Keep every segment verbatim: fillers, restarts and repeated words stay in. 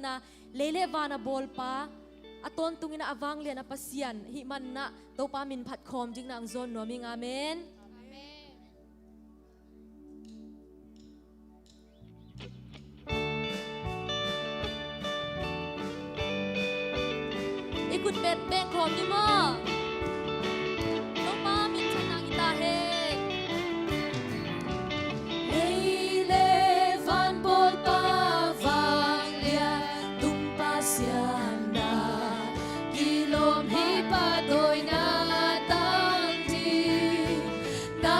na, lei le van a bawlpa, a tawntungin a vanglian a Pasian hih manah Topa min phat khawm dingin hong zawn nuam ing. Amen. Amen. I khut beng beng khawm ni maw? Topa min thanna hi ta hen. Lei le van bawlpa vanglian tung Pasian na, kilawm hi pah dawina tang ding. Na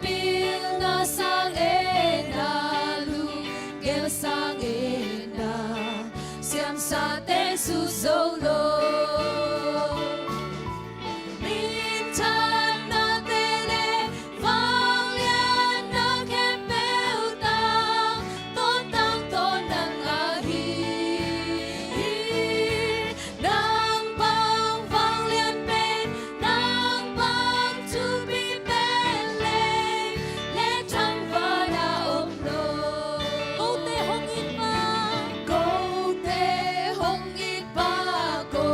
pilna sang e, na lunggel sang e, na siamsate sut zo lo. Minthannate le vangliatna khempeuh tang, tawntung tawh nang ahi hi. Nang bang vanglian pen, nang bang thupi pen lei le thangvan ah om lo. Kote hong it pa, kote hong it pa, ko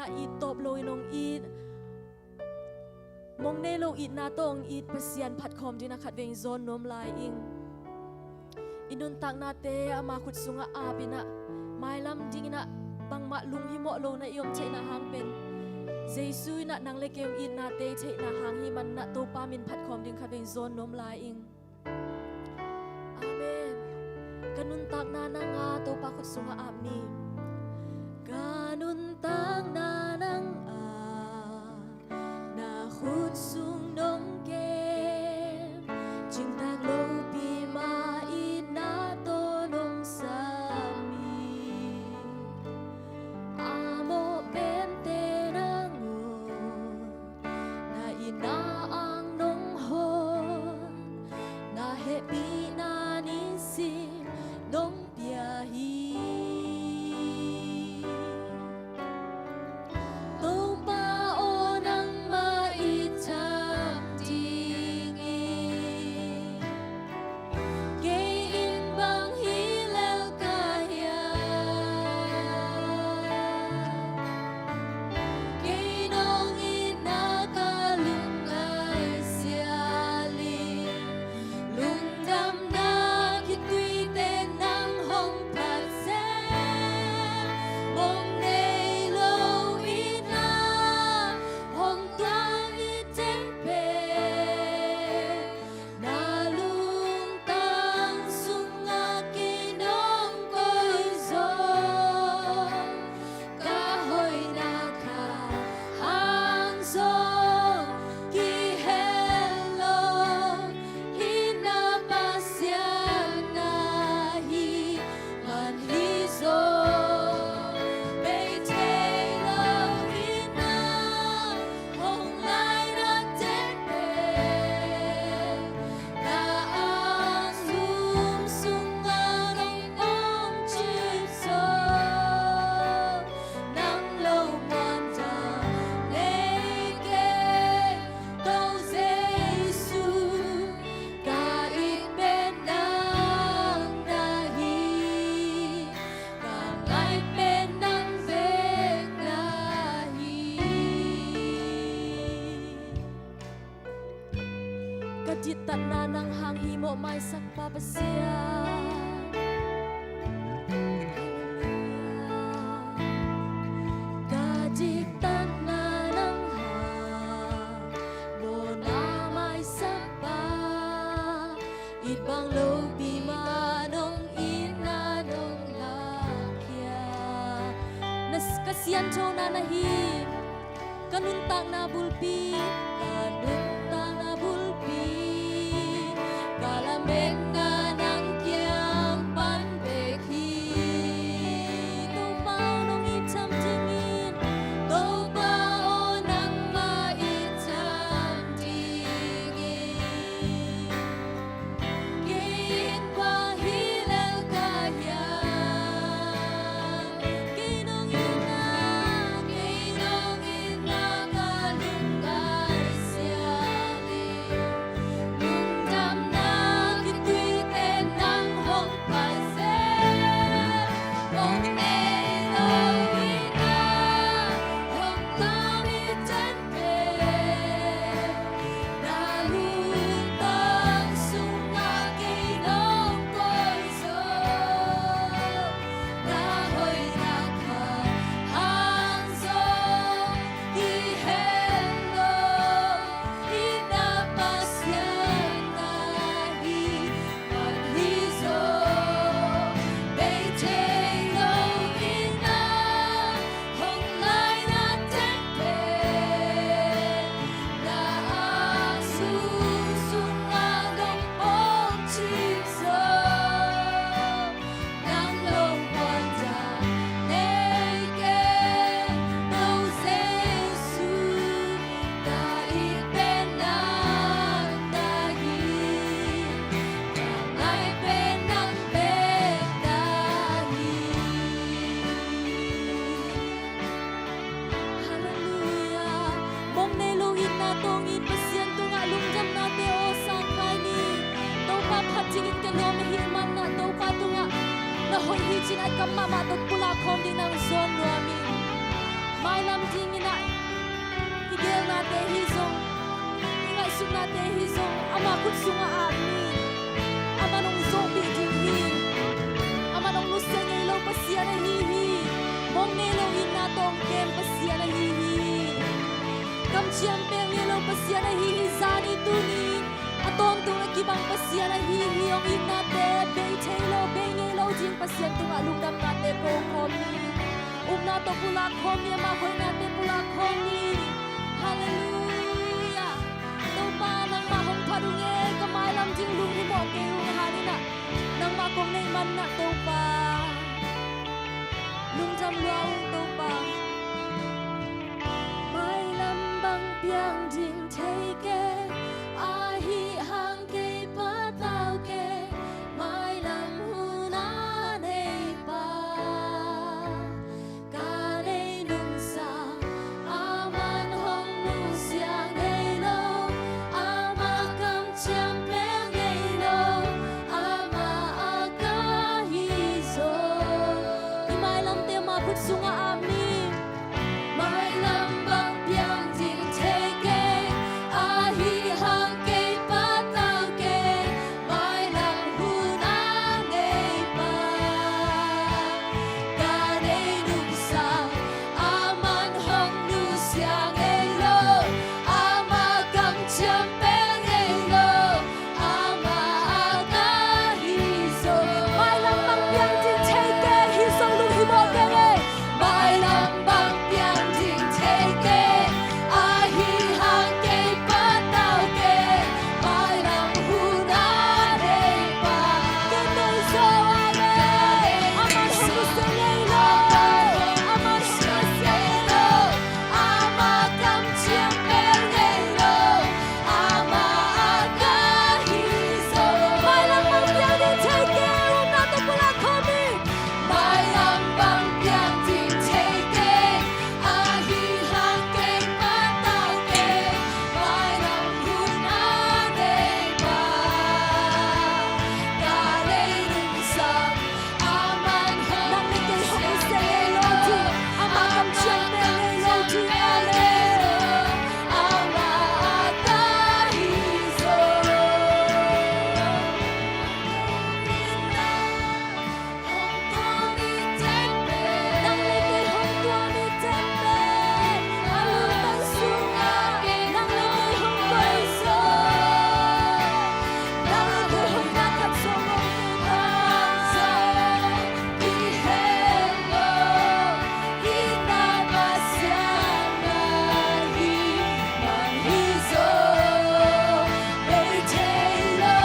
It tawp loin hong it, mong nei lo itna tawh hong it Pasian phatkhawm dingin ah khatvei zawn nuam lai ing. I nuntaknate ama khut sungah apin ah, mailam dingin ah bangmah lunghimawh lo na i om theihna hang pen Jesu in ah nang le kei hong itnate i theihna hang hi manin ah Topa min phatkhawm dingin khatvei zawn nuam lai ing. Amen. Ka nuntakna nang a Topa khut sungah ap ni. Ka nuntakna nang a, na khut sung nong kem, cingtak lopi mah itna tawh nong sam hi. A mawh pente nangawn, na itna ang nong hon, na hehpihna nisim nong pia hi. Topa aw, nangmah i tham ding hi. Kei in bang hi lel ka hiam? Kei nong itna ka lungngai sial hi. Lungdamna khitui teh nang hong phat zel. Mong nei lo itna hong tuam i teng pen, na lungtang sungah kei nong koih zong, ka hoihna kha hang zong kihel lo, itna Pasian na hi man hi zong, bei thei lo itna hong laina teng pen, na a zum sungah nong om cip zong, nang lo muan dang nei kei, Topa Jesu. Ka it pen nang na hi, ka ngai pen nang bek na hi. Ka dittatna nang hang hi mawh, maisakpa Pasian. Ka dittatna nang hang mawhna maisakpa, it bang lopi mah nong itna nong lakhia. Na s-, ka sianthona na hi. Ka nuntakna bulpi, ka nuntakna bulpi, ka lametna nang kiang pan bek hi. Topa aw, nong it tham ding hi. Topa aw, nangmah it tham ding hi. Kei in bang hi lel ka hiam? Kei nong itna, kei nong itna ka lungngai sial hi. Lungdamna khitui teh nang hong phat zel. Mong nei lo itna hong tuam i teng pen, na lungtang sungah kei nong koih zong, na hoihna kha hang zong kihel lo, itna Pasian na hi man hi zong, bei thei lo itna hong laina teng pen, na a zum sungah nong om cip zong, nang lo muan dang nei kei, Topa Jesu. Ka it pen nang na hi, ka ngai pen nang bek na hi. Halleluiah. Mong nei lo itna tawh hong it Pasian tungah lungdamnate aw sang khai ni. Topa phat dingin ka nuam ahih manin ah Topa tungah na hoih hi ci-in a kam mahmah tawh pulak khawm dingin ah zawn nuam ing. Mailam dingin ah i geelnate hi zong, i ngaihsutnate hi zong, ama khut sungah ap ni. Aman hong zawhpih ding hi. Aman hong nusia ngei lo Pasian ahi hi. Mong ngei lo itna tawh hong kem Pasian ahi hi. Kamciam pel ngei lo Pasian ahi hi. Zani tuni a tawntungna kibang Pasian ahi hi. Hong itnate bei thei lo, bei ngei lo ding Pasian tungah lungdamnate ko khawm ni. Upna tawh pulak khawm ni, ama hoihnate pulak khawm ni. Halleluiah. Topa, nangmah hong phat ung e, ka mailam ding lunghimawh kei ung, hang in ah nangmah kong neih man in ah Topa, lungdam lua ung Topa. Mailam bang piang ding thei kei, ahi hang kei patau kei, mailam hun a nei pa. Ka nei nungsa, aman hong nusia ngei lo, ama kamciam pel ngei lo, ama a ka hi zaw. I mailamte ama khut sungah ap ni. Mailam bang piang ding thei kei, ahi hang kei patau kei, mailam hun a nei pa. Ka nei nungsa, aman hong nusia ngei lo, ama kamciam pel ngei lo, ama a ka hi zaw. Mailam bang piang ding thei kei, hi zaw lunghimawh kei e. Mailam bang piang ding thei kei, ahi hang kei patau kei, mailam hun a nei pa. Ka nei zaw a le, aman hong nusia ngei lo, aman hong nusia ngei lo, ama kamciam pel ngei lo, ama a ka hi zaw. Mailam bang piang ding thei kei, upna tawh pulak khawm ni. Mailam bang piang ding thei kei, ahi hang kei patau kei, mailam hun a nei pa. Ka nei nungsa, aman hong nusia ngei lo ding, ama kamciam pel ngei lo ding a le, ama a ka hi zaw. Nang le kei hong tua ni temple, a lungtang sungah nang le kei hong koih zaw. Nang le kei hong na khat zaw mawk kei ta zaw. Kihen lo, itna Pasian na hi man hi zaw. Bei thei lo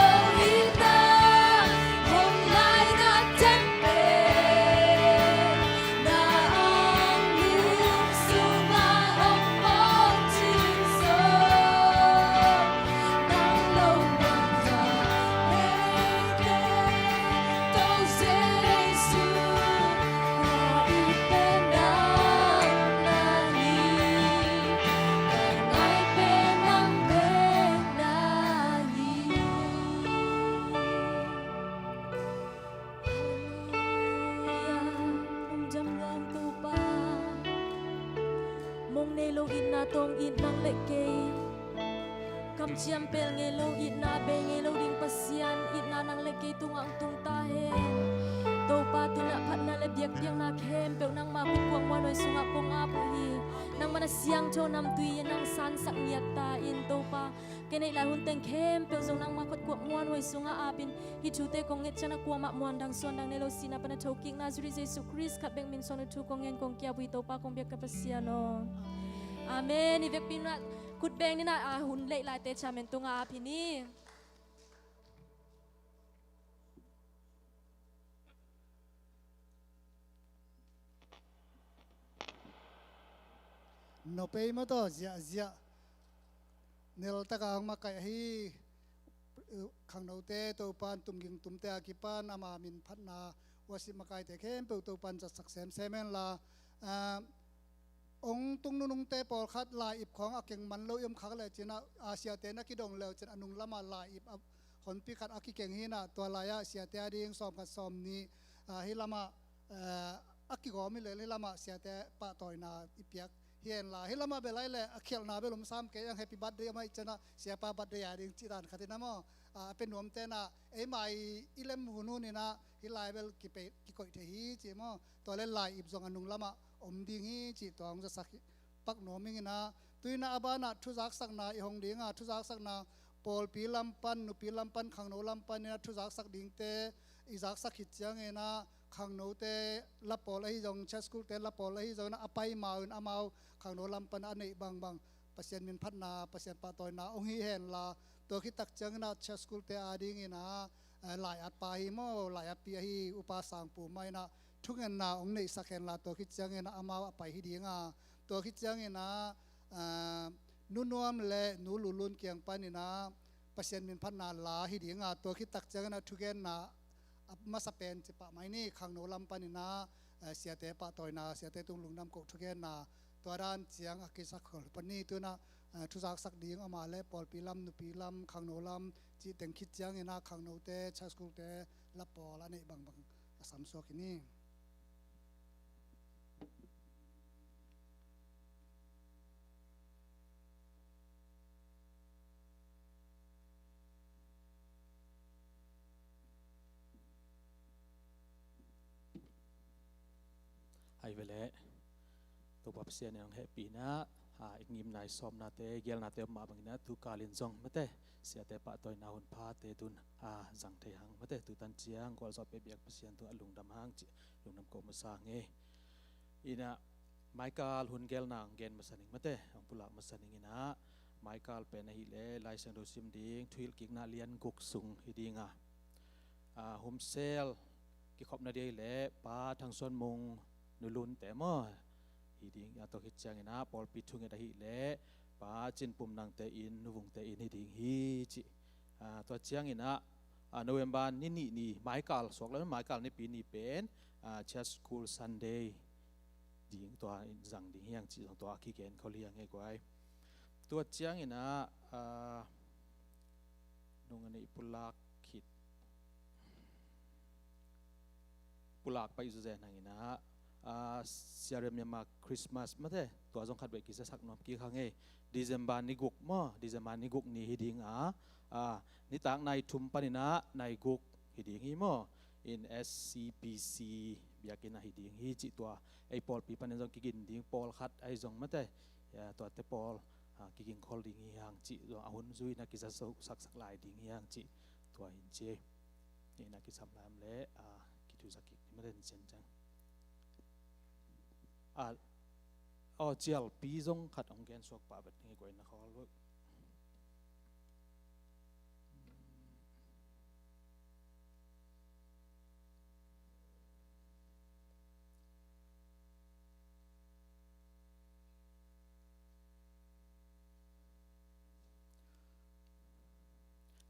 itna, hong laina temple, na anglum sungah hong mawk ding zaw. Nang lo mawkna neite, Topa Jesu, ka it pen nang na hi, ka ngai pen nang pen na hi. Halleluiah. Lungdam lua ung Topa. Mong nei lo itna tawh hong it nang le kei, kamciam pel ngei lo itna bei ngei lo ding Pasian, itna nang le kei tungah hong tung ta hen. Topa, tu-in ah phatna le biakpiakna khempeuh nangma khut kuak muanhuai sungah kong ap uh hi. Nangma na siangtho namtui in nang sansak ngiat ta in Topa, ka neih lai hun teng khempeuh zong nangma khut kuak muanhuai sungah ap in, hih thute kong nget ciangin ah kuamah muan dang suan dang nei lo, sihna pan a thokikna Nazareth Jesu Khrist khat bek min suang uh thu kong ngen kong ki-ap uh hi Topa, kong biak ka Pasian aw. Amen. I vekpi in ah khut beng ni in ah, a hun leih laite chairman tungah ap hi ni. Nopei mataw ziahziah neltak a hong makaih ahi khangnote, Topa'n tumging tumte a kipan ama min phatna, worship makaite khempeuh Topa'n zatsak semsem hen la. Ah, hong tung nunungte pawlkhat lai-ip khawng a keng man lo i om khak lecin ah, a siate na kidong leucin a nung lamah lai-ip a honpi khat a kikeng hi in ah, tua lai-ah siate a ding sawmkhat sawmnih, ah, hih lamah, ah, a kigawm hi lel hih lamah siate pahtawina i piak hi henla, hih lamah bel ahih leh a khialhna bel om sam kei ang, happy birthday amah i ciangin ah siapa birthday a ding cih dan khat in ah maw, a, a pia nuamte in ah eima i lem hunhun in ah hih lai bel kipe-, kikoih thei hi ci maw. Tua leh lai-ip zong a nung lamah om ding hi cih tua hong zasak hi. Pak nuam ing in ah, tu in ah a banah thuzaksakna i hong ding a, thuzaksakna pawlpi lam pan, nupi lam pan, khangno lam pan in ah thuzaksak dingte i zaksak khit ciangin ah khangnote la pawl ahi zong, church schoolte la pawl ahi zong in ah a pai mau in amau khangno lam pan a neih bangbang Pasian min phatna, Pasian pahtawina hong hi henla, tua khit tak ciangin ah church schoolte a dingin ah, eh, lai-at pa hi maw, lai-at pi ahi Upa Sangpu mah in ah thungetna hong neihsak henla, tua khit ciangin ah amau a pai hi ding a, tua khit ciangin ah, eh, Nu Nuam le Nu Lulun kiang pan in ah Pasian min phatna la hi ding a, tua khit tak ciangin ah thugenna a masa pen ci pah mai ni, khangno lam pan in ah, eh, siate pahtawina, siate tung lungdam koh thugenna, tua dan ciang a kisak khol pan ni. Tu in ah, eh, thuzaksak ding amah leh pawlpi lam, nupi lam, khangno lam cih teng khit ciangin ah khangnote, church schoolte la pawl a neih bangbang a samsuak hi ni. Hai ve leh, Topa Pasian in hong hehpih in ah, a, i ngimna i sawmnate, i geelnate om mah bangin ah, tu kal in zong mate, siate pahtawina hun phate tun, a, zang thei hang mate, tu tan ciang gualzawhpih biak Pasian tungah lungdam hang cih lungdam koh masa ing e. In ah, Michael hun geelna hong gen masa ning mate, hong pulak masa ning in ah, Michael pen ahih leh Lai Siangtho sim ding, Thuhilhkikna lian guk sung hi ding a, a, Hun Sel kikhopna ding ahih leh Pa Thang Suan Mung, Nu Lunte maw, hi ding a, tua khit ciangin ah pawlpi thunget ahih leh Pa Cin Pum Nangte inn, Nu Vungte inn hi ding hi cih. A, tua ciangin ah, a, November ni nih ni, Michael suak lo, Michael nipi ni pen, a, Church School Sunday ding, tua in zang ding hi hang cih zong tua a kigen khol hi hang e guai. Tua ciangin ah, a, nung a nih pulak khit, pulak paih zawzen hang in ah, a, Siariam Myanmar Christmas mate, tua zong khat vei kizasak nuam kik hang e. December ni guk maw, December ni guk ni hi ding a, a, nitak nai thum pan in ah nai guk hi ding hi maw. In S C P C biakinn ah hi ding hi cih tua. Ei pawlpi pan in zong kigin ding pawlkhat ahi zong mate, a, tuate pawl, a, kiging khol ding hi hang cih zong, a hun zui in ah kizasak, saksak lai ding hi hang cih tua hi in ci. Hi in ah kisam lai om leh, a, kithuzak kik ni mate, in cian ciang. A, aw, cialpi zong khat hong gen suak pah vet ning e guai, na khawl uh.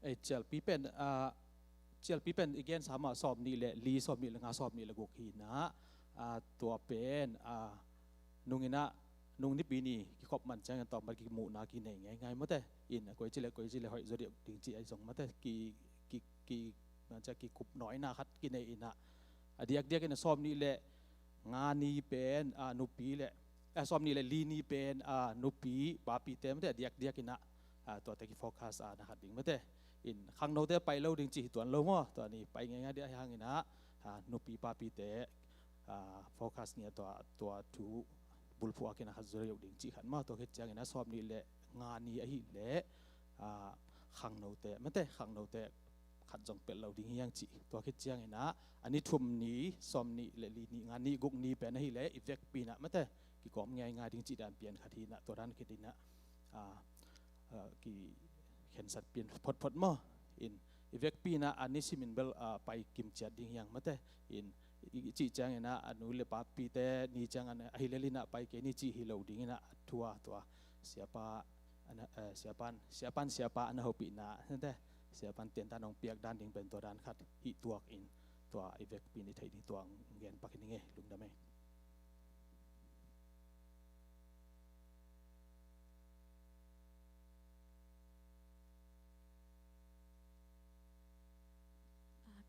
Ei, cialpi pen, a, cialpi pen i gensa mah sawmnih le li, sawmnih le nga, sawmnih le guk hi in ah, a, tua pen, a, nung in ah, nung nipi ni kikhop man ciangin tawm bang kimuhna kinei ngeingai mate. In, a, koi ci le, koi ci le hoih zaw deuh ding cih ahi zong mate, ki, ki, ki, man cia kikup nawina khat kinei in ah, a diakdiak in ah sawmnih le nga ni pen, a, nupi le, a, sawmnih le li ni pen, a, nupi papite mate, a diakdiak in ah, a, tuate kifocus, a, na khat ding mate. In khangnote pai lo ding cih hi tuan lo maw, tua ni pai ngeingai ding ahi hang in ah, a, nupi papite, a, focus ni a tua, tua thu bulphuh a kinakhat zaw deuh ding cih khat maw. Tua khit ciangin ah sawmnih le nga ni ahih leh, a, khangnote mate, khangnote khat zong pelh lo ding hi hang cih. Tua khit ciangin ah a ni thum ni, sawmnih le li ni, nga ni, guk ni pen ahih leh i vekpi in ah mate, kikawm ngeingai ding cih dan pian khat hi in ah, tua dan khit in ah, a, a, kikhensat pian photphot maw. In i vekpi in ah a ni sim in bel, a, pai kim ciat ding hi hang mate. In i, i cih ciangin ah a nu le papite ni ciangin ah, ahih leh li in ah pai kei ni cih hi lo ding in ah, a thu a, tua siapa, a na, eh, siapan, siapan, siapa a na hopihna, nate, siapan tentan hong piak dan ding pen tua dan khat hi tuak in, tua i vekpi in i theih ding tua gen pak hi ning e, lungdam e.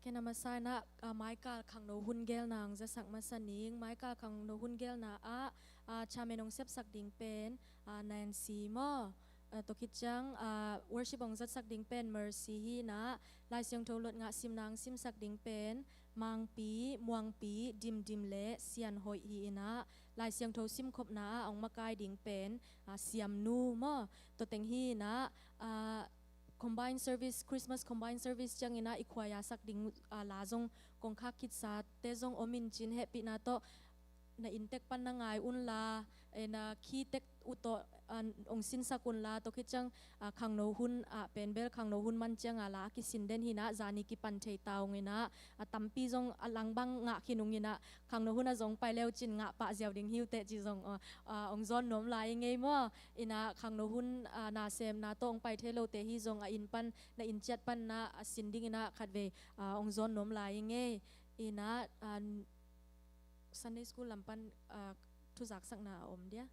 Ah, Ken a masa in ah, ah, maikal khangno hun gelna hong zasak masa ning. Maikal khangno hun gelna ah, ah, chairman hong sepsak ding pen, ah, Nancy maw? Ah, tua khit ciang, ah, worship hong zatsak ding pen Mercy hi in ah, Lai Siangtho luat ngah simna hong simsak ding pen Mangpi, Muangpi, Dimdim le Sianhoih hi in ah, Lai Siangtho simkhopna ah hong makai ding pen, ah, Siamnu maw? Tua teng hi in ah, ah, combined service, Christmas combined service ciangin ah i khuaia sak ding, ah, la zong kong khak khitsate zong om in cin, hehpihna tawh na inn tek pan na ngai unla, eh, na khi tek uh tawh, ah, hong sinsak unla, tua khit ciang, ah, khangno hun ah pen bel khangno hun man ciang a la a kisin den hi in ah, zani kipan thei ta ung in ah, a tampi zong a lang bang ngah khin ung in ah, khangno hun a zong pai leu cin ngah pah ziau ding hi uh teh ci zong, ah, ah, hong zawn nuam lai i ngei maw? In ah khangno hun, ah, nasemna tawh hong pai thei lote hi zong a inn pan, na inn ciat pan na a sin ding in ah khatvei, ah, hong zawn nuam lai i ngei. In ah, ah, Sunday school lam pan, ah, thuzaksakna a om dia?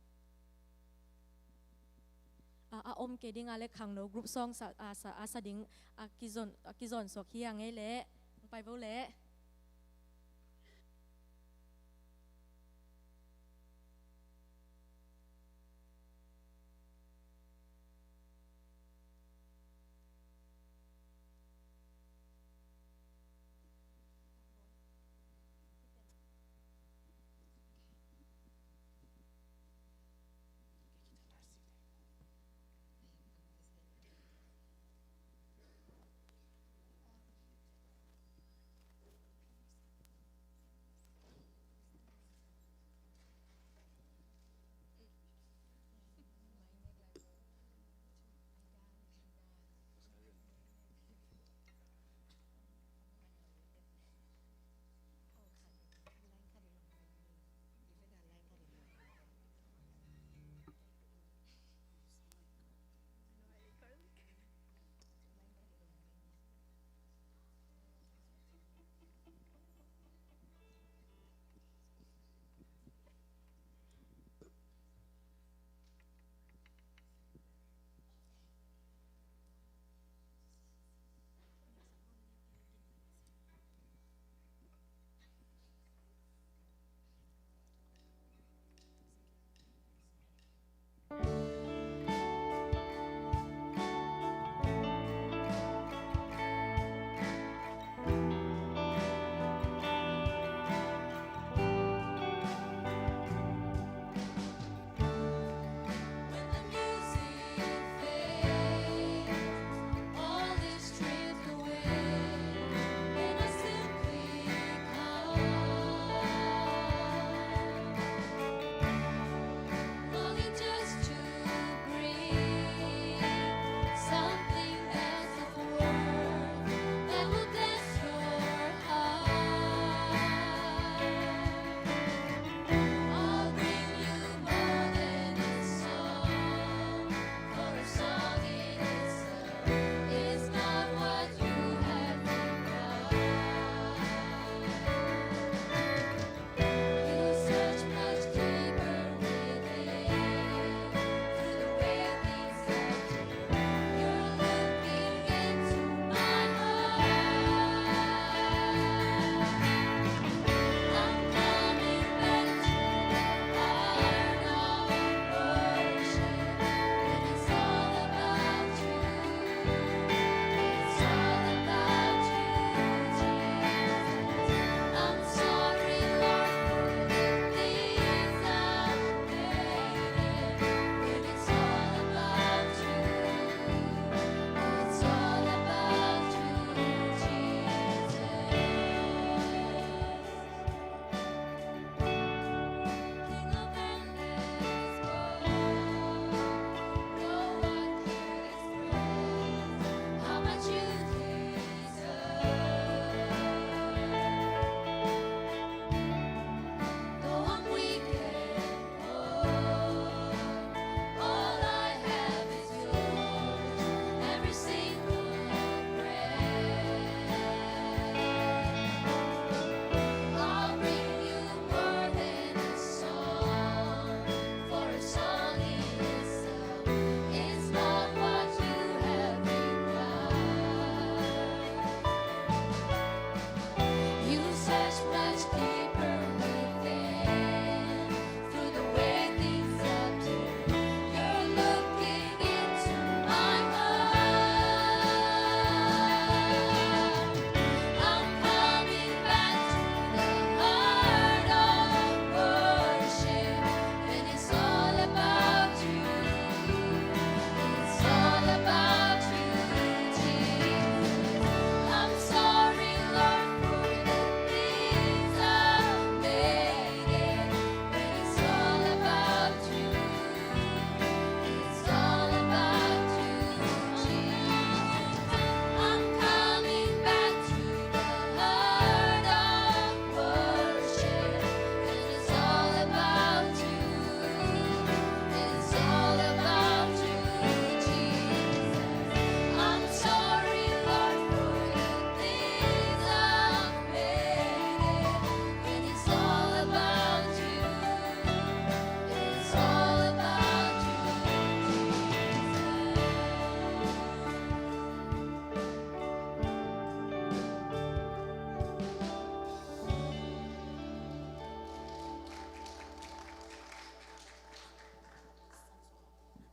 Ah, a om kei ding a le khangno group song sa, ah, sa, ah, sa ding a kizon, a kizon suak hi a ngei leh. Hong pai vo leh.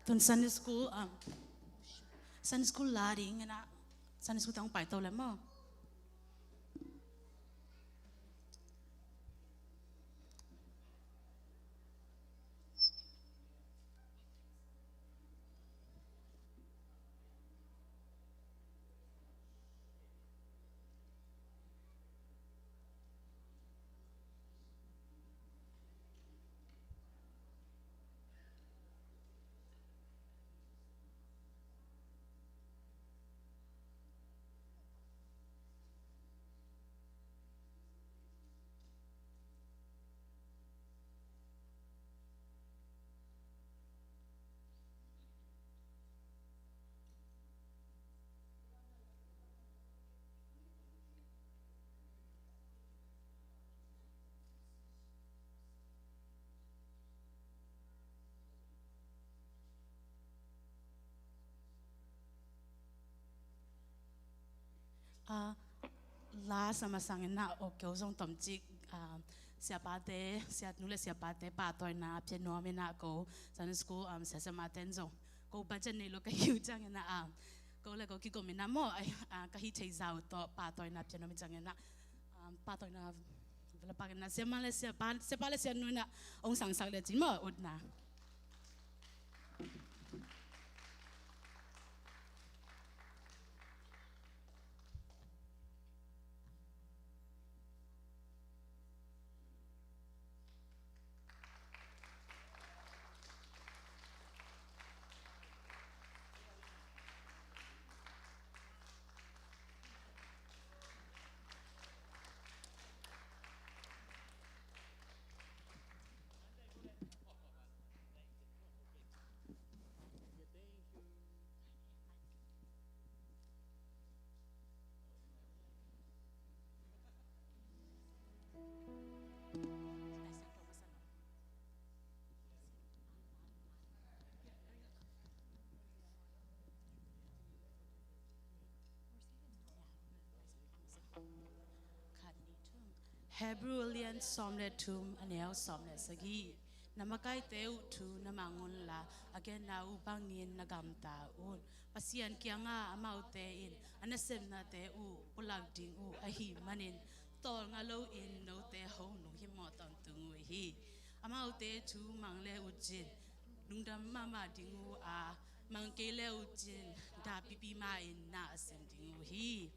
Tun Sunday school, um, Sunday school la ding ina, Sunday school tang pai to le maw. Ah, la sa masang ina, ok, ko zong tomcik, ah, siapate, sianu le siapate pahtawina pia nuam ina ko Sunday school, um, sia siamate in zong ko budget nei lo ka hi uh ciang ina, ah, ko le ko kikum ina maw, ai, ah, ka hih theih zah uh tawh pahtawina pia nuam hi ciang ina, um, pahtawina vela pak ina siama le siapa, siapa le sianu ina ong sangsak le cin maw, utna. Hebrew a lian sawm le thum, a neu sawm le sagih. Na makaite uh thu na mang unla, a genna uh bangin na gamta un. Pasian kiangah amaute in a nasepnate uh pulak ding uh ahih manin, tawlnga loin note hong nung himawh tawntung uh hi. Amaute thu mang le uh cin lungdam mahmah ding uh a, mang kei le uh cin dahpipi ma-in na a sem ding uh hi.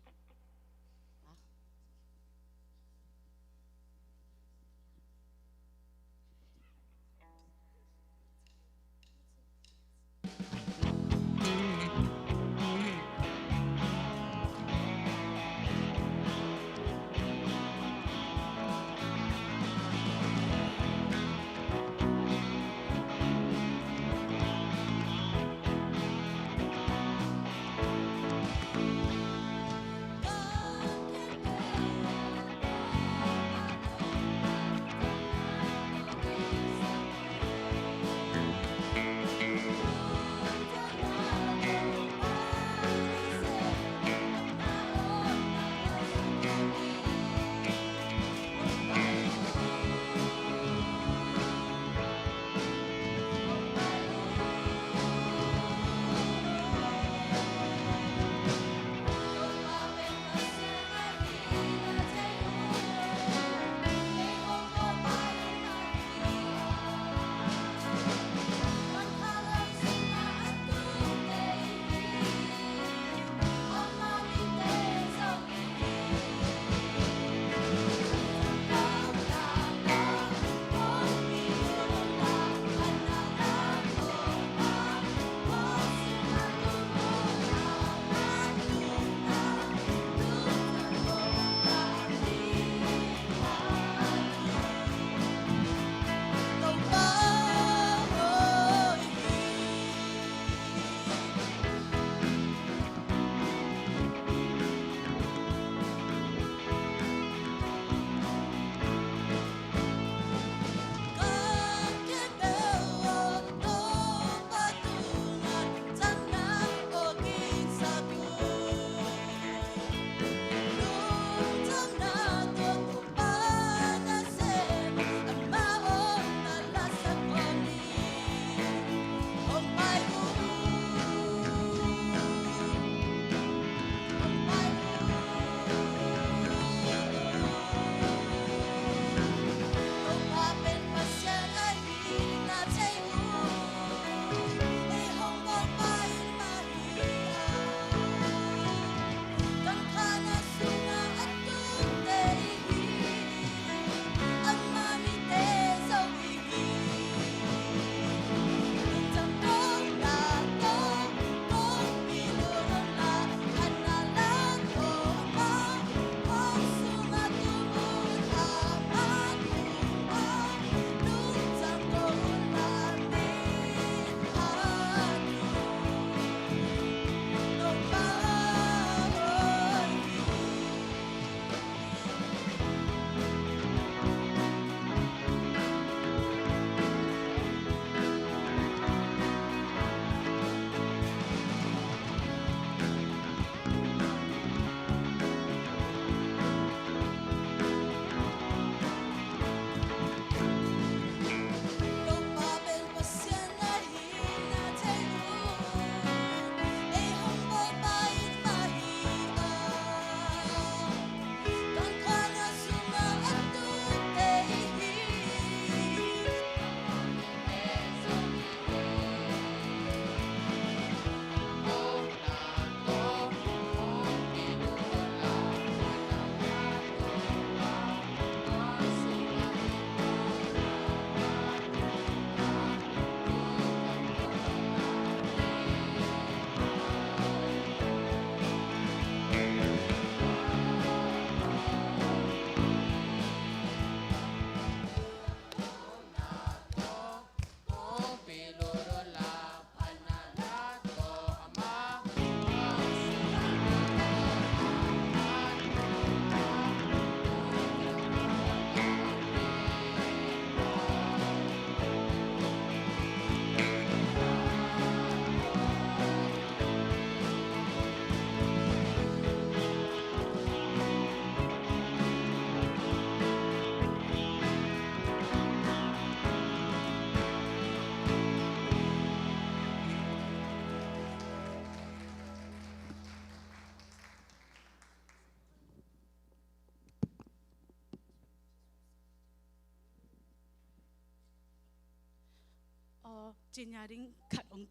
Cinya ding khat ong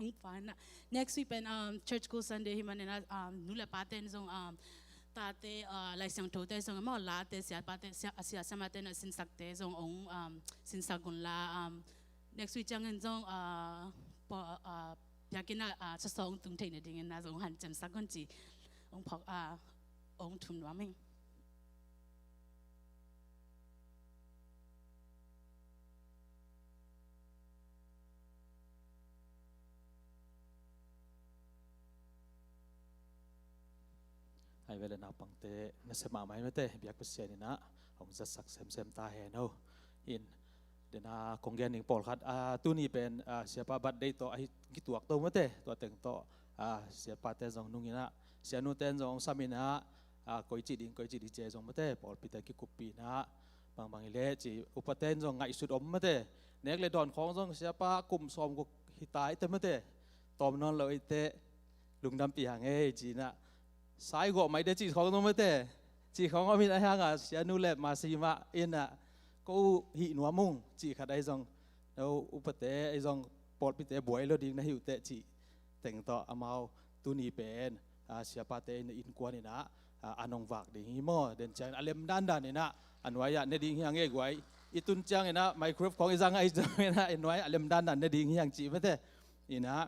ong pa na. Next week pen um, church school Sunday hi manin ah, um, nu le pa ten zong um, tate uh, Lai Siangtho te zong maw late siapa te sia sia sama te na sinsak te zong ong um, sinsak gun la um, next week ciangin zong uh, po uh, biakinn ah uh, sasawng tung thei na dingin na zong han cem sak gun ci ong phok uh, ong thum nuam ing. Hai vele naupangte nasep mahmah hi mate, biak Pasian inah hong zatsak semsem ta hen o. In dena kong gen ding pawlkhat a tuni pen a siapa birthday tawh ahi kituak to mate, tua teng tawh a siapate zong nung inah sianute zong hong sam inah a koici ding koici ding cia zong mate, pawlpite kikuppi inah bangbang hi leh ci upaten zong ngaihsut om mate. Nek le dawn khawng zong siapa kum sawm guk hi ta ite mate, tawm nawn lo ite lungdam pi hang ei ci inah sai gawh mai de ci khawng zong mate, ci khawng om in a hanga sianu le masi mah inah ko uh hih nuam ung ci khat ahi zong no upate ahi zong pawlpite buai lo ding na hi uh teh ci teng tawh amau tuni pen a siapate in innkuan inah a nong vak ding hi maw. Den ciangin a lem dandan inah a nuai ah ne ding hi hang e guai. I tun ciang inah microwave khawng i zang a i zang inah a nuai a lem dandan ne ding hi hang ci mate. Inah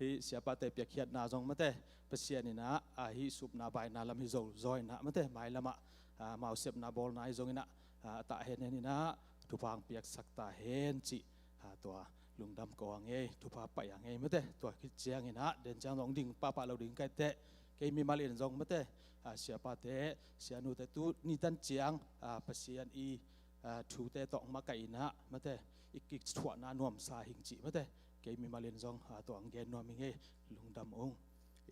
hih siapate piakkhiatna zong mate Pasian inah a hih supna baina lam hi zo zaw inah mate, mailamah a mausepna bawlna hi zong inah a tah hen hen inah thupha hong piaksak ta hen cih a tua lungdam ko a ngei, thupha paih a ngei mate. Tua khit ciang inah den ciang zong ding pahpah lo ding kai teh kei mimal in zong mate a siapate sianute tu nitan ciang a Pasian i a thute tawh makaih inah mate i kithuahna nuamsa hing cih mate kei mimal in zong a tua hong gen nuam hi ngei, lungdam ung.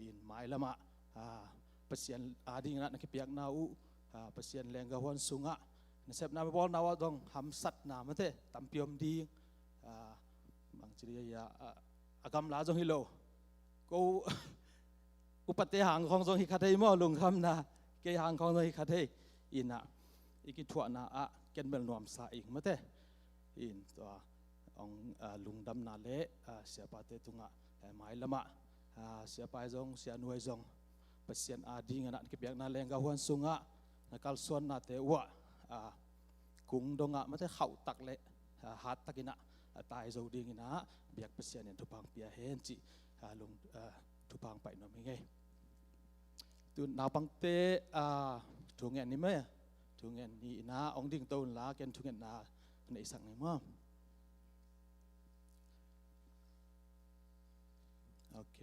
In mailamah a Pasian ading inah na kipiakna uh a Pasian lengga huan sungah nasepna bawlna uh ah zong hamsatna mate tampi om ding. A bangci dih a a gamla zong hi lo ko upate hang khawng zong hi kha thei maw, lungkhamna kei hang khawng zong hi kha thei. Inah i kithuahna ah kenbel nuamsa ing mate. In tua hong a lungdamna le a siapate tungah a mailamah a siapa ahi zong sianu ahi zong Pasian ading inah na kipiakna lengga huan sungah na kalsuannate uh ah a kung dongah mate khauhtak le a hattak inah a tai zo ding inah biak Pasian in thupha hong pia hen cih a lung a thupha hong paih nuam hi ngei. Tu naupangte a thungen ni maw, thungen ni inah hong ding to unla ken thungetna neihsak ni maw. Ok,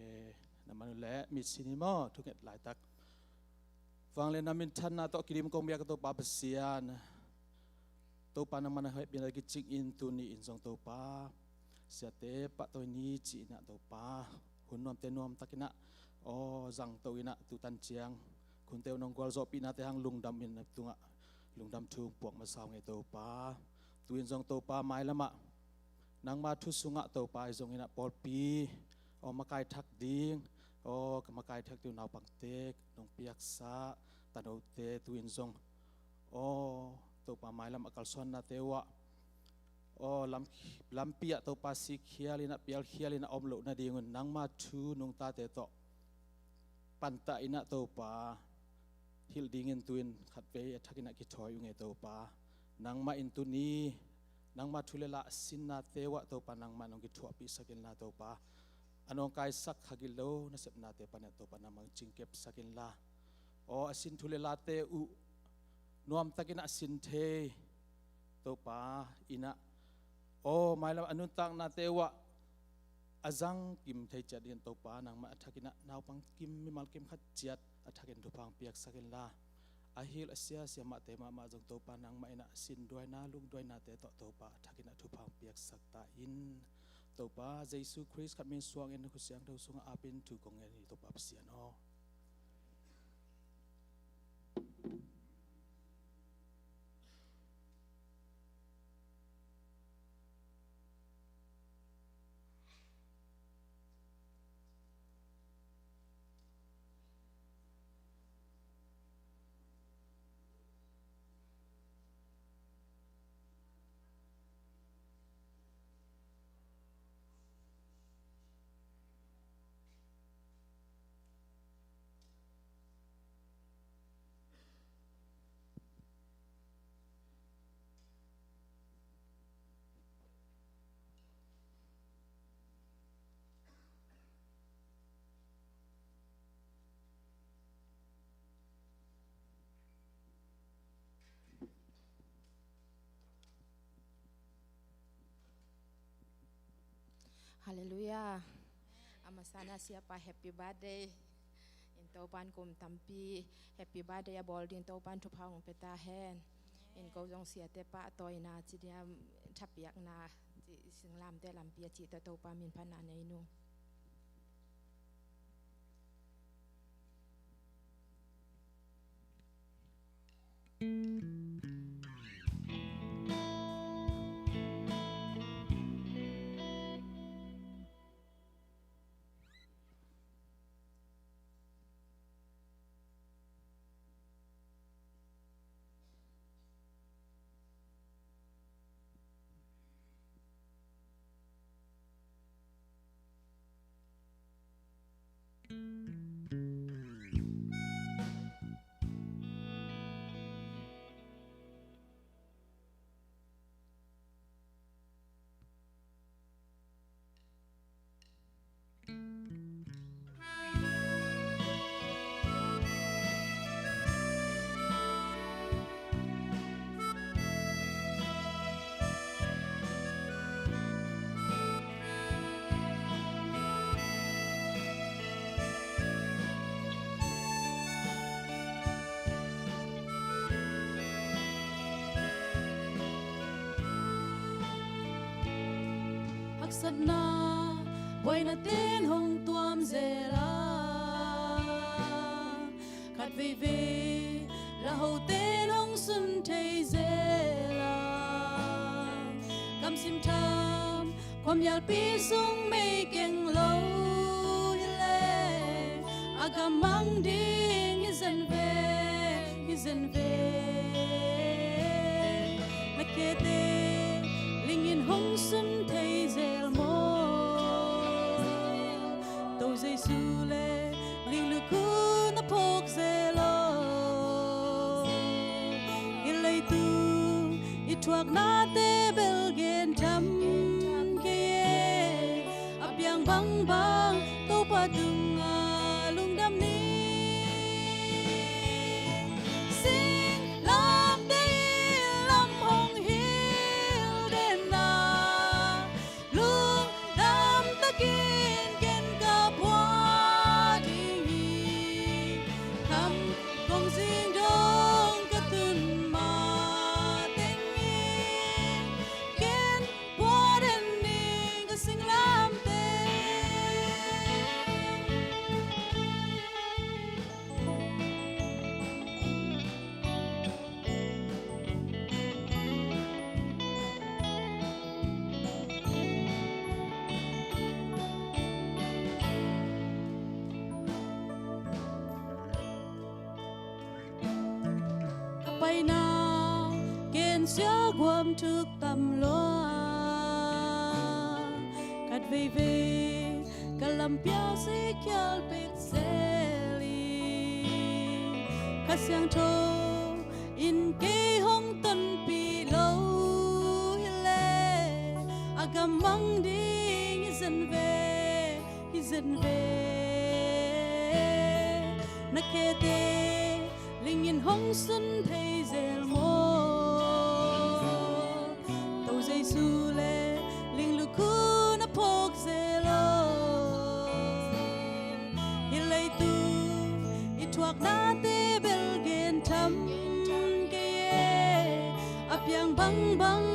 na man uh leh mitsi ni maw, thunget laitak. Vangliatna minthanna tawh kidim kong biak a Topa Pasian, Topa nangmah na hehpihna kicing in tuni in zong Topa siate pahtawi ni ci inah Topa hun nuamte nuamtak inah aw zangto inah tutan ciang khunte uh nong gualzawhpihnate hang lungdam in na tungah lungdam thu hong puak masa uh ngei Topa. Tu in zong Topa mailamah nangma thu sungah Topa ahi zong inah pawlpi aw makai thak ding aw ka makai thak ding naupangte nong piaksa tanote tu in zong aw Topa mailam a kalsuannate uh ah aw lam lampi ah Topa sikkhial inah pialkhial inah om loh nadingun nangma thu nungtate tawh pantah inah Topa hilh dingin tu in khatvei a thak inah kithawi uh ngei Topa. Nangmah in tuni nangma thu le la a sinnate uh ah Topa nangmah nong kithuahpihsak inla Topa a nong kaisak kha gilo nasepnate pan inah Topa nangmah cingkepsak inla aw a sin thu le late uh nuamtak inah a sin thei Topa inah aw mailam a nuntaknate uh ah a zang kim thei ciat dingin Topa nangmah a thak inah naupang kim mimal kim khat ciat a thak in thupha hong piaksak inla a hilh a sia sia mahte mahmah zong Topa nangmah inah a sin duaina lungduainate tawh Topa a thak inah thupha hong piaksak ta in Topa Jesu Khrist khat min suang in na Kha Siangtho sungah ap in thu kong ngen hi Topa Pasian aw. Halleluiah. A masa-in ah siapa happy birthday. In Topa'n kum tampi happy birthday a bawl ding Topa'n thupha hong pia ta hen. In ko zong siate pahtawina ci diam, thapiakna ci, singlamteh lampi a cih tawh Topa min phatna nei nung. Haksatna buaina ten hong tuam zel a, khat veivei la ho ten hong sun thei zel a, kamsim tham khuamialpi sung mei keng lo hi leh, a gam mang ding hi zen ve, hi zen ve. Na khete ling in hong sun thei zel maw? To Jesu le ling lukhu na phawk zel lo. Hi leitung i thuaknate bel gen tham kei e. A piang bangbang Topa tungah lungdam ni. Singlamteh lam hong hilh den a, lungdam takin ken ka pua ding hi. Kham kong zing dong ka tun mateng in, ken pua den ning ka singlamteh. Ka paina ken siaguam thuk tam lua, khat veivei ka lampi a si khial pek zel in, Kha Siangtho in kei hong tonpih lo hi leh, a gam mang ding hi zen ve, hi zen ve. Na khete ling in hong sun thei zel maw? To Jesu le ling lukhu na phawk zel lo. Hi leitung i thuaknate bel gen tham kei e. A piang bangbang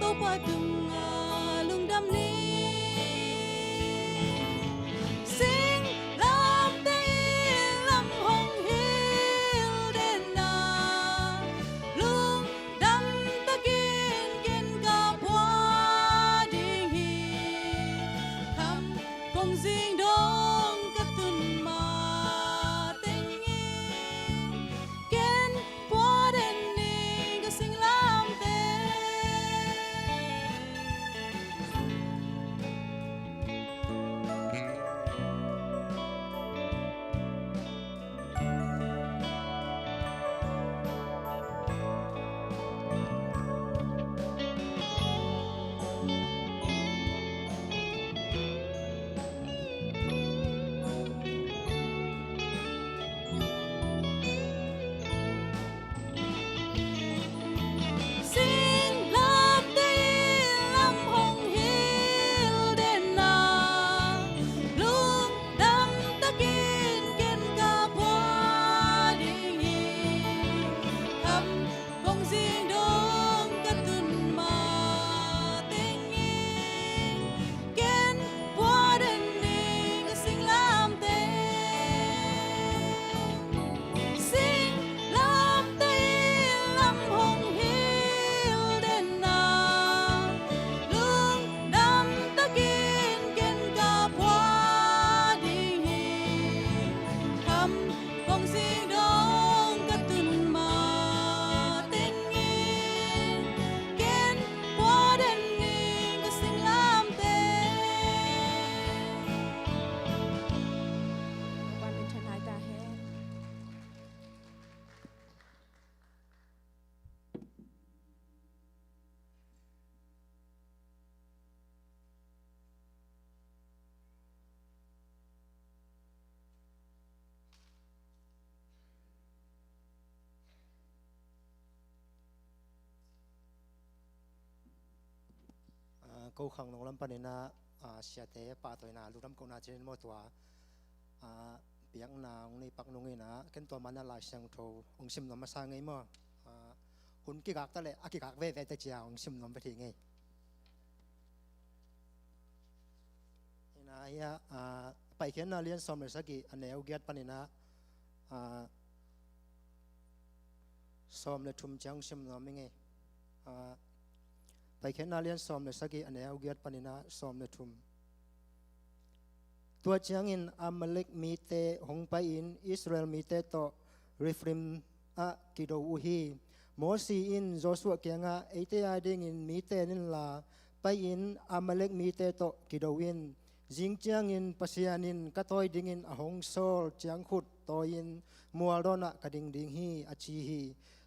Topa tungah lungdam ni. Singlamteh lam hong hilh den a, lungdam takin ken ka pua ding hi. Kham kong zing dong ka tun mateng in, ken pua den ning ka singlamteh. Ko khang nong lam panin ah, ah, siate pahtawina lungdam kohna cih in maw, tua, ah, biakna hong nei pak nung in ah, ken tua man ah Lai Siangtho hong sim nuam masa ngei maw. Ah, hun kigak ta leh a kigak veve te cia hong sim nuam ve thei ngei. Ina hia, ah, Paikhiatna lian sawm le sagih, a neu giat panin ah, ah, sawm le thum ciang hong sim nuam ing ei. Ah, Paikhiatna lian sawm le sagih, a neu giat panin ah sawm le thum. Tua ciangin Amalek mite hong pai-in Israel mite tawh Rephidim ah kido uh hi. Mosi in Joshua kiangah, "Eite adingin mi ten inla, pai-in Amalek mite tawh kido in. Zing ciangin Pasian in ka tawi dingin a hong sawl ciangkhut tawi-in mual dawnah ka ding ding hi," a ci hi.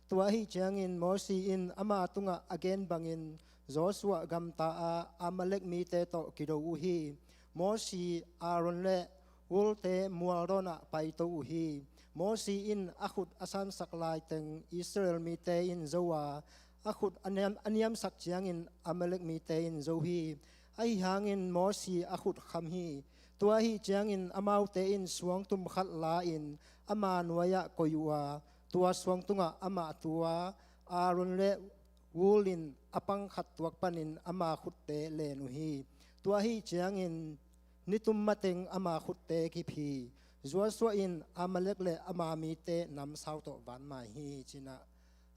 Tua ahih ciangin Mosi in ama tungah a gen bangin Joshua gamta a Amalek mite tawh kido uh hi. Mosi, Aaron le Hur-te mual dawnah paito uh hi. Mosi in a khut a sansak laiteng Israel mite in zo a, a khut a niam, a niamsak ciangin Amalek mite in zo hi. Ahi hangin Mosi a khut kham hi. Tua ahih ciangin amaute in suangtum khat la-in ama nuai-ah koih uh a, tua suangtungah amah tu a, Aaron le Hur in a pang khat tuak panin ama khutte len uh hi. Tua ahih ciangin nitum mateng ama khutte kip hi. Joshua in Amalek le ama mite namsau tawh vanmai hi, ci-in ah,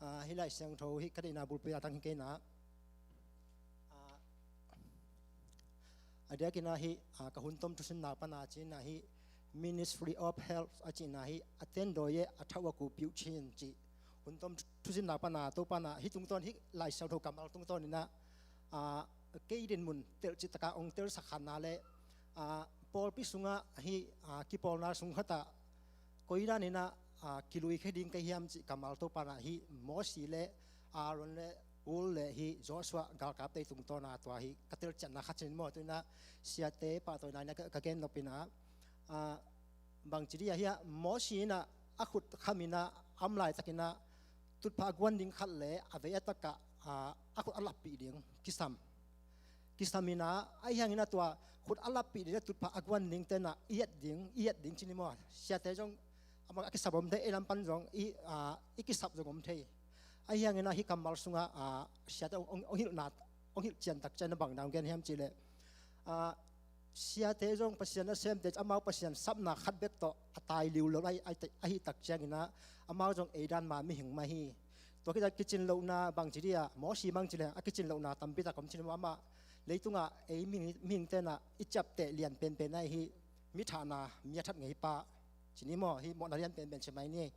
ah, hih Lai Siangtho hih ka deihna bulphuh a tang hi kei in ah. Ah, a diakin ah hih, ah, ka hun tom thusinna pan a ci-in ah hih Ministry of Help a cihna hih a tendawi e a thauh a ku piuh chin cih hun tom thusinna pan a, Topa in ah hih tungtawn, hih Lai Siangtho kammal tungtawn in ah, ah, kei dinmun telh cih tak a hong telsak khanna le, ah, pawlpi sungah hih, ah, kipawlna sung khat ah koi dan in ah, ah, kilui khe ding ka hiam cih kammal Topa in ah hih Mosi le Aaron le Hur le hih Joshua galkapte tungtawn a tua hih ka telcianna khat cih in maw, tu-in ah siate pahtawina in ah ka, ka gen nop in ah, ah, bangci dih a hia, Mosi in ah a khut kham in ah a om laitakin ah tutphah a guan ding khat le a vei a takah, ah, a khut a lappih ding kisam. Kisam in ah, ahi hangin ah tua khut a lappih ding le tutphah a guan dingte in ah i et ding, i et ding ci ni maw. Siate zong a kisap om thei, ei lam pan zong i, ah, i kisap zong om thei. Ahi hangin ah hih kammal sungah, ah, siate hong, hong, hong hilhna, hong hilh cian tak ciang in ah bang dan hong gen hiam cih leh, ah, siate zong Pasian nasemte, amau Pasian sapna khat bek tawh a tai liu lo ahi, ahi, ahi tak ciangin ah amau zong ei dan mah mihing mah hi. Tua khit a kicin lohna bangci dih a, Mosi bangci leng a kicin lohna tampi tak om ci ni maw. Amah leitungah ei mihing, mihingte in ah i ciapteh lian penpen ahi hih mi thahna, mi a that ngeipa ci ni maw, hih mawhna lian penpen ci mai ni.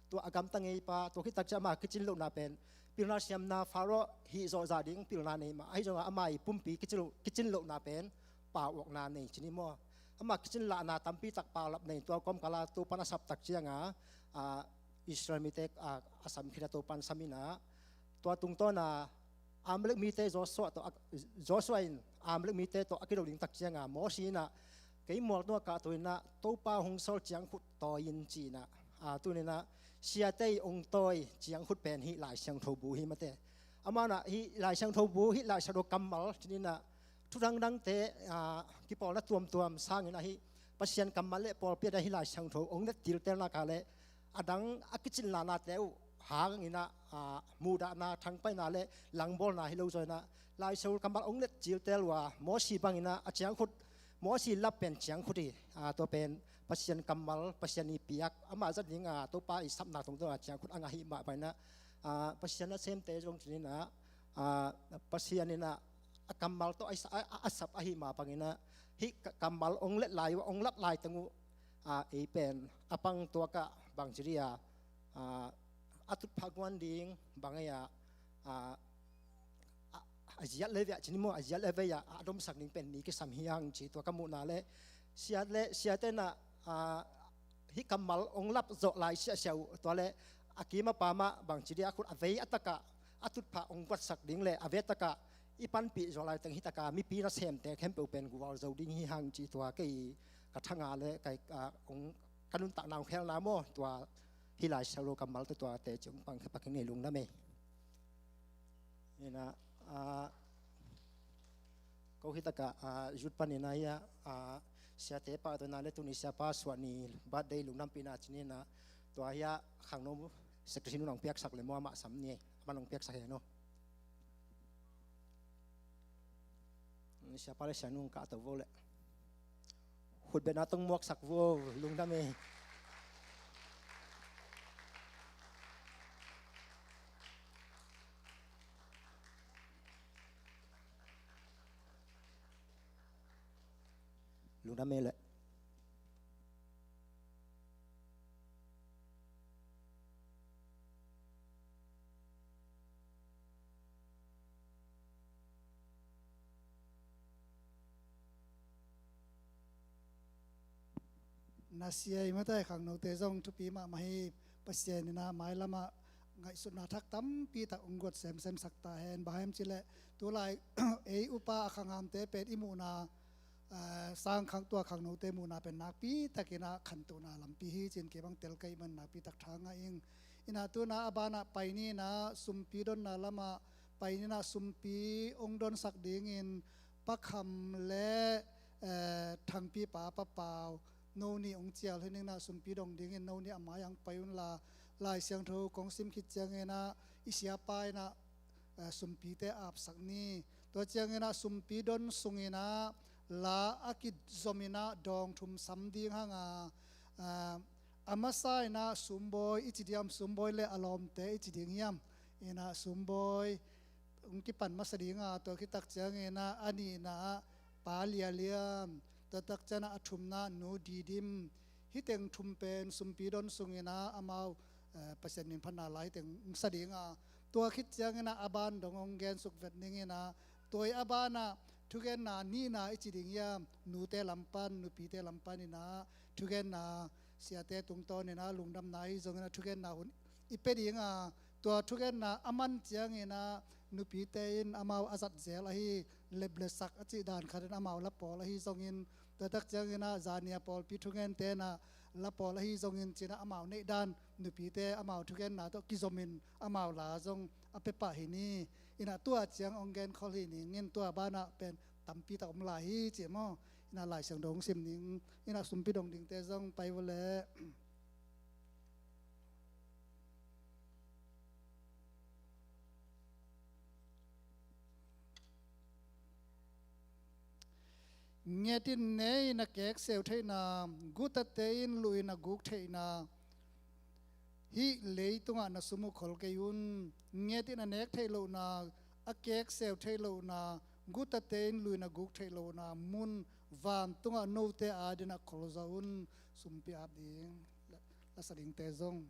Tua a gamta ngeipa, tua khit tak ciang amah kicin lohna pen pilna siamna, Pharaoh hih zawhzah ding pilna nei mah ahi zongah amah i pumpi kicin loh, kicin lohna pen pauawkna nei ci ni maw. Amah kicin lahna tampi tak paulap nei, tua kawmkal ah Topa in a sap tak ciang a, ah, Israel mite, ah, a sam khin a Topa in sam in ah, tua tungtawn a Amalek mite Joshua tawh, ah, Joshua in Amalek mite tawh a kido ding tak ciang a Mosi in ah, "Kei mual tungah kahto in ah Topa hong sawl ciangkhut tawi in," ci in ah, ah, tu-in ah siate i hong tawi ciangkhut pen hih Lai Siangtho bu hi mate. Amau in ah hih Lai Siangtho bu, hih Lai Siangtho kammal ci-in ah thu dangdangte, ah, kipawlna tuamtuam sangin ah hih Pasian kammal le pawlpi a ding hih Lai Siangtho hong let tiltelna ka le a dang a kicin lahnate uh hangin ah, ah, muhdahna, thangpaihna le langbawlna hi lo zaw in ah Lai Siangtho kammal hong let tiltel uh a, Mosi bangin ah a ciangkhut, Mosi lap pen ciangkhut hi, ah, tua pen Pasian kammal, Pasian i piak, amah zat ding, ah, Topa i sapna tungtawn a ciangkhut a ngah hi mah bangin ah, ah, Pasian nasemte zong ci-in ah, ah, Pasian in ah a kammal tawh a, a, a, a sap ahi mah bangin ah, hih ka, kammal hong let lai uh, hong lap laiteng uh, ah, ei pen a pang tuak ah bangci dih a, ah, a tutphah guan ding bang ei ah, ah, a, a ziat le vei ah ci ni maw, a ziat le vei ah a domsak ding pen mi kisam hi hang ci, tua ka muhna le siat le siate in ah, ah, hih kammal hong lap zawh lai siahsiah uh, tua le a kim a pam ah bangci dih a khut a vei a takah a tutphah hong guatsak ding le a vei a takah i panpih zawh laiteng hi takah mipi nasemte khempeuh pen gualzo ding hi hang ci, tua kei ka thanga le kei, ah, hong, ka nuntakna hong khelna maw, tua hih Lai Siangtho kammal tua, tuate ci hong pang khe pak ing ei, lungdam ei. Ina, ah, Ko hi takah, ah, youth panin ah hi ah, ah, siate pahtawina le tuni siapa suah ni birthday lungdampihna ci-in ah, tua hi ah khangno secretary nu nong piaksak le maw, amah sam ni, amah nong piaksak hi no. Siapa le sianu ka to vo le. Khutbetna tong muaksak vo, lungdam e. Lungdam e le. Na sia i matai khangnote zong thupi mahmah hi. Pasian in ah mailamah ngaihsutna thak tampi tak ong guat semsem sak ta hen. Bang hiam cih leh tulai ei upa a khanghamte pen i muhna, ah, sang khang tua khangnote muhna pen nakpi takin ah khantohna lampi hi ci-in kei bang tel ka hih man nakpi tak tha ngah ing. In ah tu-in ah a banah pai ni-in ah sumpi donna lamah pai ni-in ah sumpi ong donsak dingin Pa Kham le, eh, Thangpi pa Pa Pau no nih ong cial hi ning in ah sumpi dong dingin no nih a mai-ah ong pai un la, Lai Siangtho kong sim khit ciangin ah i siapa in ah, eh, sumpite apsak ni. Tua ciangin ah sumpi don sungin ah la a kizom in ah dawng thum sam ding hang a, ah, a masa in ah sumbawi i ci diam, sumbawi le a lawmte i ci ding hiam? In ah sumbawi ong kipan masa ding a, tua khit tak ciangin ah a nihna ah Pa Lia Liam, tua tak ciangin ah a thumna Nu Di Dim, hih teng thum pen sumpi don sungin ah amau, eh, Pasian min phatna la hih teng ong sa ding a, tua khit ciangin ah a ban dong ong gensuk vet ning in ah, tua a banah thugenna nihna i ci ding hiam, nute lam pan, nupite lam pan in ah thugenna, siate tungtawn in ah lungdamna hi zongin ah thugenna hun i pia ding a, tua thugenna a man ciangin ah nupite in amau a zat zel ahi, lep le sak a cih dan khat in amau la pawl ahi zongin, tua tak ciangin ah zani a pawlpi thugente in ah la pawl ahi zongin ci-in ah amau neih dan nupite amau thugenna tawh kizomin amau la zong a pia pah hi ni. In ah tua ciang ong genkhol hi ning in, tua banah pen tampi tak om lai hi ci maw. In ah Lai Siangtho ong sim ning. In ah sumpi dong dingte zong pai vo le. Nget in ne in a kekseu theihna, gutate in luh in a guk theihna, hih leitungah na sum uh khol kei un. Nget in a nek theih lohna, a kekseu theih lohna, gutate in luh in a guk theih lohna mun vantungah note adingin a khol zaw un. Sumpi ap ding, la, lasa dingte zong.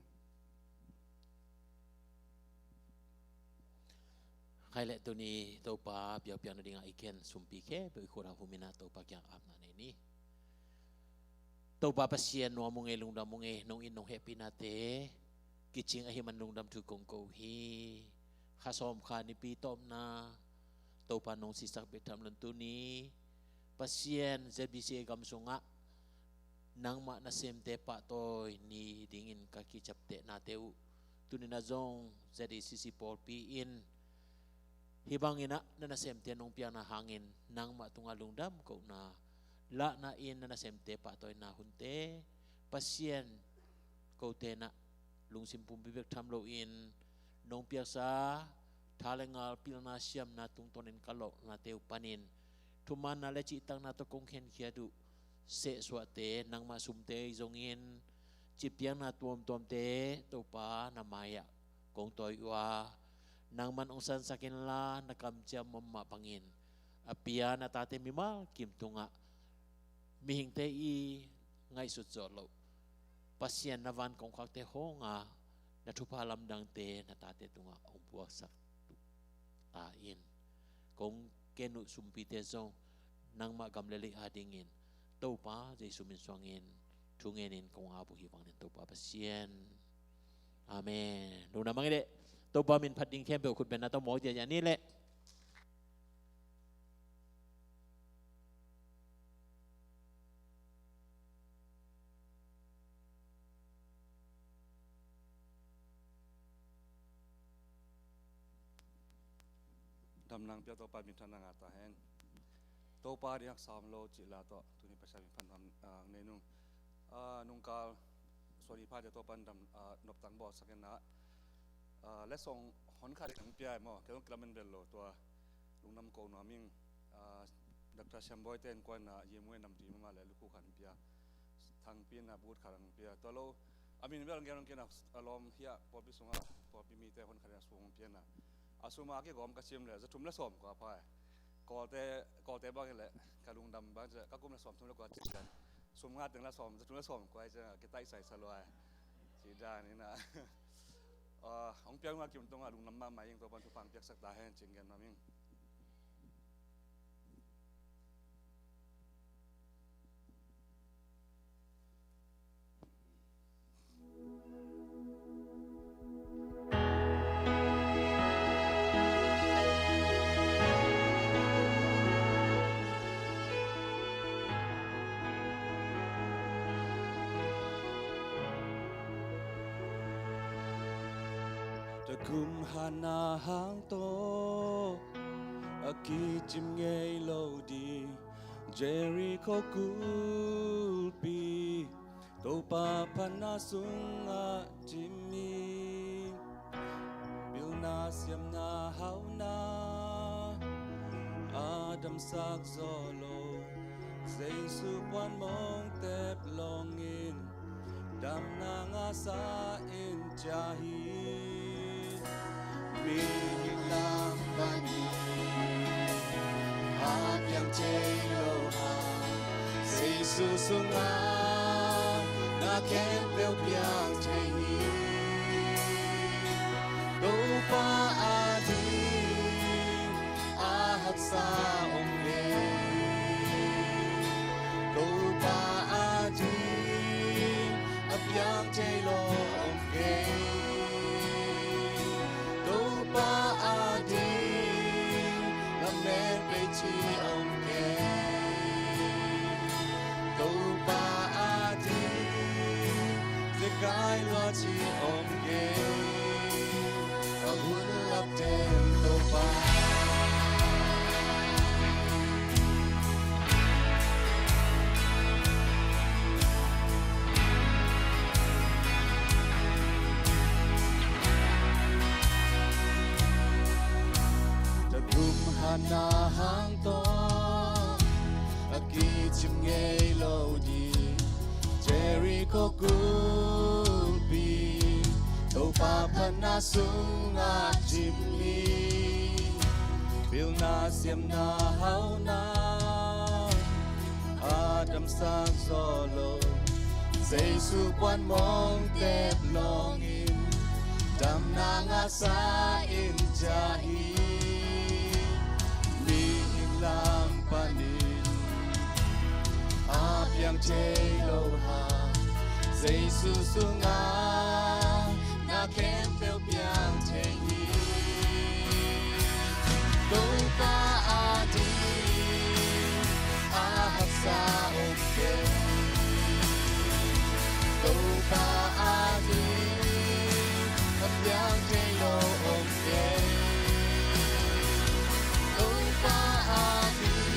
Khai le tuni Topa biakpiakna dingah i khen sumpi khempeuh i khut ah hum in ah Topa kiang apna nei ni. Topa Pasian, nuam ung ei, lungdam ung ei, nong it nong hehpihnate kicing ahih man lungdam thu kong ko uh hi. Kha sawm kha nipi tawpna Topa nong sisak bek tham lo-in tuni Pasian, Z B C A gam sungah nangmah nasemte pahtawi ni dingin ka kiciaptehnate uh tuni-in ah zong Z A C C pawlpi in hih bangin ah na nasemte nong piakna hangin nangmah tungah lungdam kohna lahna in na nasemte pahtawina hunte Pasian, kote in ah lungsim pumpi bek tham loin nong piaksa tha le ngal, pilna siamna tungtawnin ka lawhnate uh panin thumanna le cihtakna tawh kong khenkhiat uh sehsuahte, nangmah sumte ahi zongin cipiakna tuamtuamte Topa na mai-ah kong tawi uh a, nangman hong sansak inla, na kamciam mahmah bangin a pia na tate mimal kim tungah mihingte i ngaihsut zawh loh Pasian, na van kongkhakte hong a, na thupha lamdangte na tate tungah hong puaksak uh a, in kong ken uh sumpite zong nangmah gam le lei adingin Topa Jesu min suangin thungen in kong ap uh hi vang ning, Topa Pasian. Amen. Lungdam hang ei leh. Topa min phat ding khempeuh khutbetna tawh mawk ziahziah ni leh. Damna hong pia Topa minthanna ngah ta hen. Topa ding haksa om lo cih la tawh tuni Pasian min phatnam, ah, nei nung. Ah, nungkal suani phate Topa in dam, ah, noptang bawlsak in ah, ah, letsong honkhat in hong pia hi maw, kei zong kilamen bel lo tua. Lungdam ko nuam ing. Ah, Doctor Siam Bawi te in kuan ah, Yemwe nampi mama le lukhu khat hong pia. Thangpi in ah but khat hong pia. Tua lo, a min bel hong gen hong ken ah, a lawm hiah pawlpi sungah, pawlpi mite honkhat in ah sum hong pia in ah. A sum a kigawm ka sim le, za thum le sawm kua pha hi. Kawlte, Kawlte bang hi le, ka lungdam bang ci le, ka kum le sawm thum le kua ci le. Sum nga teng la sawm, za thum la sawm kua hi ciang a kitaihsai sa lua hi. Ci dan in ah. Ah, hong piang nga kim tong a lungdam mahmah ing, Topa'n thupha hong piaksak ta hen ci-in gen nuam ing. Takum hatna hang tawh a kicim ngei lo ding Jericho kulhpi, Topa phatna sungah cim hi. Pilna siamna hauna a damsak zaw lo, Jesu puan mong tep lawngin damna ngahsa in ciah hi. Mihing lam panin a piang thei lo hang, Jesu sungah na khempeuh piang thei hi. Topa ading a haksa om kei. Topa ading a piang thei lo om kei. Topa ading lamet bei ci om kei. Topa ading zekai lua ci om kei. Ka hun lap teng Topa. Takum hatna hang tawh a kicim ngei lo ding Jericho kulhpi, Topa phatna sungah cim hi. Pilna siamna hauna a damsak zaw lo, Jesu puan mong tep lawngin damna ngahsa in ciah hi. Mihing lam panin a piang thei lo hang, Jesu sungah na khempeuh piang thei hi. Topa ading a haksa om kei. Topa ading a piang thei lo om kei. Topa ading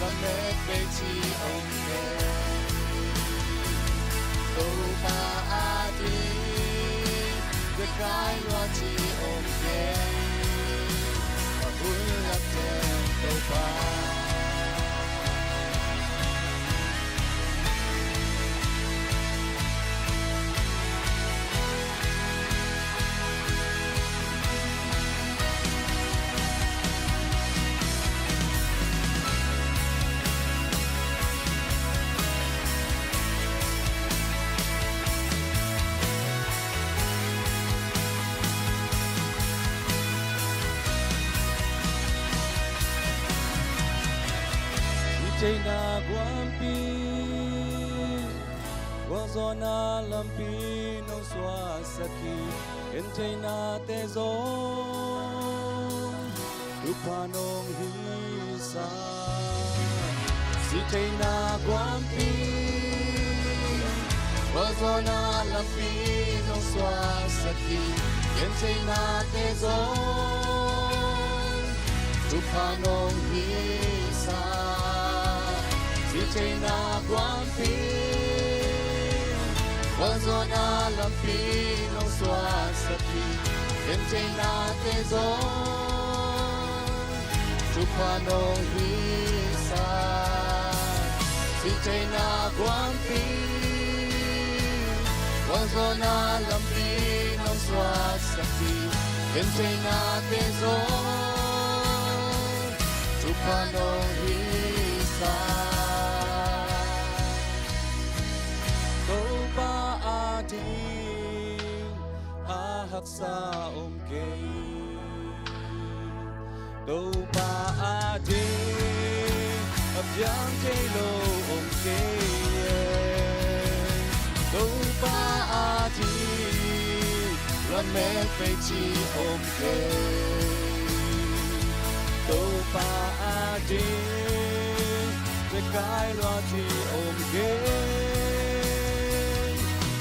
lamet bei ci om kei. Topa ading zekai lua ci om kei. Ka hun lap teng Topa. Theihna guampi, gualzawhna lampi nong suahsak hi. Gentheihnate zong thupha nong hihsa. Sihtheihna guampi, gualzawhna lampi nong suahsak hi. Gentheihnate zong thupha nong hihsa. Sihtheihna guampi, gualzawhna lampi nong suahsak hi. Gentheihnate zong thupha nong hisak. Sihtheihna guampi, gualzawhna lampi nong suahsak hi. Gentheihnate zong thupha nong hisak. Topa ading a haksa om kei. Topa ading a piang thei lo om kei. Topa ading lamet pei ci om kei. Topa ading tekai lua ci om kei.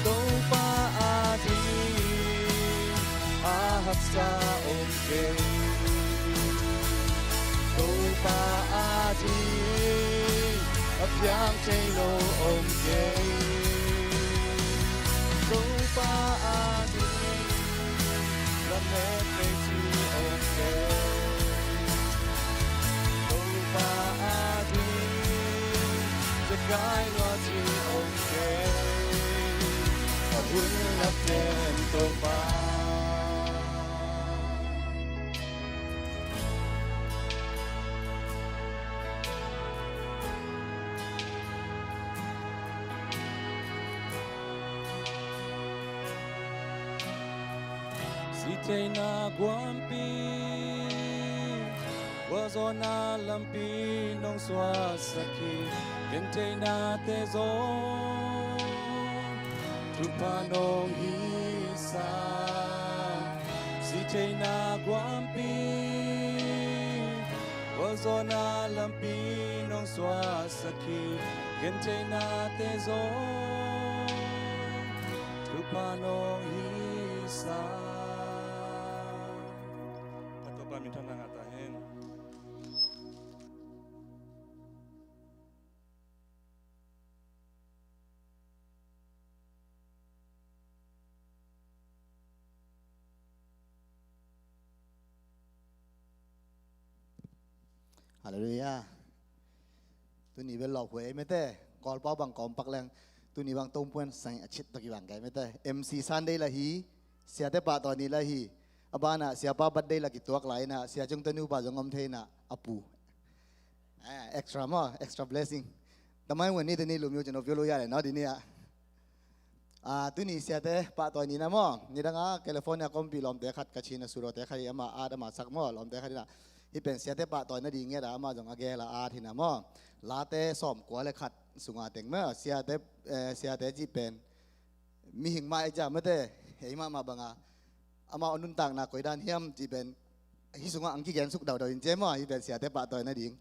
Topa ading a haksa om kei. Topa ading a piang thei lo om kei. Topa ading lamet pei ci om kei. Topa ading tekai lua ci om kei. A hun a pen Topa. Sihtheihna guampi, gualzawhna lampi nong suahsak hi. Gentheihnate zong thupha nong hisak. Sihtheihna guampi, gualzawhna lampi nong suahsak hi. Gentheihnate zong thupha nong hisak. Ka Topa min thang ngah ta hen. Halleluiah. Tuni bel lawhhuai ei mete, Kawlpau bang kawm pak leng, tuni bang tongpuan sang a chit toki bang kai mete. M C Sunday la hi, siate pahtawi ni la hi, a banah siapa birthday la kituak lai inah, sia cung tenu pa zong om thei inah, a pu. Eh, extra maw, extra blessing. Tamai wen ni teni lum yu cin of yu lu ya le no di ni ah. Ah, tuni siate pahtawi ni na maw. Nidang a California kompi lawmte khat ka Chin a surote khat hi ama at ama sak maw lawmte khat hi na. Hi pen siate pahtawi na di nget a ama zong a gel a at hi na maw. Late sawm kua le khat sunga teng maw. Siate, eh, siate ci pen mihing mah ei cia mate, ei mahmah banga amau a nuntakna koi dan hiam cih pen hih sungah ang kigen suk daudau in cia maw, hih pen siate pahtawi nading.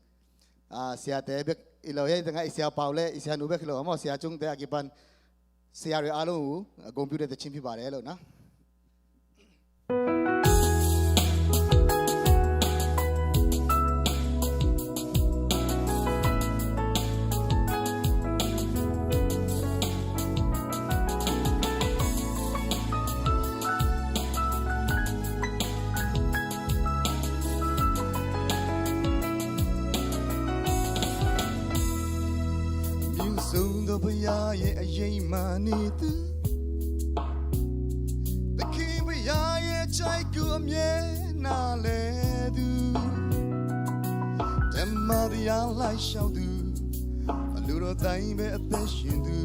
Ah, siate bek i lo hi, tengah i sia pau le i sia nu bek hi lo maw, sia cungte a kipan sia ri a lo, a gompiute te chim hi ba le lo na. Min sung do paya ye a ye ma ni tu. သခင်ဘုရားရဲ့ ချစ်ကူအမြဲနားလဲသူ ဓမ္မတရားလိုက်လျှောက်သူ အလိုတော်တိုင်းပဲအသက်ရှင်သူ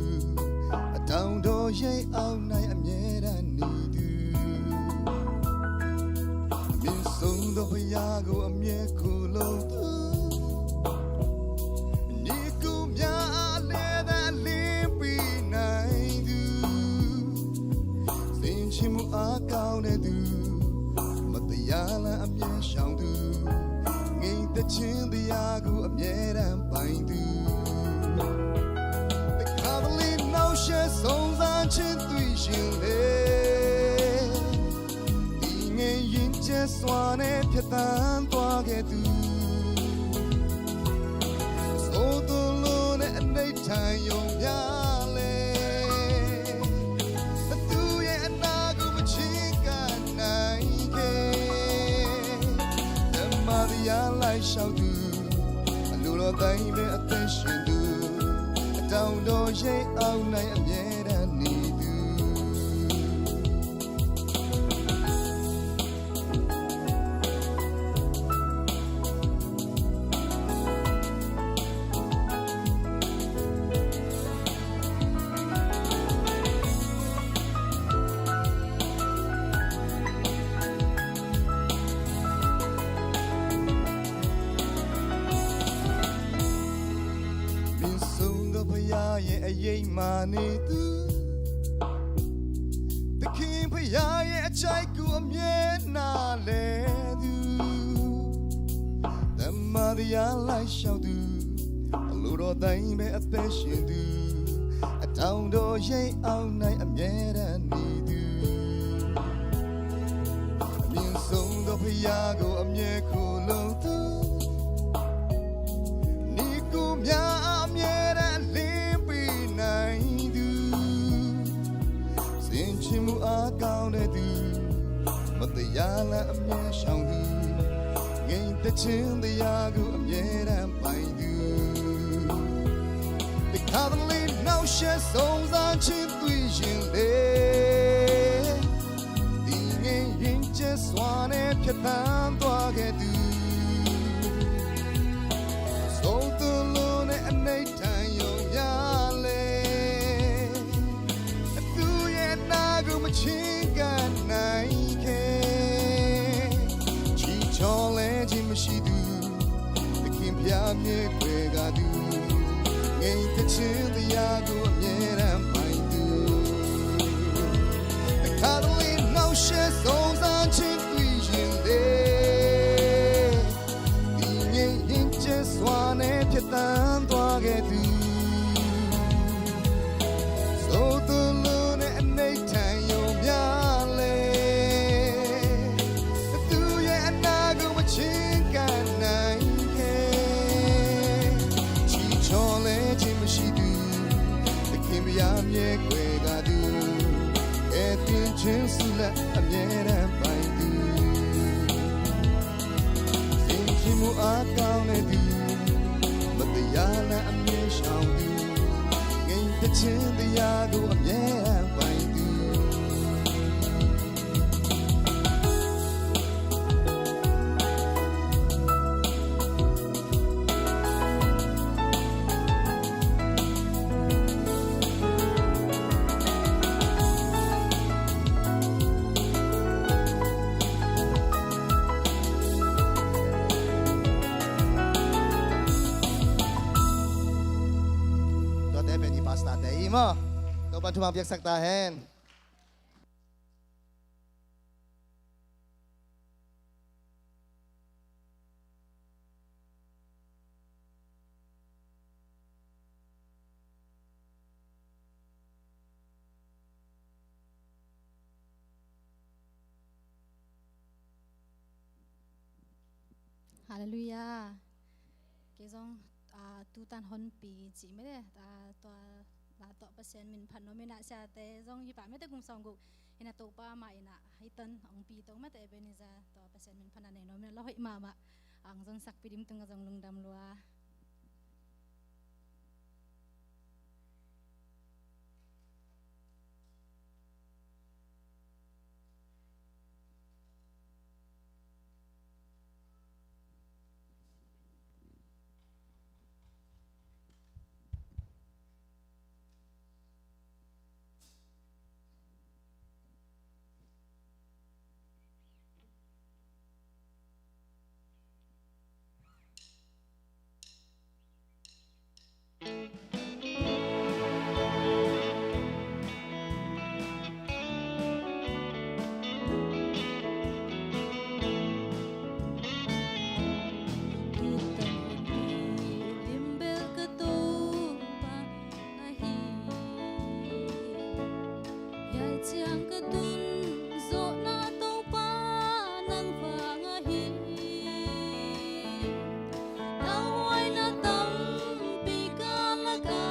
အတောင်တော်ရဲ့အောက်၌အမြဲတမ်းနေသူ အမြင့်ဆုံးသောဘုရားကိုအမြဲခိုလှုံသူ ညီကူများအားလည်းသာလင်းပေးနိုင်သူ စင်ချင်မှုအားကောင်းတဲ့သူ မတရားလမ်းအမြဲရှောင်သူ ငြိမ်သက်ခြင်းတရားကိုအမြဲတမ်းပိုင်သူ တခါတလေနှောင့်ယှက်စုံစမ်းခြင်းတွေ့ရင်လေ တည်ငြိမ်ရင်ကျဲစွာနဲ့ဖြတ်သန်းသွားခဲ့သူ ထန်ရုံမျှလဲ သူ့ရဲ့အနာကို မချဉ်းကပ်နိုင်ခဲ့။ သမ္မာတရားလိုက်လျှောက်သူ၊ အလိုတော်တိုင်းပဲ အသက်ရှင်သူ၊ အတောင်တော်ရဲ့အောက်၌ အမြဲတမ်းနေသူ။ မြင့်ဆုံးသောဘုရားရဲ့အရိပ်မှာနေသူ၊ သခင်ဘုရားရဲ့အကြိုက်ကို အမြဲနားလည်သူ၊ သမ္မာတရားလိုက်လျှောက်သူ၊ အလိုတော်တိုင်းပဲ အသက်ရှင်သူ၊ အတောင်တော်ရဲ့အောက်၌ အမြဲတမ်းနေသူ၊ အမြင့်ဆုံးသောဘုရားကို အမြဲခိုလှုံသူ၊ ညီအစ်ကိုများအား အမြဲတမ်းလင်းပေးနိုင်သူ၊ ဆင်ခြင်မှုအားကောင်းတဲ့သူ၊ မတရားလမ်းအမြဲရှောင်သူ၊ ငြိမ်သက်ခြင်းတရားကို အမြဲတမ်းပိုင်သူ၊ တခါတလေ နှောင့်ယှက်စုံစမ်းခြင်းတွေ့ရင်လည်း တည်ငြိမ်ရင်ကျဲစွာနဲ့ ဖြတ်သန်းသွားခဲ့သူ၊ ဆုံးသလိုနဲ့ အနိဋ်ထန်ရုံမျှလဲ သူ့ရဲ့အနာကို မချဉ်းကပ်နိုင်ခဲ့။ ချီချော်လဲခြင်းမရှိသူ၊ သခင်ဘုရားမျက်ကွယ်ကသူ၊ ငြိမ်သက်ခြင်းတရားကို အမြဲတမ်းပိုင်သူ၊ တခါတလေ နှောင့်ယှက်စုံစမ်းခြင်းတွေ့ရင်လည်း တည်ငြိမ်ရင်ကျဲစွာနဲ့ ဖြတ်သန်းသွားခဲ့သူ၊ ဆုံးသလိုနဲ့ အနိဋ်ထန်ရုံမျှလဲ သူ့ရဲ့အနာကို မချဉ်းကပ်နိုင်ခဲ့။ ချီချော်လဲခြင်းမရှိသူ၊ သခင်ဘုရားမျက်ကွယ်ကသူ၊ ကယ်တင်ခြင်းဆုလာဘ် အမြဲတမ်းပိုင်သူ၊ ဆင်ခြင်မှုအားကောင်းတဲ့သူ၊ မတရားလမ်းအမြဲရှောင်သူ၊ ငြိမ်သက်ခြင်းတရားကို အမြဲတမ်းပိုင်သူ။ Tuate pen i pastor te hi maw. Topa'n thuman piaksak ta hen. Halleluiah. Kei zong, ah, tutan honpi cih mete, ah, tua la tawh Pasian min phat nuam ina, siate zong hih pa mete kum sawmguk ina, Topa mah ina hih tan hong pi tong mete, Ebenezer, tua Pasian min phat na nei nuam ina, la hoih mahmah. Ang zong sakpi dim tung a zong lungdam lua. Lim bel ka Topa ahi, hiai ciang ka tun zawhna Topa nang vang ahi. Lauhuaina tampi ka lak a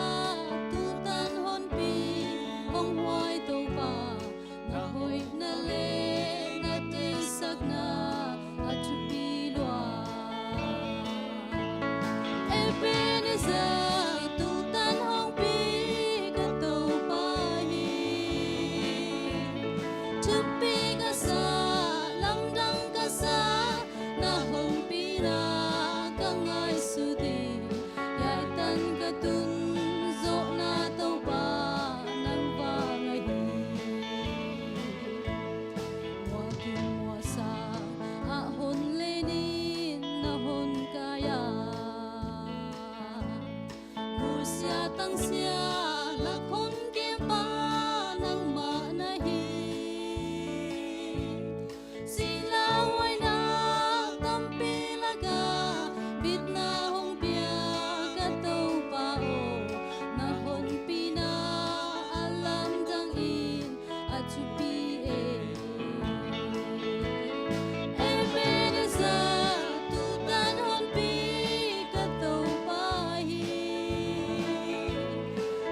Thupi e. Ebenezer, tutan honpi ka Topa hi.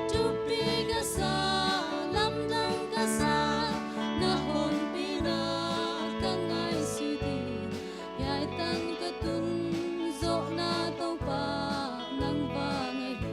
Thupi ka sa, lamdang ka sa, na honpina ka ngaihsut hi. Hiai tan ka tun zawhna Topa nang bang ahi.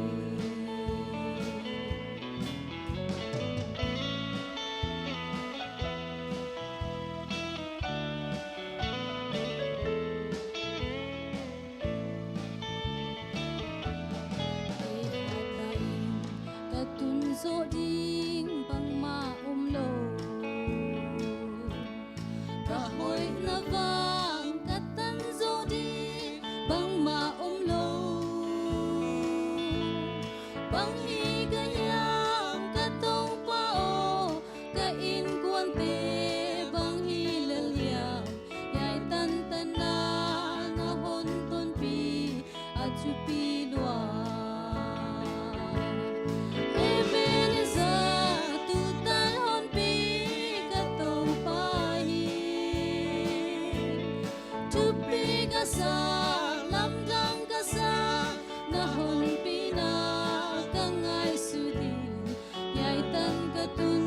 Ka tun zawh ding bangmah om lo. Ka hoihna vang ka tan zawh ding bangmah om lo. Bang hi ka hiam ka Topa aw, ka innkuante bang hi lel hiam, hiai tantanna na hon tonpih a thupi lua. Ebenezer, tutan honpi ka Topa hi. Thupi ka sa, lamdang ka sa, na honpina ka ngaihsut hi. Hiai tan ka tun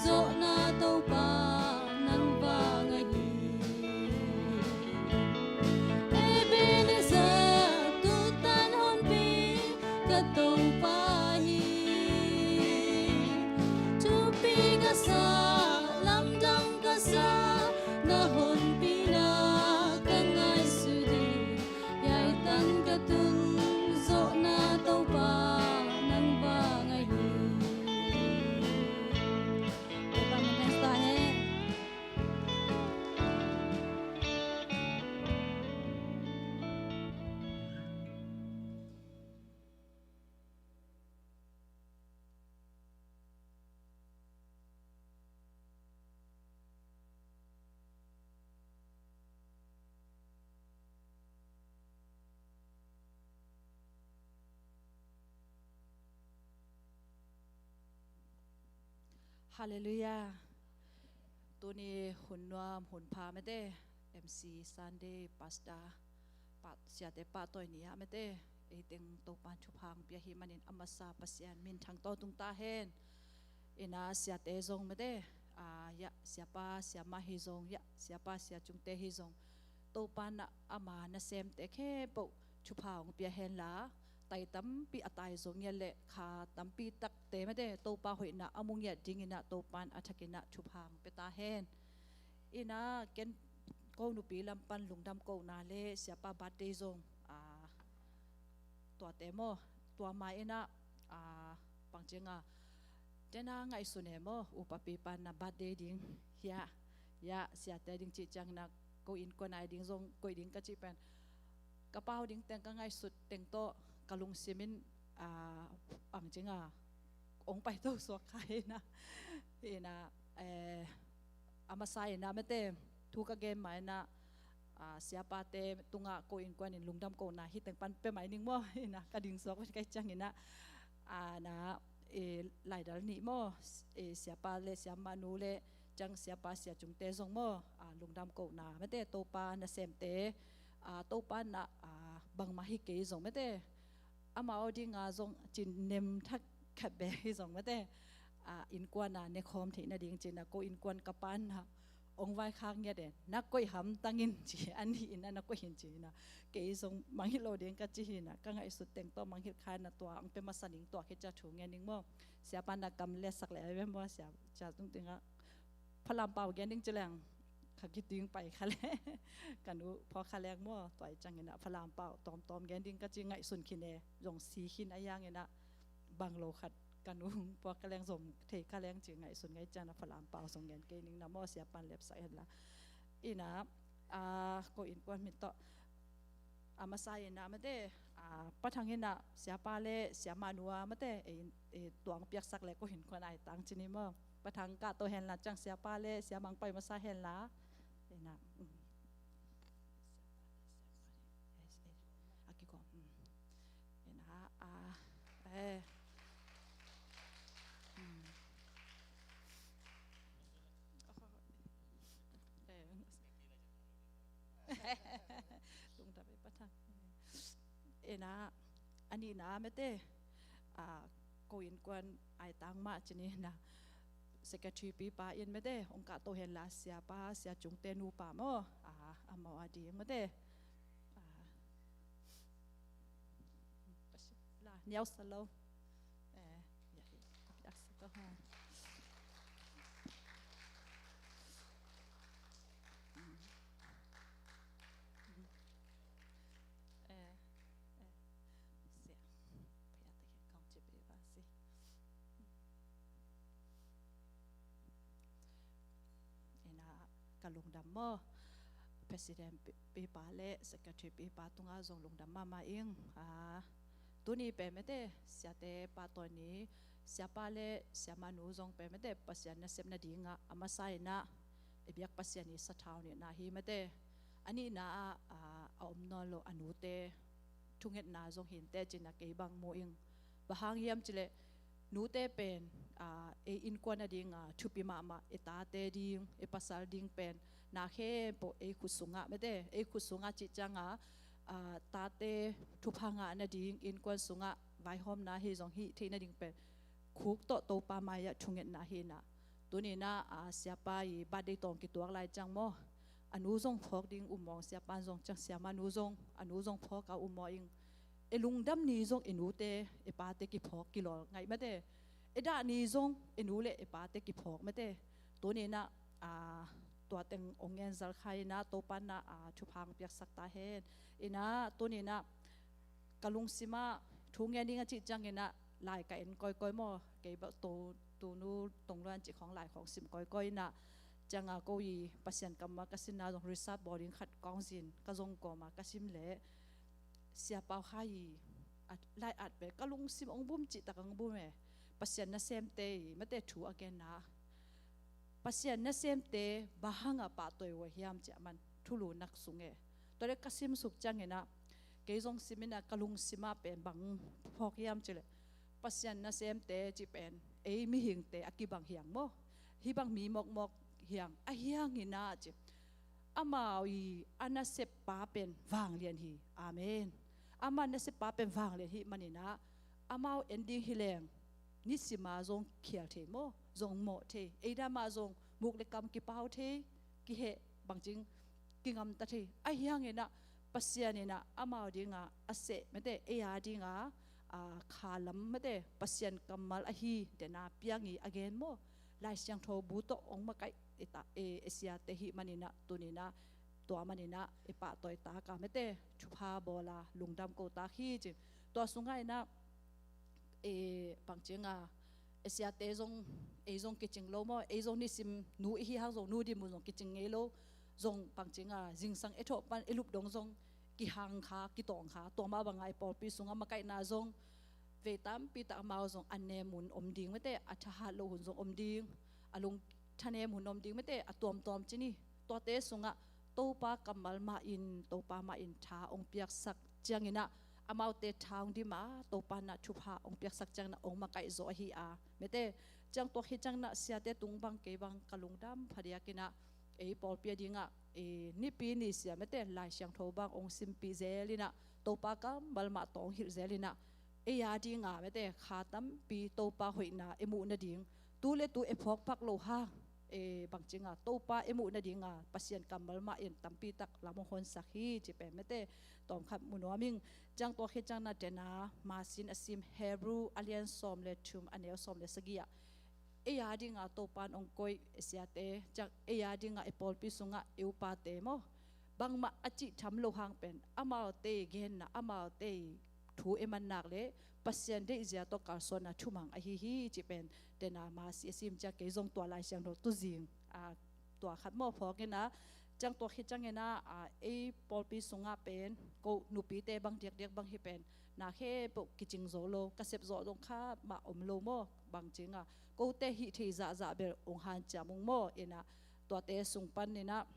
zawhna Topa nang bang ahi. Ebenezer, tutan honpi ka Topa hi. Thupi ka sa, lamdang ka sa, na honpina ka ngaihsut hi. Hiai tan ka tun zawhna Topa nang bang ahi. Topa min thang sa hen. Halleluiah. Tuni hun nuam hun pha mate, M C Sunday, Pastor, pa, siate pahtawi ni ah mate, ei teng Topan thupha hong pia hi manin a masa Pasian min thang tawntung ta hen. Ina siate zong mate, a, ya, siapa, siamah hi zong, ya, siapa, siachungte hi zong, Topan ah ama nasemte khempeuh thupha hong pia henla, tai tampi a tai zong ngiat leh kha tampi takte mate, Topa hoihna a mu ngiat dingin ah Topan a thakin ah thupha hong pia ta hen. Ina ken ko nupi lam pan lungdam kohna leh siapa birthday zong, a, tuate maw, tua ma in ah, a, bangci nga, tena ngaihsun e maw, upapi pan na birthday ding, ya, ya, siate ding cih ciangin ah ko innkuan a ding zong koih ding ka cih pen, ka pau ding teng ka ngaihsut teng tawh ka lungsim in, a, bangci nga, ong paito suak kha ina, ina, eh, a masa ina mate, thu ka gen ma ina, a, siapate tungah ko innkuan in lungdam kohna hi teng pan pia mai ning maw, ina ka ding suak pen kai ciangin ah, a, na, e, laidal nih maw, e, siapa leh siamah nu leh ciang siapa siachungte zong maw, a, lungdam kohna mate, Topa nasemte, a, Topa na, a, bangmah hi kei zong mate, amau dinga zong cin nem thak khat bek hi zong mate, a, innkuan a nekhawm theihna ding cin ah ko innkuan ka pan ah ong vaikhak ngiat e, na koih hamtang in ci, a nih in ah na koih in ci ina, kei zong mangngilh lo ding ka ci hi ina, ka ngaihsut teng tawh mangngilh kha ina, tua ong pia masa ning, tua khit ciang thu ngen ning maw. Siapa na kam leh sak leh a ve maw, sia, sia tung ting ah Falam pau gen ding ci leng kha kiting pai kha leh, ka nu phuak kha leng maw, tua i ciangin ah Falam pau tawmtawm gen ding ka ci, ngaihsun khin e, zong si khin a, iang in ah bang lo khat ka nu phuak kha leng, zong thei kha leng ci, ngaihsun ngai ciang ah Falam pau zong gen kei ning na maw, siapan lepsak henla. Ina, a, ko innkuan min tawh a masa ina mate, a, Pa Thang ina siapa leh siamah nu a mate, e, e, tuang piaksak leh ko innkuan ai tang ci ni maw. Pa Thang kah to henla, ciang siapa leh siamah pai masa henla. Ina, mm. A kiko, mm. Ina, a, eh. Mm. Pathang. Ena, a nihna mete, a, ko innkuan aitang mah ci ni na, secretary pipa in mete hong kahto hen la, siapa, sia Cungte nupa maw, a, amau a ding mete, a, la niau sa lo. Eh, ya, ya, sa ko ha. Eh, eh, sia. Paya ta ke kong ci pe ba si. Ena, ka lungdam maw. President pi-, pipa le secretary pipa tunga zong lungdam mahmah ing. A, tuni pen mete, siate pahtawi ni, siapa le siamanu zong pen mete, Pasian nasepna dinga a masa ina, i biak Pasian i sathau nihna hi mete. A nihna ah, a, a om nawn lo a nute thungetna zong hinte cina kei bang mu ing. Bang hang hiam cileh, nute pen, a, ei innkuan a dinga thupi mahmah, ei tate ding, ei pasal ding pen na khempeuh ei khut sungah mete, ei khut sungah cih cianga, a, tate thupha ngah nading, innkuan sungah vaihawmna hi zong hih theih nading pen khuk tawh Topa mai-ah thungetna hi na. Tunina, a, siapa i birthday tawng kituak lai ciang maw, a nu zong phawk ding um mawng, siapa zong ciang, siamanu zong a nu zong phawk a um mawng ing. E lungdam ni zong e nute e pate kiphawk kilawl ngaih mate. E dah ni zong e nu le e pate kiphawk mate. Tunina, a, tua teng ong gen zal kha ina, Topa na, a, thupha ong piaksak ta hen. Ina, tunina ka lungsimah thu ngen ding a cih ciangina lai ka en kawikawi maw? Kei bak to, tunu tongluan cih khawng lai khawng sim kawikawi ina, cianga ko i Pasian kammal ka simna zong research bawl ding khat kawng zin ka zong kawma ka sim leh, Sia Pau Khai i, a, lai at pen ka lungsim ong bum cih tak ong bum e. Pasian nasemte i mate thu a genna, Pasian nasemte bang hanga pahtawi uh a hiam cih a man thulu nak sung e. Tua le ka simsuk ciangina kei zong simina ka lungsimah pen bang phawk hiam cih leh, Pasian nasemte cih pen ei mihingte a kibang hiang maw? Hih bang mi mawkmawk hiang a hiangina cih, amau i a nasep pa pen vanglian hi. Amen. Amau nasep pa pen vanglian hi manina amau en ding hi leng nisima zong khial thei maw, zong mawh thei. Ei dah mah zong muk le kam kipau thei, kiheh bangcing kingamta thei. A hiangina Pasian ina amau dinga a seh mate, ei a dinga, a, kha lam mate, Pasian kammal ahi dena piang i a gen maw? Lai Siangtho bu tawh ong makaih e ta, e, e siate hi manina tunina tua manina e pahtawi taka mate thupha bawla lungdam ko tak hi cin. Tua sunga ina e, bangcinga e siate zong, ei zong kicing lo maw? Ei zong nisim nu ihi hang zong nu dim uh zong kicing ngei lo. Zong bangcinga zingsang e thawh pan e lup dong zong kihang kha, kitawng kha. Tua mah banga e pawlpi sunga makaihna zong vei tampi tak amau zong a nem hun om ding mate, a thahat lo hun zong om ding, a lung thanem hun om ding mate, a tuamtuam cini. Tuate sungah Topa kammal mah in, Topa mah in tha ong piaksak ciangina amaute tha ong dima, Topa na thupha ong piaksak ciangina ong makaih zaw ahi a mate. Ciang tua hi ciangina siate tung bang kei bang ka lungdam phadiakina ei pawlpi a dinga, e, nipi ni sia mate Lai Siangtho bang ong simpih zelina, Topa kammal mah tawh ong hilh zelina, ei a dinga mate kha tampi Topa hoihna e muh nading, tu le tu e phawkphak lo hang, e, bangcinga Topa e muh nadinga Pasian kammal mah in tampi tak lam ong honsak hi ci pen mate tawmkhat mu nuam ing. Ciang tua hi ciangina dena masin a sim Hebrew a lian sawm le thum a neu sawm le sagih ah, ei a dinga Topa in ong koih e siate, ciang ei a dinga e pawlpi sunga e upate maw, bangmah a cih tham lo hang pen amaute i genna, amaute i thu e man nak le Pasian deihzia tawh kalsuanna thumang ahi hi ci pen dena masi a sim ciang kei zong tua Lai Siangtho tuzing, a, tua khat maw phawkina. Ciang tua hi ciangina, a, ei pawlpi sunga pen ko nupite bang diakdiak bang hi pen na khempeuh kicing zo lo, ka sep zawh zong kha mah om lo maw? Bangcinga kote hih thei zahzah bel ong hanciam ung maw? Ina tuate sung panina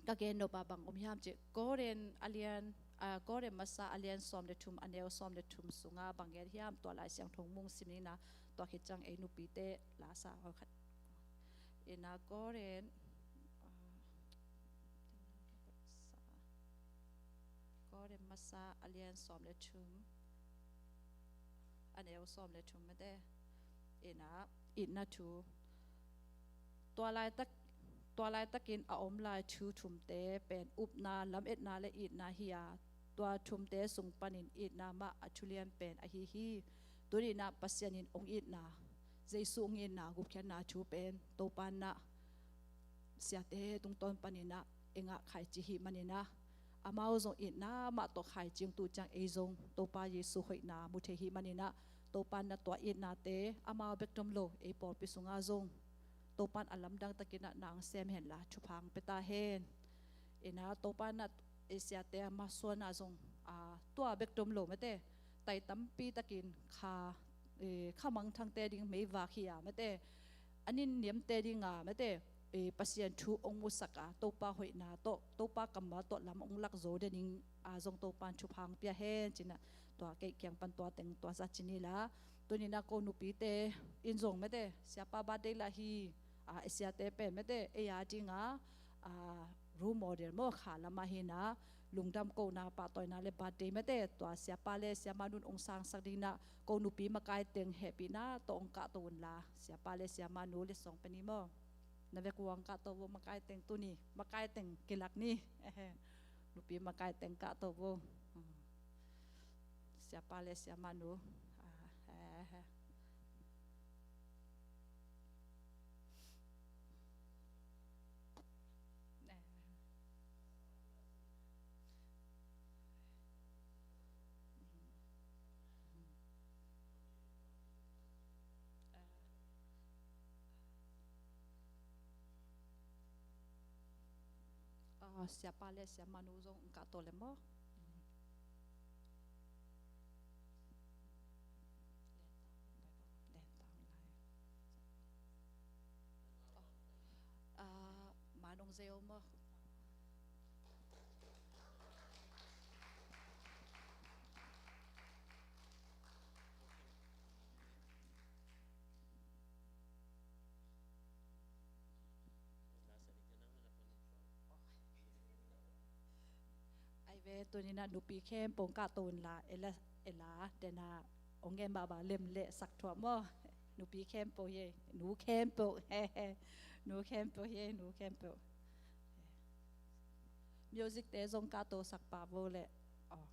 ka gen nop a bang om hiam cih, Korin a lian, a, Korin masa a lian sawm le thum a neu sawm le thum sunga bang gen hiam, tua Lai Siangtho mung simina, tua khit ciang ei nupite lasa hawkhat. Ina Korin, a, Korin masa a lian sawm le thum, a neu sawm le thum mate. Ina, itna thu. Tua laitak, tua laitakin a om lai thu thumte pen upna, lametna le itna hi a, tua thumte sung panin itna mah a thulian pen ahi hi. Tuninah Pasian in ong itna, Jesu ong itna, gupkhiatna thu pen Topa nah siate tungtawn paninah engah khaici hi maninah, amau zong itna mah tawh khaici ong tu ciang ei zong Topa Jesu hoihna mu thei hi maninah, Topa nah tua itnate amau bek tom lo ei pawlpi sungah zong Topan a lamdang takinah nang sem henla thupha ong pia ta hen. Ina Topa nah ei siate a masuanah zong, a, tua bek tom lo mate, tai tampi takin kha, e, kha mangthangte ding meivak hi a mate, a nin niamte dinga mate, e, Pasian thu ong musak a, Topa hoihna tawh, Topa kammal tawh lam ong lak zo de ding a zong Topan thupha ong pia hen cinah, tua kei kiang pan tua teng tua za cini la. Tuninah ko nupite in zong mate, siapa birthday lah hi, a, ei siate pen mate, ei a dinga, a, role model maw, kha lamah hinah, lungdam kohna, pahtawina le birthday mate, tua siapa le siamah nu'n ong sangsak dinah, ko nupi makai teng hehpihna tawh ong kahto unla, siapa le siamah nu le sawng peni maw. Na vek uang kahto vo makai teng tuni, makai teng kilak ni. Nupi makai teng kahto vo. Siapa le siamah nu. Ah, eh, eh. Ah, siapa le siamah nu zong ong kahto le maw. Ah, man ong zeu maw. Ai ve, tuninah nupi khempeuh ong kahto unla, ela, ela, denah ong gen baba lem le sak thuah maw. Nupi khempeuh hi, nu khempeuh, he, he. Nu khempeuh hi, nu khempeuh. Music te zong kahto sak pah vo le. Oh.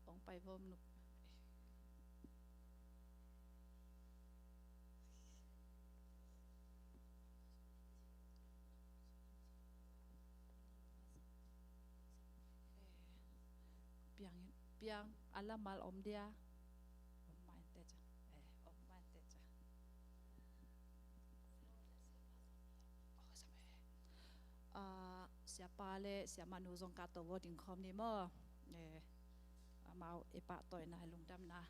Ong pai vo nu. Piang, piang, a lamal om dia. Om mai te cha. Eh, om mai te cha. Ah, siapa le siamah nu zong kahto vo ding khawm ni maw. Eh, amau i pahtawina lungdamna.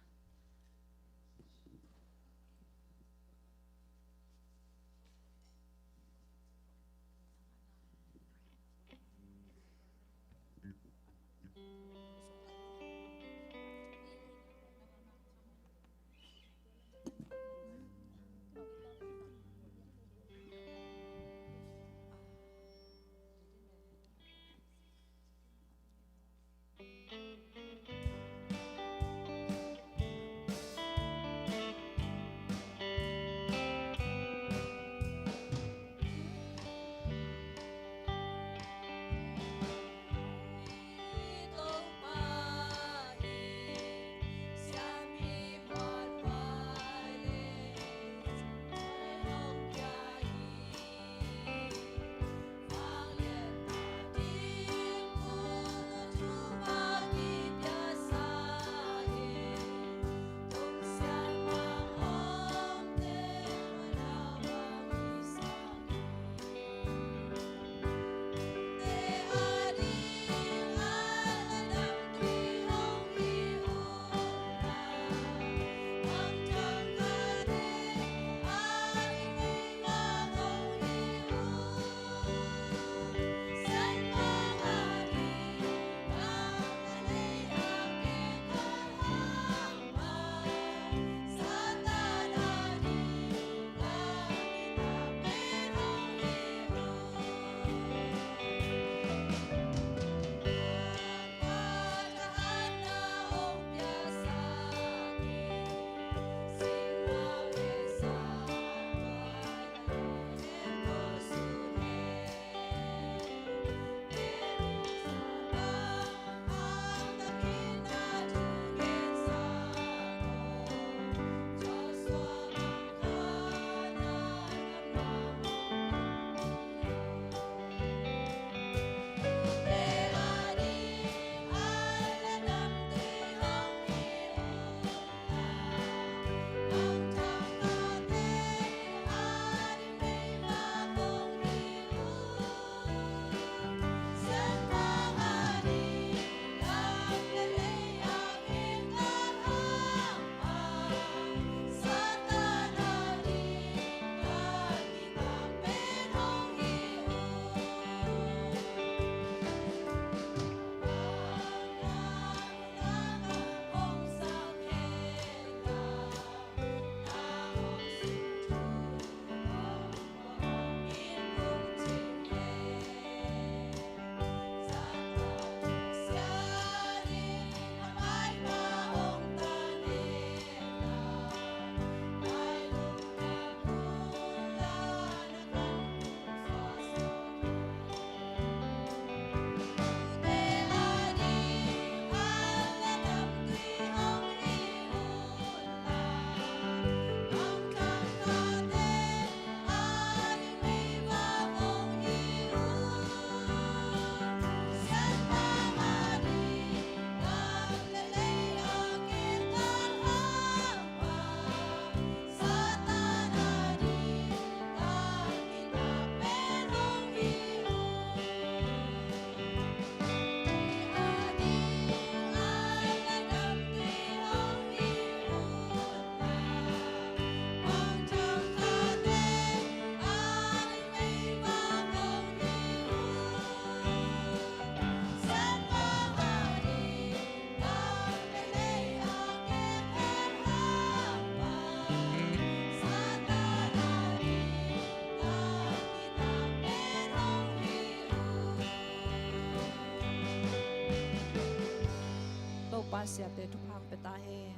Siate thupha pia ta hen.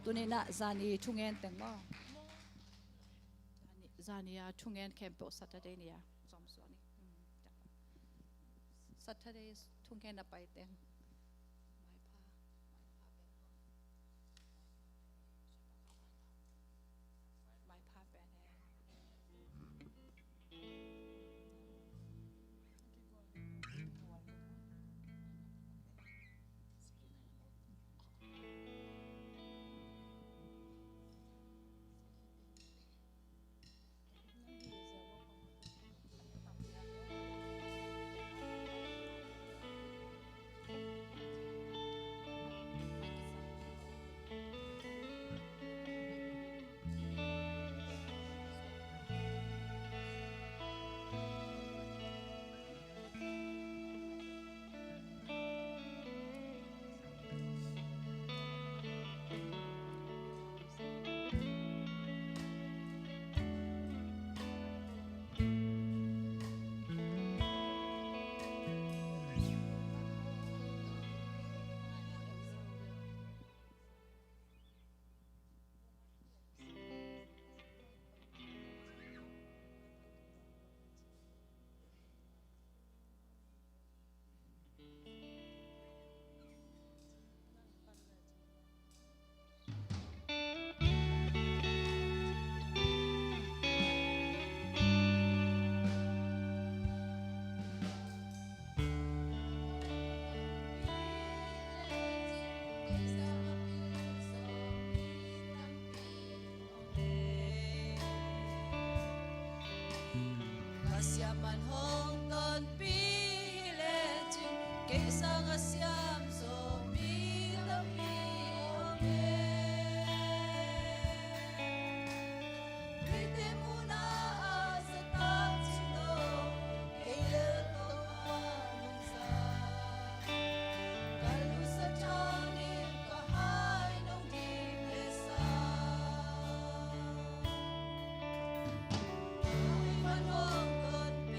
Tuni-in ah zani thungen teng maw? Zani, zani a thungen khempeuh Saturday ni a zom suak ni. Saturday thungen a pai teng. Pasian man hong tonpih hi lecin, kei sangin siam zo mi tampi om e. Britain muna a zatak cilo, kei le Topa nungsa. Ka lusa thanin ka hai nong ding le sa. Ui man hong tonpih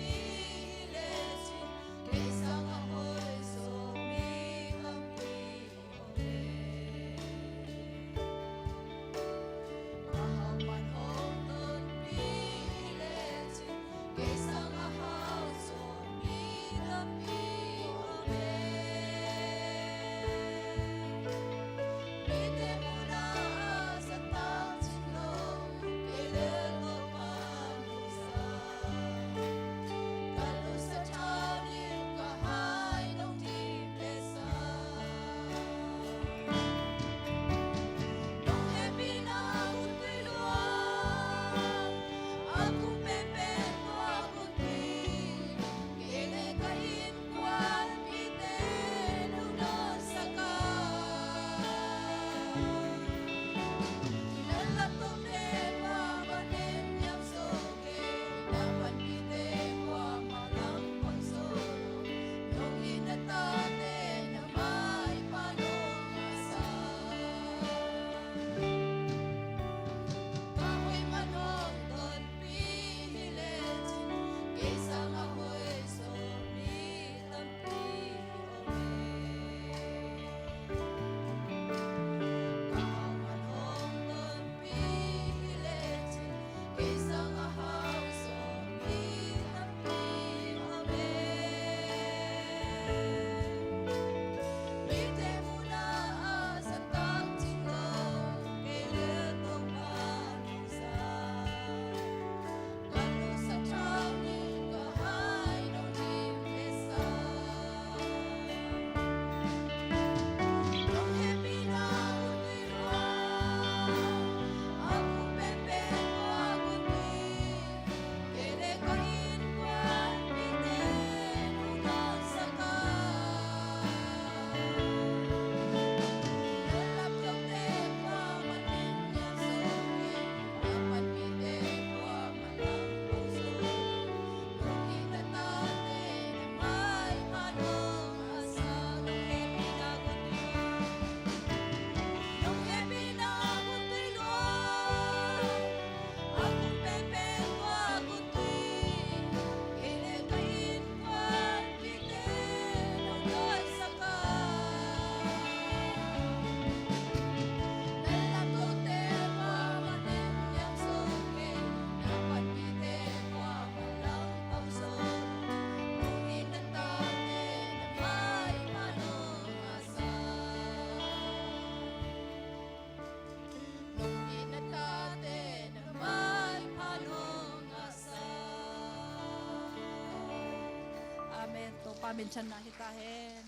Amen. Channa hi ta hen.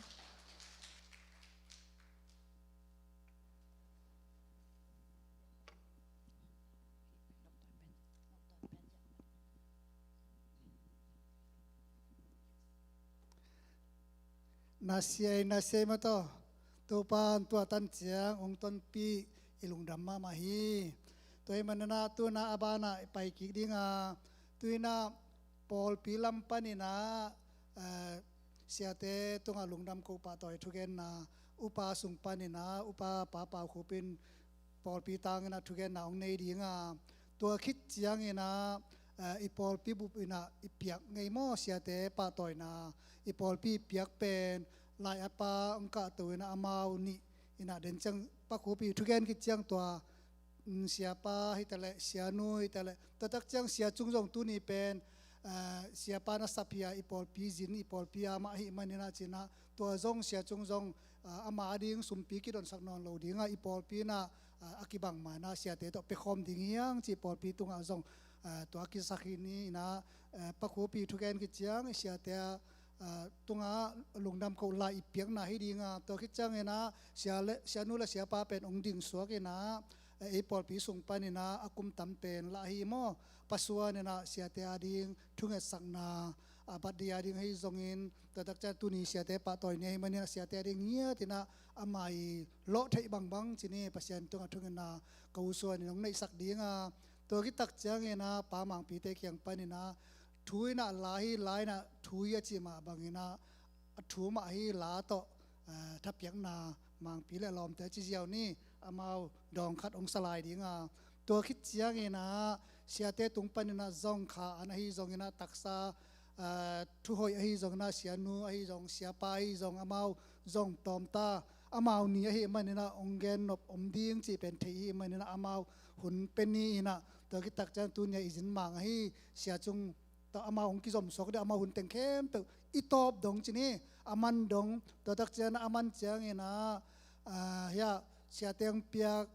Nasiai, nasiai mataw. Topan tua tan ciang ong tonpih i lungdam mahmah hi. Tua hi manina tuna a bana i pai kik dinga, tuina pawlpi lam panina, eh, siate tunga lungdam ko pahtawi thugenna, upa sung panina upa Pa Pau Khup in pawlpi tangina thugenna ong nei dinga, tua khit ciangina, eh, i pawlpi bup ina i piak ngei maw, siate pahtawina i pawlpi i piak pen lai a pa ong kahto ina amau nih ina den ciang Pa Khup i thugen khit ciang tua, mm, siapa hitaleh sianu hitaleh tua tak ciang sia cung zong tuni pen, eh, siapa na sap hi a i pawlpi zin i pawlpi a mah hi manina cina tua zong sia cung zong, ah, ama a ding sumpi kidonsak nawn lo dinga i pawlpi na, ah, a kibang mana siate tawh pekhawm ding hiang ci pawlpi tunga zong, ah, tua kisak hi ni ina, ah, Pa Khup i thugen khit ciang i siate a, ah, tunga lungdam ko lai i piakna hi dinga tua khit ciangina sia le, sianu le siapa pen ong ding suak ina, eh, ei pawlpi sung panina a kum tam pen lah hi maw, Pa Suan ina siate a ding thungetsakna, ah, birthday a ding ahi zongin tua tak ciang tuni siate pahtawi ni ahi manina siate a ding ngiat ina ama i lawh theih bangbang cini Pasian tunga thungetna ko suan in ong neihsak dinga, tua khit tak ciangina Pa Mangpite kiang panina thu ina la hi, la ina thu hi a ci mah bangina a thu mah hi la tawh, eh, thapiakna Mangpi le lawmte a ci ziau ni, amau dawng khat ong sa lai dinga, tua khit ciangina siate tung panina zong kha an ahi zongina taksa, eh, thuhoih ahi zongina sianu ahi zong siapa ahi zong amau zong tawmta amau ni ahi manina ong gen nop om ding ci pen thei hi manina amau hun pe ni ina, tua khit tak ciang tunia i zin mang ahi sia cung tawh amau hong kizom suak dih amau hun teng khempeuh i tawp dong cini a man dong tua tak ciang a man ciangina, ah, hia siate hong piak,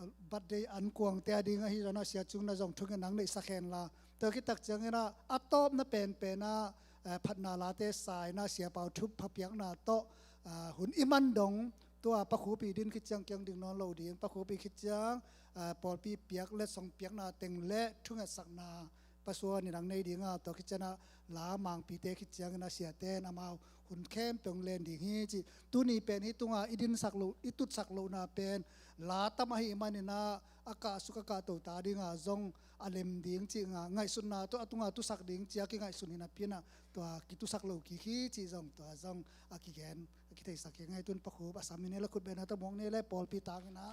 ah, birthday an kuangte a ding ahi zongina sia cungna zong thungetna hong neihsak henla tua khit tak ciangina a tawpna penpena, eh, phatna late saina sia pau thup phapiakna tawh, ah, hun i man dong tua Pa Khup i din khit ciang kiang ding nawn lo ding Pa Khup i khit ciang, ah, pawlpi piak letsong piakna teng le thungetsakna Pa Suan in ang nei dinga tua khit ciangina la Mangpite khit ciangina siaten amau hun khempeuh ong len ding hi ci. Tuni pen hi tunga i dinsak lo i tutsak lohna pen la tam ahi manina a kahsuk a kahto ta dinga zong a lem ding ci nga ngaihsutna tua a tunga tusak ding cia kingaihsun hina pina tua kitusak lo kik hi ci zong tua zong a kigen a kitheisak hi ngai tun Pa Khup a sam ine la khut bena ta muang ne le pawlpi tangina.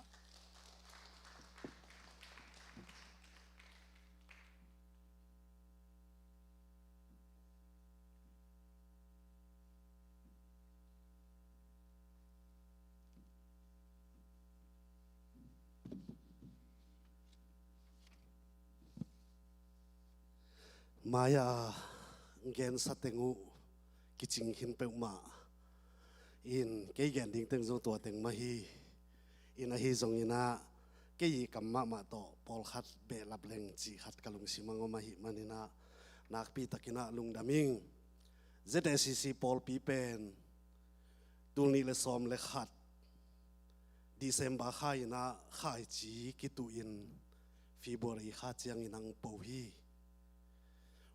Mai-a gensa teng uh kicing khin peuhmah in kei gen ding teng zong tua teng mah hi. In ahi zongina kei i kam mahmah tawh pawlkhat behlap leng cih khat ka lungsim ang om ahi manina nakpi takina lungdam ing. Z A C C pawlpi pen tul nih le sawm le khat December kha ina khaici kituh in February kha ciangin ang po hi.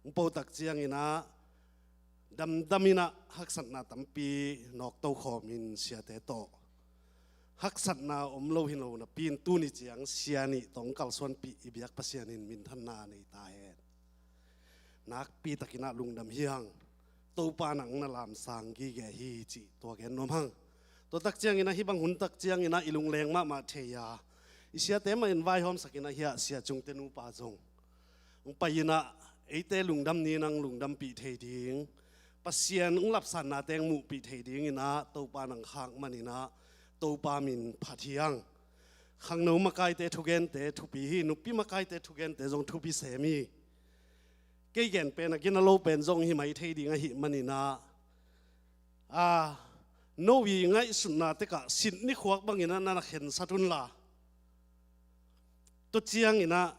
Ang po tak ciangina damdam ina haksatna tampi nawkto khawmin siate tawh haksatna om lo hi lo napi in tuni ciang sia nih tawh kalsuanpih i biak Pasian in minthanna nei ta hen. Nakpi takina lungdam hi hang. Topa nang na lamsang gige hi cih tua gen nuam hang. Tua tak ciangina hih bang hun tak ciangina i lungleng mahmah thei a i siate mah in vaihawmsak ina hiah sia cungte nupa zong ang pai ina eite lungdam ni nang lungdampih thei ding Pasian ang lapsannate ang muhpih thei dingina Topa nang khak manina Topa min phat hi hang. Khangno makaite thugente thupi hi, nupi makaite thugente zong thupi sem hi. Kei gen pen a gina lo pen zong hi mai thei ding ahi manina, a, no i ngaihsutna tekah sit ni khuak bangina na na khensat unla, tua ciangina,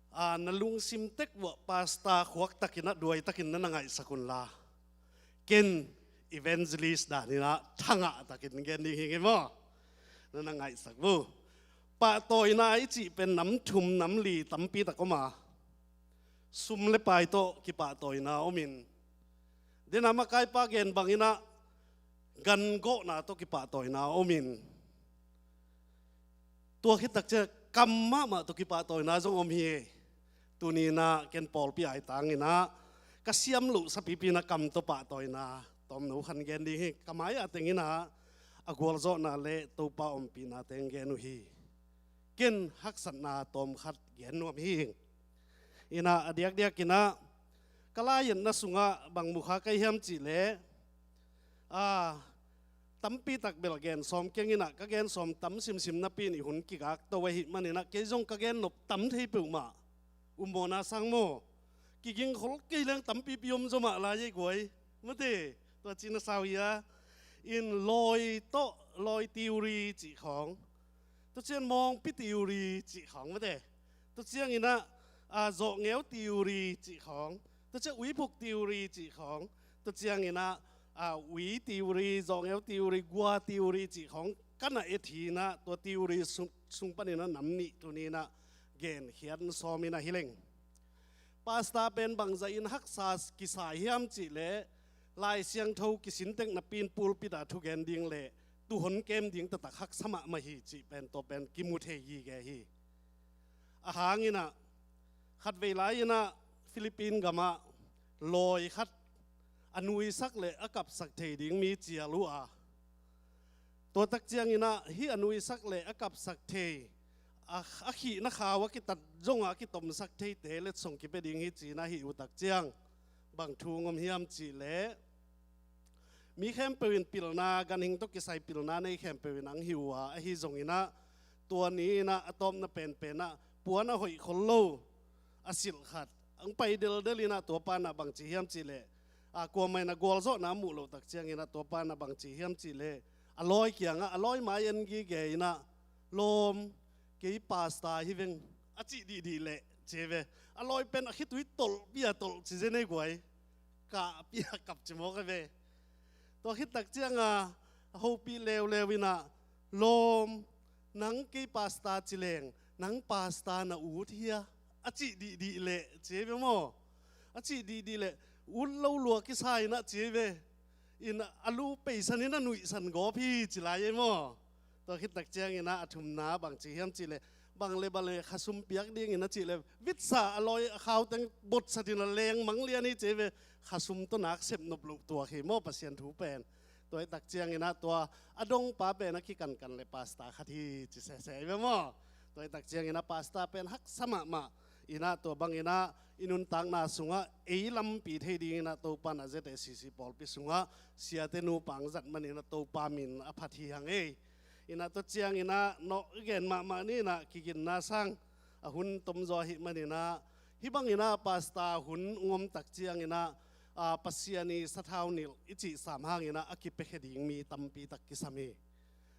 a, na lungsim tek uah pasta khuak takina duai takin na na ngaihsak unla, ken evangelist dan in ah thangah takin gen ding hi ngei maw? Na na ngaihsak bu. Pahtawina i cih pen nam thum nam li tampi tak om a, sum le pai tawh kipahtawina om in, dena makaipa gen bangin ah gan gawhna tawh kipahtawina om in, tua khit tak ciang kam mahmah tawh kipahtawina zong om hi. Tuni in ah ken pawlpi ai tangin ah ka siam loh sapipi in ah kam tawh pahtawina tawmno khat gen ding hi. Ka mai-ah teng in ah a gualzawhna le Topa ompihna teng gen uh hi. Ken haksatna tawmkhat gen nuam hi. In ah a diakdiak in ah ka lai-etna sungah bang mu kha ka hi hiam cih leh, a, tampi tak bel gen sawm keng in ah, ka gen sawm tam simsim napi in i hun kigak to ahih manin ah kei zong ka gen nop tam thei peuhmah. Um maw na sang maw? Kiging khol kei leng tampipi om zaw mah lai ei guai. Mate, tua ci na sau hi a. In lawi tawh, lawi theory cih khawng, tua ciang mawngpi theory cih khawng mate, tua ciangin ah, a, zawhngeu theory cih khawng, tua ciang uiphuk theory cih khawng, tua ciangin ah, a, ui theory, zawhngeu theory, gua theory cih khawng ka na et hi in ah, tua theory sung, sung panin ah nam nih tuni in ah genkhiat sawm in ah hi leng. Pastor pen bangzah in haksa kisai hiam cih leh, Lai Siangtho kisin tek napi in pulpit ah thugen ding le tuuhon kem ding taktak haksa mahmah hi cih pen tua pen kimu thei gige hi. A hang in ah, khatvei lai in ah Philippine gam ah lawi khat a nuisak le a kapsak thei ding mi cial uh a, tua tak ciangin ah hih a nuisak le a kapsak thei, a, a khihna khau a kitat zong a kitomsak theite letsong kipia ding hi ci in ah hih uh tak ciang bang thu hong om hiam cih leh, mi khempeuh in pilna, ganhing tawh kisai pilna nei khempeuh in hong hi uh a, ahi zongin ah tua ni in ah a tawpna penpen ah puan a hoih khol lo a silh khat hong pai deldel in ah tua pa in ah bang ci hiam cih leh, a, kuamah in ah gualzawhna muh loh tak ciangin ah tua pa in ah bang ci hiam cih leh, a lawi kiangah, a lawi mai en gige in ah, "Lawm, kei pastor hi veng," a cih dihdih leh ci ve. A lawi pen a khitui tolhpi a tolh ci zen ei guai. Kahpi a kap ci mawk a ve. Tua khit tak ciang a, a hopih leuleu in ah, "Lawm, nang kei pastor ci leng nang pastor na ut hia?" a cih dihdih leh ci ei ve maw? A cih dihdih leh ut lo lua kisa in ah ci ei ve. In a lu peisan in a nuihsan gawp hi ci lai ei maw? Tua khit tak ciangin ah a thumna bang ci hiam cih leh, bang le bang le khasum piak dingin a cih leh, vitsa a lawi a khau teng botsat in a leng mang lian hi ci ei ve. Khasum tawh nak sep nop loh tuak hi maw Pasian thu pen. Tua hi tak ciangin ah tua a dongpa pen a kikankan le pastor khat hi ci sese ei ve maw? Tua hi tak ciangin ah pastor pen haksa mahmah in ah tua bangin ah i nuntakna sungah ei lampi thei dingin ah Topa in ah Z A C C pawlpi sungah siate nupa hong zat manin ah Topa min a phat hi hang ei. In ah tua ciangin ah nawh i gen mahmah ni in ah kiginna sang a hun tom zaw ahih manin ah, hih bangin ah pastor hun hong om tak ciangin ah, a, Pasian i sathau nilh i cihsam hangin ah a kipiakhia ding mi tampi tak kisam hi.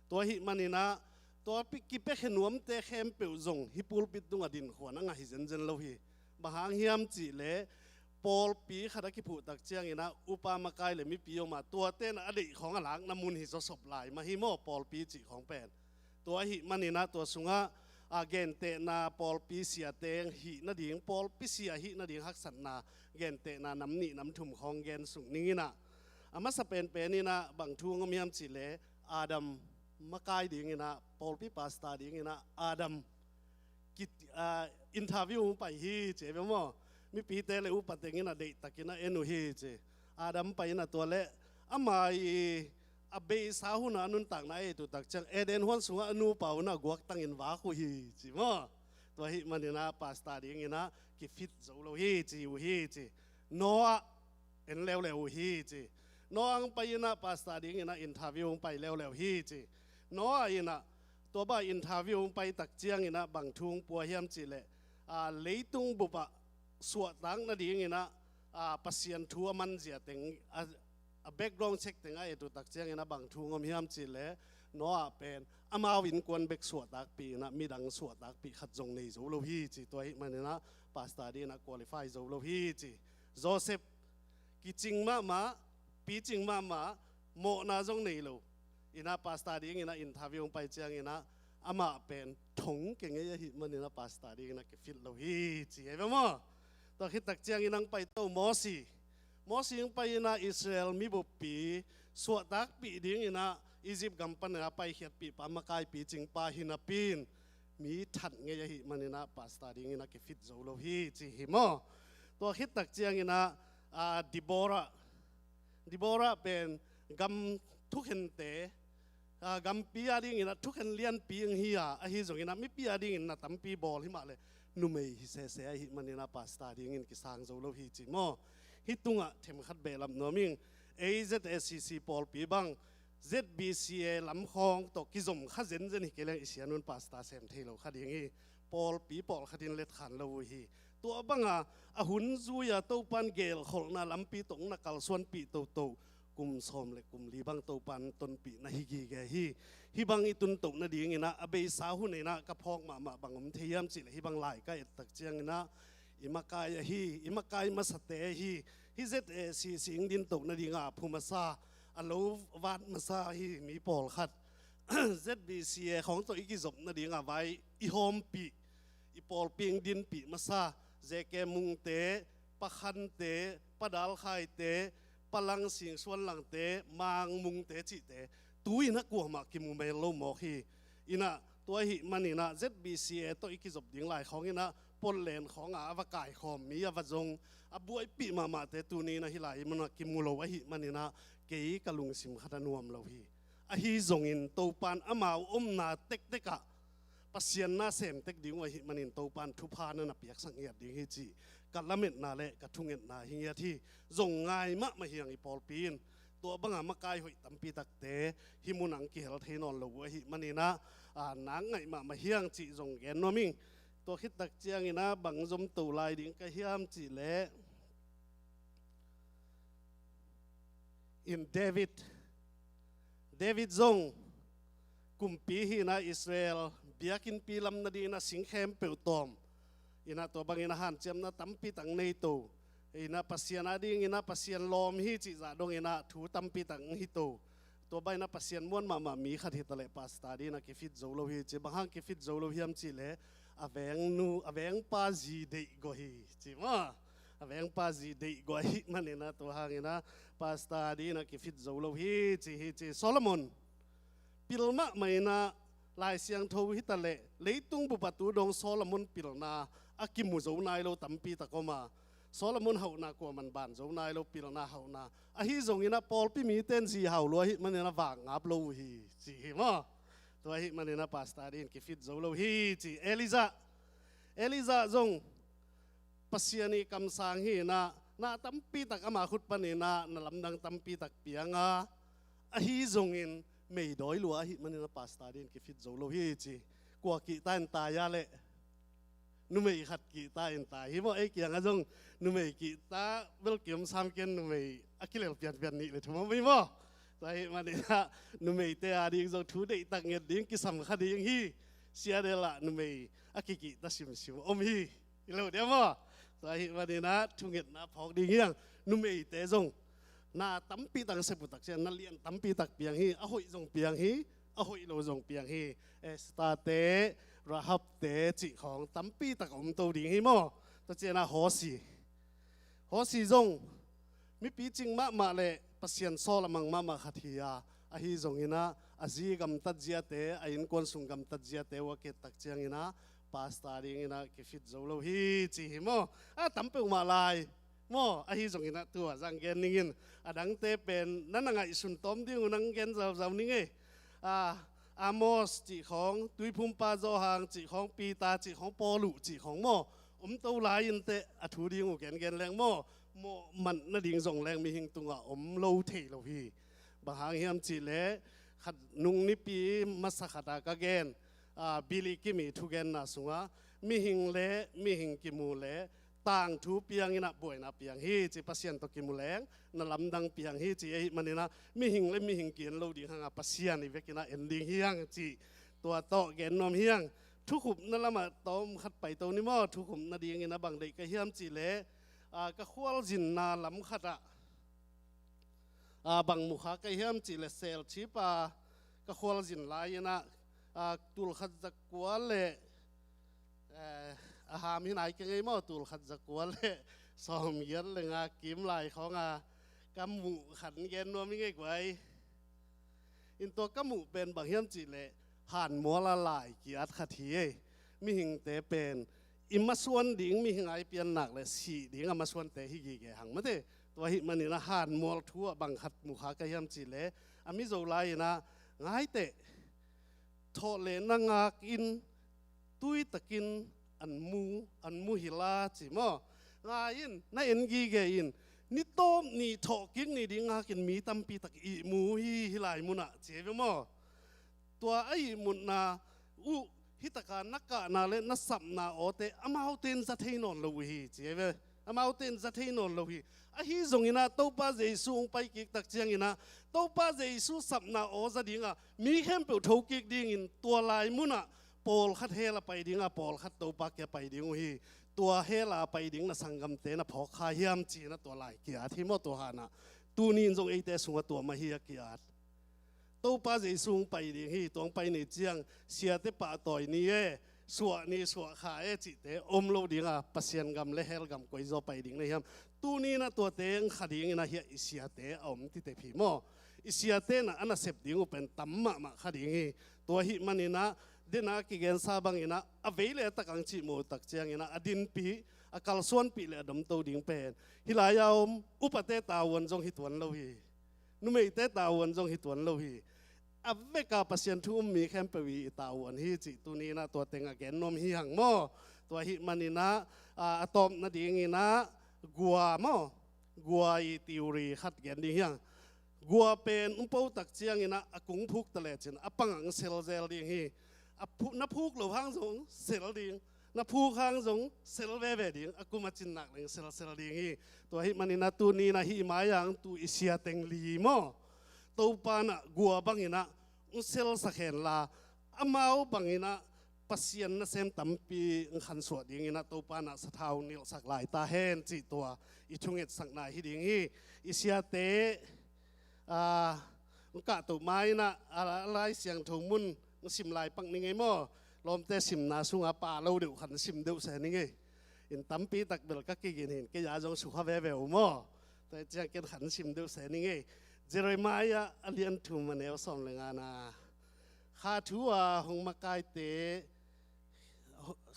Tua ahih manin ah tua pi-, kipiakhia nuamte khempeuh zong hih pulpit tungah dinkhuan a ngah hi zenzen lo hi. Bang hang hiam cih leh, pawlpi khat a kiphuh tak ciangin ah upa makai le mipi om a, tuate in ah a deih khawng a lakna mun hi zawsop lai mah hi maw, pawlpi cih khawng pen. Tua ahih manin ah tua sungah, a, gentehna pawlpi siate hih nading, pawlpi sia hih nading haksatna gentehna nam nih nam thum khawng gen suk ning in ah, a masa penpen in ah bang thu hong om hiam cih leh, Adam makai dingin ah, pawlpi pastor dingin ah Adam ki, a, interview hong pai hi ci ei ve maw? Mipite le upa teng in ah deihtakin a en uh hi ci. Adam pai in ah tua leh ama i a beisa hun ah a nuntakna a et uh tak ciang Eden huan sungah a nupa un ah guaktangin vak uh hi ci maw? Tua ahih manin ah pastor dingin ah kifit zo lo hi ci uh hi ci. Noah en leuleu uh hi ci. Noah hong pai in ah pastor dingin ah interview hong pai leuleu hi ci. Noah in ah tua bang interview hong pai tak ciangin ah bang thu hong pua hiam cih leh, a, leitung bup ah suahtak nadingin ah, a, Pasian thu a manzia teng, a, a background check teng a et uh tak ciangin ah bang thu hong om hiam cih leh, Noah pen amau innkuan bek suahtakpih in ah midang suahtakpih khat zong nei zo lo hi ci. Tua ahih manin ah pastor dingin ah qualify zo lo hi ci. Joseph kicing mahmah, picing mahmah, mawhna zong nei lo. Ina pastor dingina interview hong pai ciangina amah pen thong kengei ahih manina pastor dingina kifit lo hi ci hi ve maw. Tua khittak ciangina hong paito Mosi. Mosi hong pai ina Israel mibuppi suahtakpih dingina Egypt gam panina paikhiatpih pa makai picing pa hi napi in mi that ngei ahih manina pastor dingina kifit zo lo hi ci hi maw. Tua khittak ciangina a, Deborah, Deborah pen gam thukhente, a, gampi a dingina thukhen lianpi ang hi a, ahi zongina mipi a dingin na tampi bawl hi mah le numei hi sese ahih manina pastor dingin kisang zo lo hi ci maw. Hih tungah themkhat behlap nuam ing. A Z A C C pawlpi bang Z B C A lam khawng tawh kizom kha zenzen hi kei leng i sianun pastor sem thei lo kha ding hi. Pawlpi pawlkhat in let khan lo uh hi. Tua banga a hun zui-a Topan gelkholhna lampi tawh na kalsuanpih toto kum sawm le kum li bang Topan tonpih na hi gige hi. Hih bang i tuntoh nadingina a beisa hun ina ka phawk mahmah bang om thei hiam cihleh hih bang lai ka ettak ciangina i makai ahi, i makai masate ahi, hih Z A C C hong dintoh nadinga a phu masa, a lo vat masa ahi mi pawlkhat Z B C A khawng tawh i kizop nadinga vai i hawmpih, i pawlpi hong dinpih masa, Z K Mungte, Pa Khante, Pa Dalkhaite, Pa Langsing Suanlangte, Mang Mungte cihte tu ina kuamah kimu mel lo mawk hi. Ina tua ahih manina Z B C A tawh i kizop ding lai khawngina Portland khawnga a va kaikhawm mi a va zong a buaipih mahmahte tuni ina hih lai i munah kimu lo ahih manina kei ka lungsim khat a nuam lo hi. Ahi zongin Topan amau omna tektekah Pasian na sem tek ding uh ahih manin Topan thupha na na piaksak ngiat ding hi cih ka lametna le ka thungetna hi ngiat hi. Zong ngai mahmah hiang i pawlpi in tua banga makai hoih tampi takte hih munah hong kihel thei nawn lo uh ahih manina a, nak ngaih mahmah hiang cih zong gen nuam ing. Tua khittak ciangina bang zomto lai ding ka hiam cihleh in David, David zong kumpi hina Israel biakinnpi lam nadingina sing khempeuh tawm ina tua bangina hanciamna tampi tak nei to. Ina Pasian a dingina Pasian lawm hi cih zah dongina thu tampi tak hi to. Tua bangina Pasian muan mahmah mi khat hi taleh pastor dingina kifit zo lo hi ci. Bang hang kifit zo lo hiam cihleh a vengnu, a vengpa zi deih gua hi ci maw. A vengpa zi deih gua ahih manina tua hangina pastor dingina kifit zo lo hi ci hi ci. Solomon pil mahmah ina Lai Siangtho hi taleh leitung bup a tu dong Solomon pilna a kimu zo nai lo tampi tak om a, Solomon hauhna kuaman ban zo nai lo pilna hauhna. Ahi zongina pawlpi mite in zi hau lua ahih manina vak ngap lo uh hi ci hi maw. Tua ahih manina pastor dingin kifit zo lo hi ci. Elijah, Elijah zong Pasian i kamsang hi ina na tampi tak ama khut panina na lamdang tampi tak pianga, ahi zongin meidawi lua ahih manina pastor dingin kifit zo lo hi ci. Kua kihta in tai a leh numei khat kihta in tai hi maw. Ei kiangah zong numei kihta bel kiom sam ken, numei a kilel pianpian nih le thum om hi maw. Tua ahih manina numeite a ding zong thu deihtak nget ding kisam kha ding hi. Siadel ah numei a kikihta simsim om hi. Hi lo dia maw. Tua ahih manina thungetna phawk ding hiang. Numeite zong na tampi tak sep uh tak ciang na lian tampi tak piang hi. A hoih zong piang hi, a hoih lo zong piang hi. Esther-te, Rahab-te cih khawng tampi tak a om to ding hi maw. Tua ciangina Hosea, Hosea zong mipi cing mahmah le Pasian sawl a mang mahmah khat hi a, ahi zongina a zi gamtat ziate, a innkuan sung gamtat ziate uh a ki-ettak ciangina pastor dingina kifit zo lo hi ci hi maw. A tam peuhmah lai maw. Ahi zongina tua zang gen ningin a dangte pen na na ngaihsun tawm ding uh nang gen zauzau ning ei. A, Amos cih khawng, Tuiphumpa Johan cih khawng, Peter cih khawng, Paul uh cih khawng maw, om to lai inteh a thu ding uh gengen leng maw, mawhmat nading zong leng mihing tungah om lo thei lo hi. Bang hang hiam cihleh khat nung nipi masa khata ka gen, a, Billy Kim i thugenna sungah mihing le mihing kimu le tangthu piangina buaina piang hi ci. Pasian tawh kimu leng na lamdang piang hi ci. Ahih manina mihing le mihing ki-en lo ding hanga Pasian i vekina en ding hiang ci. Tua tawh gen nuam hiang. Thukhupna lamah tawm khat paito ni maw. Thukhupna dingina bang deih ka hiam cihleh, a, ka khualzinna lam khatah A, bang mukha ka hiam cih le sel chip a ka khualzin lai-in ah, a, tulkhat zakua le, eh, a ham hi nai keng ei maw, tulkhat zakua le sawmgiat le nga kim lai khawng a ka muh khat gen nuam ing ei guai. In tua ka muh pen bang hiam cih le hanmual a lai ki-at khat hi ei. Mihingte pen i masuan ding, mihing a i piannak le sih ding a masuante hi gige hang mate. Tua ahih manin a hanmual thu ah bang khat mukha ka hiam cih le a Mizo lai-in ah ngaiteh, thawh le na ngak in, tui takin an mu, an mu hi la ci maw. Ngai in, na en gige in, ni tawp ni thawh kik ni ding ngak in mi tampi tak ihmu hi, hih lai munah ci ve maw. Tua a ihmutna uh, hih taka na kahna le na sapna awte amaute in za thei nawn lo uh hi ci ve. Amaute in za thei nawn lo hi. Ahi zongin ah Topa Jesu hong pai kik tak ciangin ah Topa Jesu sapna aw za ding a mi khempeuh tho kik dingin tua lai munah pawlkhat hell a pai ding a, pawlkhat Topa kiang a pai ding uh hi. Tua hell a pai ding na sanggamte na phawk kha hiam ci-in ah tua lai ki-at hi maw tua hanah. Tuni in zong eite sungah tua mah hi a ki-at. Topa Jesu hong pai ding hi, tua hong pai ni ciang siate pahtawi ni e, suah ni suah kha e cihte om lo ding a, Pasian gam le hell gam koi zaw pai ding na hiam. Tuni in ah tuate hong kha dingin ah hiah i siate a om titep hi maw. I siate in ah a nasep ding uh pen tam mahmah kha ding hi. Tua ahih manin ah, den a kigensa bangin ah, a vei le a tak ang cih mawh tak ciangin ah, a dinpih, a kalsuanpih le a domto ding pen hih lai-a om upate tavuan zong hi tuan lo hi. Numeite tavuan zong hi tuan lo hi. A veka Pasian thu um mi khempeuh i tavuan hi cih tuni in ah tua teng a gen nuam hi hang maw. Tua ahih manin ah, a, a tawp nadingin ah gua maw, gua i theory khat gen ding hi hang. Gua pen um po tak ciangin ah a kung phuk ta lecin a pangah hong sel zel ding hi. A phu-, na phuk loh hang zong sel ding, na phuk hang zong sel veve ding, a kum a cinnak leng selsel ding hi. Tua ahih manin ah tuni in ah hih mai-ah tu i sia teng li maw, Topa in ah gua bangin ah hong selsak hen la, amau bangin ah Pasian nasem tampi hong khansuah dingin ah Topa in ah sathau nilhsak lai ta hen cih tua i thungetsakna hi ding hi. I siate, a, hong kahto ma-in ah, a, a Lai Siangtho mun hong sim lai pak ning ei maw. Lawmte simna sungah pa lo deuh khan sim deuh se ning ei. In tampi tak bel ka kigin hi in, kei a zong sukha veve uh maw. Tua ciang ken khan sim deuh se ning ei. Jeremiah a lian thum a neu sawm le ngana. Kha thu a hong makaite,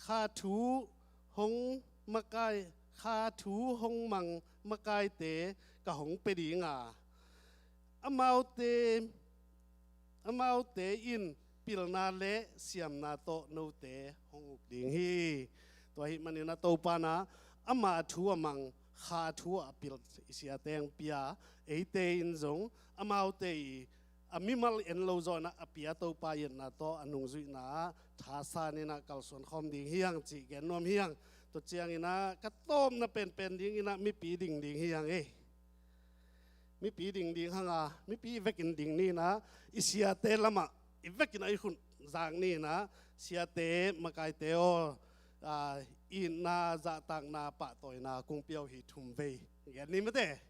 kha thu hong makai, kha thu hong mang makaite ka hong pia ding a, amaute, amaute in pilna le siamna tawh note hong uk ding hi. Tua ahih manin ah Topa in ah ama thu a mang, kha thu a pil i siate hong pia, eite in zong amaute i a mimal en lo zawh in ah a pia Topa i etna tawh a nungzuihna ah thasan in ah kalsuan khawm ding hi hang cih gen nuam hi hang. Tua ciangin ah ka tawpna penpen dingin ah mipi ding ding hi hang ei. Mipi ding ding hang a, mipi vekin ding ni in ah, i siate lamah i vekin a i khut zak ni in ah, siate makaite aw, a, itna, zahtakna, pahtawina kong pia uh hi thum vei. Gen ni mate.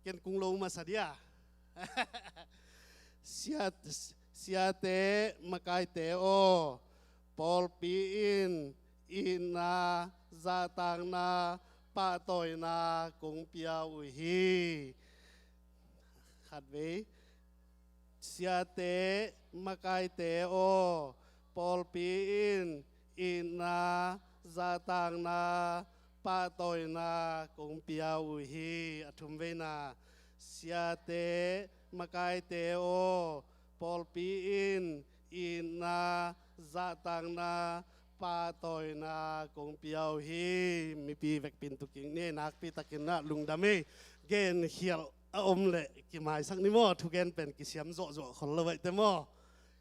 Ken kung lo masa dia. Sia, siate makaite aw, pawlpi in itna, zahtakna, pahtawina kong pia uh hi. Khat vei. Siate makaite aw, pawlpi in itna, zahtakna, pahtawina kong pia uh hi. A thum veina. Siate makaite aw, pawlpi in itna, zahtakna, pahtawina kong pia uh hi. Mipi vekpi in tu kik ni ei, nakpi takin ah lungdam ei. Genkhialh a om leh kimaisak ni maw, thugen pen kisiam zawhzawh khol lo ahih teh maw.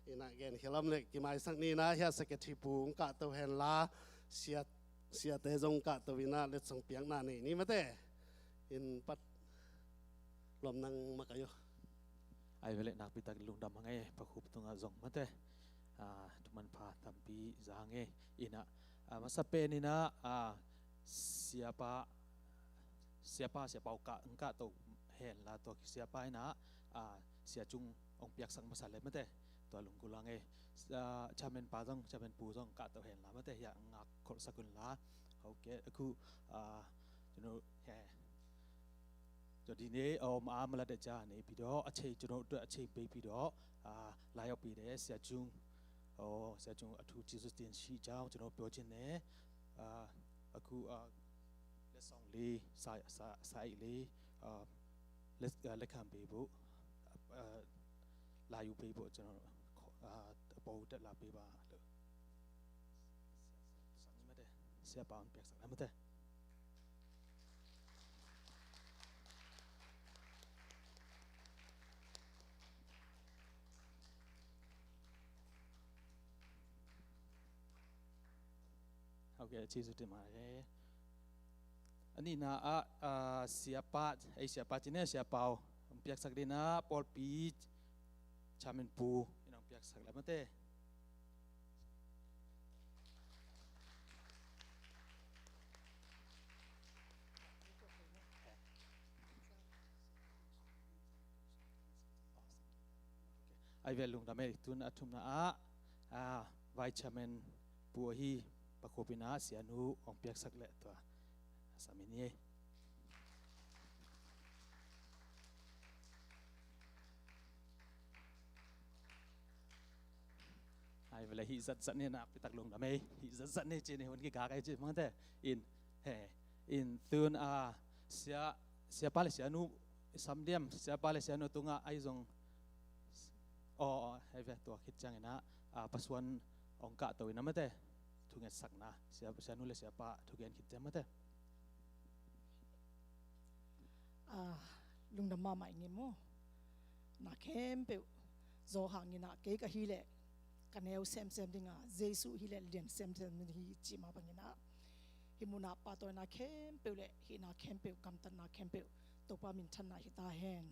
In ah genkhialh a om leh kimaisak ni in ah, hiah secretary pu hong kahto hen la, sia, siate zong kahto in ah letsong piakna nei ni mate. In pat lawm nang makai aw. Ai ve leh nakpi tak lungdam hang ei, Pa Khup tungah zong mate. A, thuman pha tampi za hang ei. In ah, a, masa pen in ah, a, siapa, siapa, siapa uh kah, hong kahto Henla tua siapa in ah, ah, sia cung hong piaksak masa le mate. Tua lunggulh a ngei, ah, chairman pa zong, chairman pu zong kahto henla mate, hiah ngak kholhsak unla. Ok, aku, ah, you know, he. Tua dih ne, om a mala de ca ne pi do, a chei you know, tua a chei bei pi do, ah, lai au pi de, sia cung, oh, sia cung a thu Jesus tin shi jao, you know, pio chin ne, ah, aku, ah, le song le, sa, sa, sa i le, ah, le, ah, le kam bei bu, ah, lai u bei bu, you know, ah, bo de la bei ba, le. Sang mate, siapa hong piaksak la mate. Ok, Jesu te ma e. A nihna ah, ah, siapa, ei siapa cine siapa hong piaksak dina, pawlpi chairman pu in hong piaksak la mate. Ai vel lungdam ei, tun a thumna ah, ah, vice chairman pu ahi Pa Khup in ah sianu hong piaksak leh tua a sam in hi ei. Ai vel hih zatzat ni na pitak lungdam ei, hih zatzat ni ci ni hun kigak ei ci mangte in he in tun a sia, siapa le sianu sam diam, siapa le sianu tungah ai zong. Aw, aw, hei ve tua khit ciangin ah, ah, pasuan hong kahto in ah mate, thungetsakna, sia, sianu le siapa thugen khit ciang mate. Ah, lungdam mahmah ing e maw. Na khempeuh zaw hangin ah kei ka hi leh ka neu semsem ding a, Jesu hi leh lian semsem ding hi ci mah bangin ah, hih munah pahtawina khempeuh le hihna khempeuh, gamtatna khempeuh Topa minthanna hi ta hen.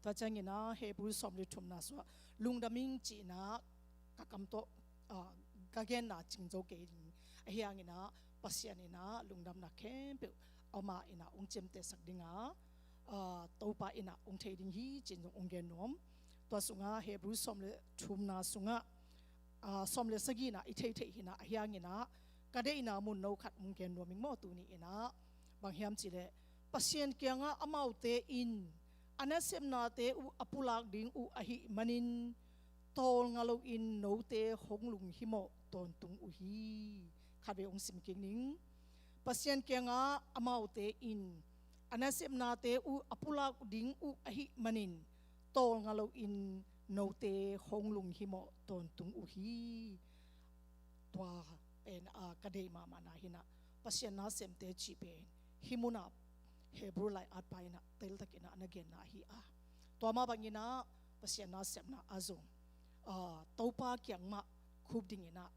Tua ciangin ah Hebrew sawm le thumna sungah lungdam ing ci-in ah ka kam tawh, ah, ka genna cing zo kei ding. Ahi hangin ah Pasian in ah lungdamna khempeuh amah in ah hong ciamtehsak ding a, ah, Topa in ah hong thei ding hi ci-in zong hong gen nuam. Tua sungah Hebrew sawm le thumna sungah, ah, sawm le sagihna i theih theih hi in ah, ahi hangin ah ka deihna mun no khat hong gen nuam ing maw tuni in ah. Bang hiam cih leh Pasian kiangah amaute in a nasepnate uh a pulak ding uh ahih manin tawlnga loin note hong lunghimawh tawntung uh hi. Khatvei hong sim kik ning. Pasian kiangah amaute in a nasepnate uh a pulak ding uh ahih manin tawlnga loin note hong lunghimawh tawntung uh hi. Tua pen, ah, ka deih mahmahna hi in ah, Pasian nasemte cih pen hih munah Hebrew lai-atpa in ah teltakin ah na genna ahi a. Tua mah bangin ah Pasian nasepna ah zong, ah, Topa kiang mah khup dingin ah,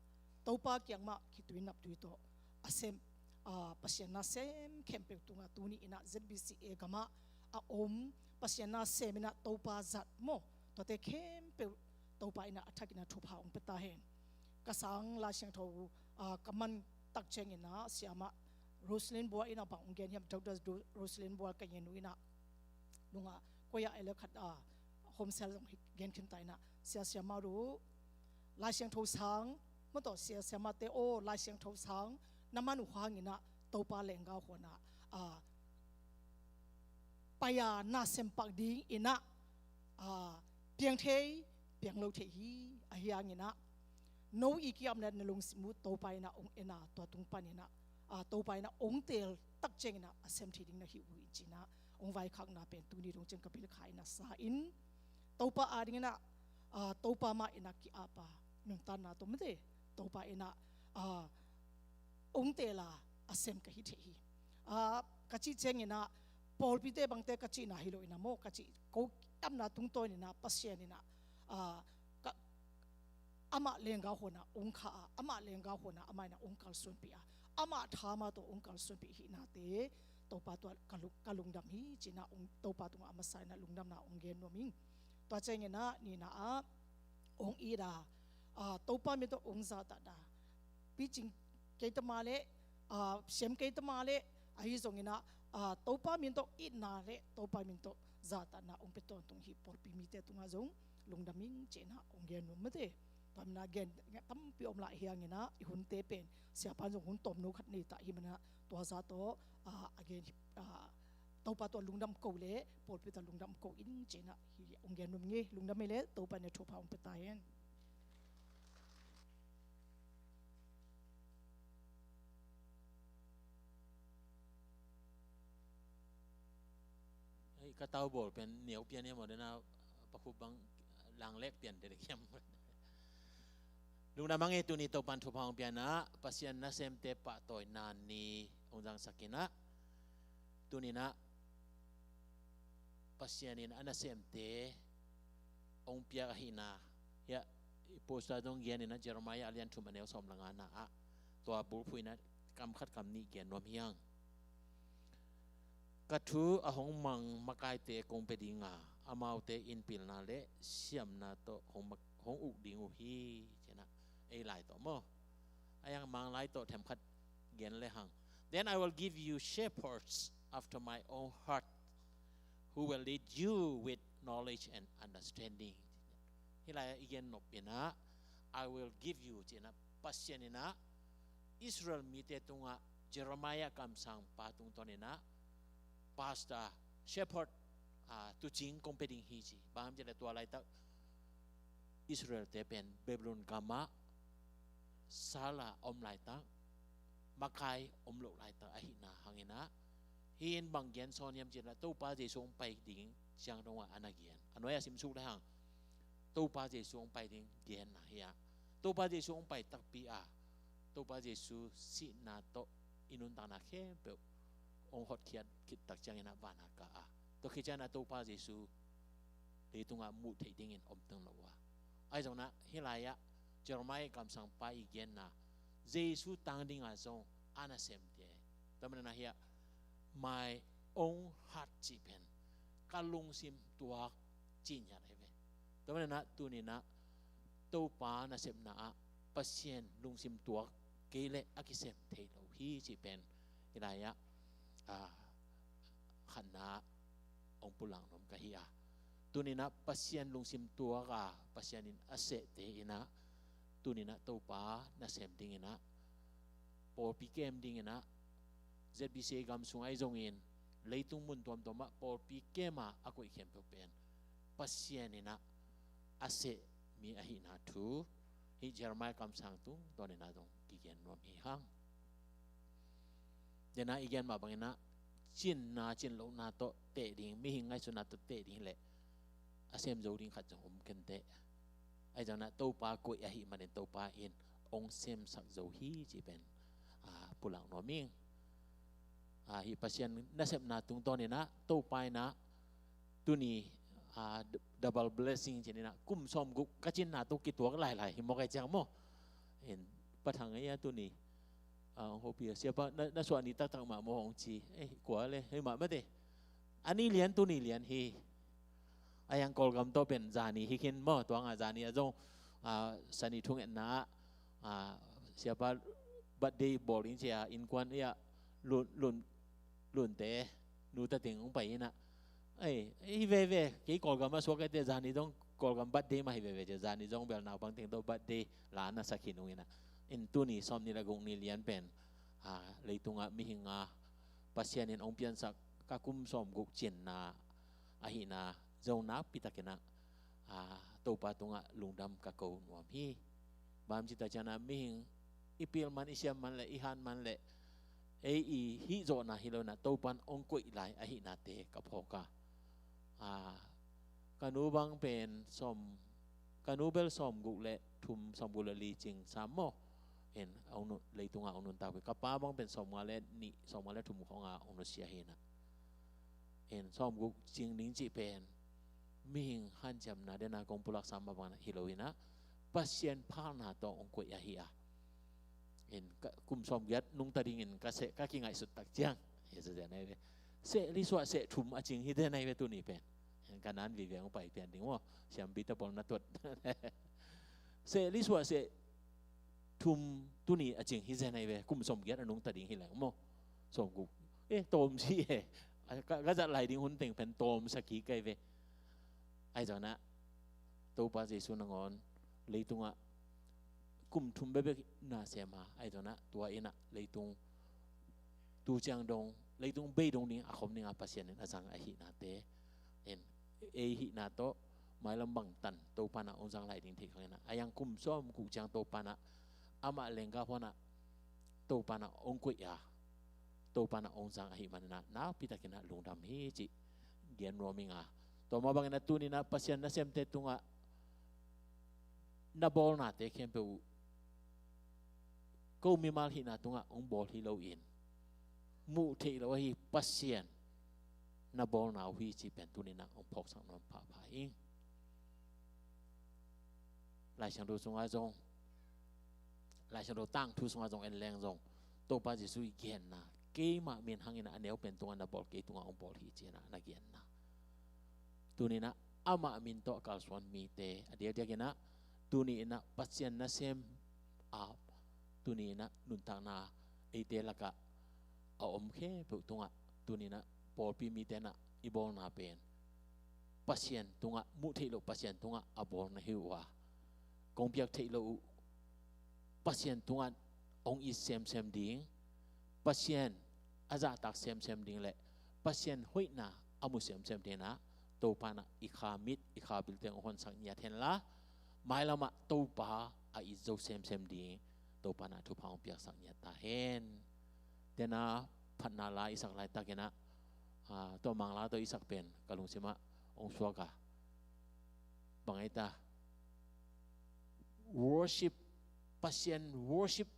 Topa kiang mah khitui naptui tawh a sem, ah, Pasian nasem khempeuh tungah tuni in ah Z B C A gamah a om Pasian nasem in ah Topa zat maw, tuate khempeuh Topa in ah a thakin ah thupha hong pia ta hen. Ka sang Lai Siangtho, ah, ka man tak ciangin ah siamah Roslyn Bual in ah bang hong gen hiam, Doctor Ro-, Roslyn Bual ka inn nu in ah nungah koi ah ei le khat, ah, home cell zong hi gen khin ta in ah, sia siamah uh Lai Siangtho sang, maw tawh sia siamahte aw, Lai Siangtho sang na man uh hangin ah Topa lenggau huan ah, ah, pai-a na sem pak ding in ah, ah, piang thei, piang lo thei hi. Ahi hangin ah no i ki-apna na lungsim uh Topa in ah hong en a, tua tung panin ah, ah, Topa in ah hong teel tak ciangin ah a sem thei ding na hi uh hi ci-in ah hong vaikhakna pen tuni dong ciang ka pilkha in ah sa in, Topa adingin ah, ah, Topa mah in ah ki-ap a, nuntakna tawh mate Topa in ah, ah, hong teel a, a sem ka hi thei hi. Ah, ka cih ciangin ah pawlpite bangte ka cihna hi lo in ah maw, ka cih ko amna tungtawn in ah Pasian in ah, ah, ka, amah lenggau huan ah hong kha a, amah lenggau huan ah amah in ah hong kalsuanpih a, amah tha mah tawh hong kalsuanpih hihnate Topa tungah ka lung, ka lungdam hi ci-in ah hong, Topa tungah a masa in ah lungdamna hong gen nuam ing. Tua ciangin ah nihna ah hong it a, ah, Topa min tawh hong zahtakna picing kei ta mah leh, ah, sem kei ta mah leh, ahi zongin ah ah, Topa min tawh itna le Topa min tawh zahtakna hong pia tawntung hi. Pawlpi mite tungah zong lungdam ing ci-in ah hong gen nuam mate. Tua manin ah gen tampi om lai hi hangin ah i hunte pen siapa in zong hun tawmno khat nei ta hi manin ah tua zah tawh, ah, a gen hi, ah, Topa tawh lungdam ko le pawlpi tawh lungdam ko ing ci-in ah hong gen nuam ing. Lungdam hi le Topa in thupha hong pia ta hen. Hei, ka tau bawl pen neu pian hiam aw, den a pakhup bang langlek pian te dek hiam? Lungdam hang e. Tuni Topan thupha hong pia in ah Pasian nasemte pahtawina ni hong zangsak in ah, tuni in ah Pasian in a nasemte hong piak ahihna, hiah i poster zong gen in ah, Jeremiah a lian thum a neu sawm le ngana ah, tua bulphuh in ah kam khat kam nih gen nuam hi hang. Ka thu a hong mang makaite kong pia ding a, amaute in pilna le siamna tawh hong mak-, hong uk ding uh hi, ci-in ah, ei lai tawh maw? A yang mang lai tawh themkhat gen le hang. Then I will give you shepherds after my own heart, who will lead you with knowledge and understanding. Hih lai-ah i gen nop in ah, I will give you, ci-in ah, Pasian in ah Israel mite tungah Jeremiah kamsangpa tungtawn in ah pastor, shepherd, ah, tuucing kong pia ding hi ci. Bang hang hiam cih leh tua laitak Israelte pen Babylon gamah sal a om laitak, makai om loh laitak ahihna hangin ah, hih in bang gen sawn hiam cih leh Topa Jesu hong pai ding ciang dongah a na gen. A nuai-ah simsuk le hang, Topa Jesu hong pai ding genna hi a, Topa Jesu hong pai takpi a, Topa Jesu sihna tawh i nuntakna khempeuh hong hotkhiat khit tak ciangin ah van ah kah a, tua khit ciangin ah Topa Jesu leitungah muh theih dingin om teng lo a. Ahi zongin ah hih lai-ah Jeremiah kamsangpa i genna, Jesu tang dingah zong a nasemte, tua manin ah hiah my own heart cih pen ka lungsim tuak cih ngiat ahi ve. Tua manin ah tuni in ah Topa nasepna ah Pasian lungsim tuak kei leh a kisem thei lo hi cih pen hih lai-ah, ah, khatna hong pulak nuam ka hi a. Tuni in ah Pasian lungsim tuak a, Pasian in a sehte in ah tuni in ah Topa nasem dingin ah, pawlpi kem dingin ah, Z B C A gam sung ahi zongin leitung mun tuamtuam ah pawlpi kem a a koih khempeuh pen Pasian in ah a seh mi ahihna thu hih Jeremiah kamsang tungtawn in ah zong kigen nuam hi hang. Den a i gen mah bangin ah cinna cinlohna tawh teh ding, mihing ngaihsutna tawh teh ding hi leh a sem zo ding khat zong om kei inteh. Ahi zongin ah Topa koih ahih manin Topa in hong semsak zo hi cih pen, ah, pulak nuam ing. Ah, hih Pasian nasepna tungtawn in ah Topa in ah tuni, ah, d-, double blessing ci-in ah kum sawmguk ka cinna tawh kituak lailai hi mawk ahih ciang maw. In Pa Thang ei a tuni, ah, hong hopih a, siapa na, na suah ni taktak mah maw hong ci. Eh, kua le, hei mah mate. A ni lian, tuni lian hi. A yang Kawlgam tawh pen zani hi khin maw, tua ngah zani ah zong, ah, sani thungetna ah, ah, siapa birthday bawl ding ci a innkuan ia lun, lun, lunte nu ta teng hong pai in ah, ei, ei, hi veve, kei Kawlgam ah suak kei te, zani zong Kawlgam birthday mah hi veve ci a, zani zong bel naupang teng tawh birthday la na sa khin ung in ah. In tuni sawmnih le guk ni lian pen, ah, leitungah mihing a Pasian in hong piansak ka kum sawmguk cinna ahihna zong nakpi takin ah, ah, Topa tungah lungdam ka ko nuam hi. Bang hang hiam cih tak ciangin ah mihing i pil man, i siam man leh i han man leh ei i hih zawhna hi lo in ah Topa in hong koih lai ahihnate ka phawk a. Ah, ka nu bang pen sawm, ka nu bel sawmguk le thum, sawmguk le li cing sam maw. In, a hong nu-, leitungah hong nuntak pih. Ka pa bang pen sawmnga le nih, sawmnga le thum khawngah hong nusia hi in ah. In, sawmguk cing ding cih pen mihing hanciamna den a kong pulak sam mah bang hi lo in ah, Pasian phalna tawh hong koih ahi a. In, ka, kum sawmgiat nungta dingin ka seh, ka kingaihsut tak ciang, hi sa zen ahi ve. Seh li suah seh thum a cing hi den ahi ve tuni pen. In, ka nan vive hong pai pian ding maw, siampi ta pawl na tuat. Seh li suah seh thum tuni a cing hi zen ahi ve, kum sawmgiat a nungta ding hi leng maw. Sawmguk pe tawm si e. Ka, ka zat lai ding hun teng pen tawm sa kik kai ve. Ahi zongin ah Topa Jesu nangawn leitungah kum thum bekbek na sem a, ahi zongin ah tua in ah leitung tu ciang dong, leitung bei dong ding a khom ding a Pasian in a zang ahihnate in, ei hihna tawh mailam bangtan Topa in ah hong zang lai ding theih khang in ah, a yang kum sawm guk ciang Topa in ah amah lenggah huan ah Topa in ah hong koih a, Topa in ah hong zang ahih manin ah nakpi takin ah lungdam hi cih gen nuam ing a. Tua mah bangin ah tuni in ah Pasian nasemte tungah na bawlnate khempeuh uh ko mimal hihna tungah hong bawl hi loin, muh theih lo ahi Pasian na bawlna uh hi cih pen tuni in ah hong phawksak nuam phapha ing. Laisiangtho sungah zong, Laisiangtho tangthu sungah zong en leng zong, Topa Jesu i genna, keimah min hangin ah a neu pen tungah na bawl, kei tungah hong bawl hi ci-in ah na genna. Tuni in ah amah min tawh a kalsuan mite a diakdiak in ah tuni in ah Pasian nasem a, tuni in ah nuntakna eite lakah a om khempeuh tungah tuni in ah pawlpi mite in ah i bawlna pen Pasian tungah, muh theih loh Pasian tungah a bawl na hi uh a, kong piak theih loh uh Pasian tungah hong it semsem ding, Pasian a zahtak semsem ding le Pasian hoihna a mu semsem ding in ah Topa in ah i kha mit, i kha bil teng hong honsak ngiat henla, mailamah Topa a it zo semsem ding Topa in ah thupha hong piaksak ngiat ta hen. Tena phatna la i sak laitakin ah, ah, tua Mangla tawh i sak pen ka lungsimah hong suak a, bang ei ta, worship, Pasian worship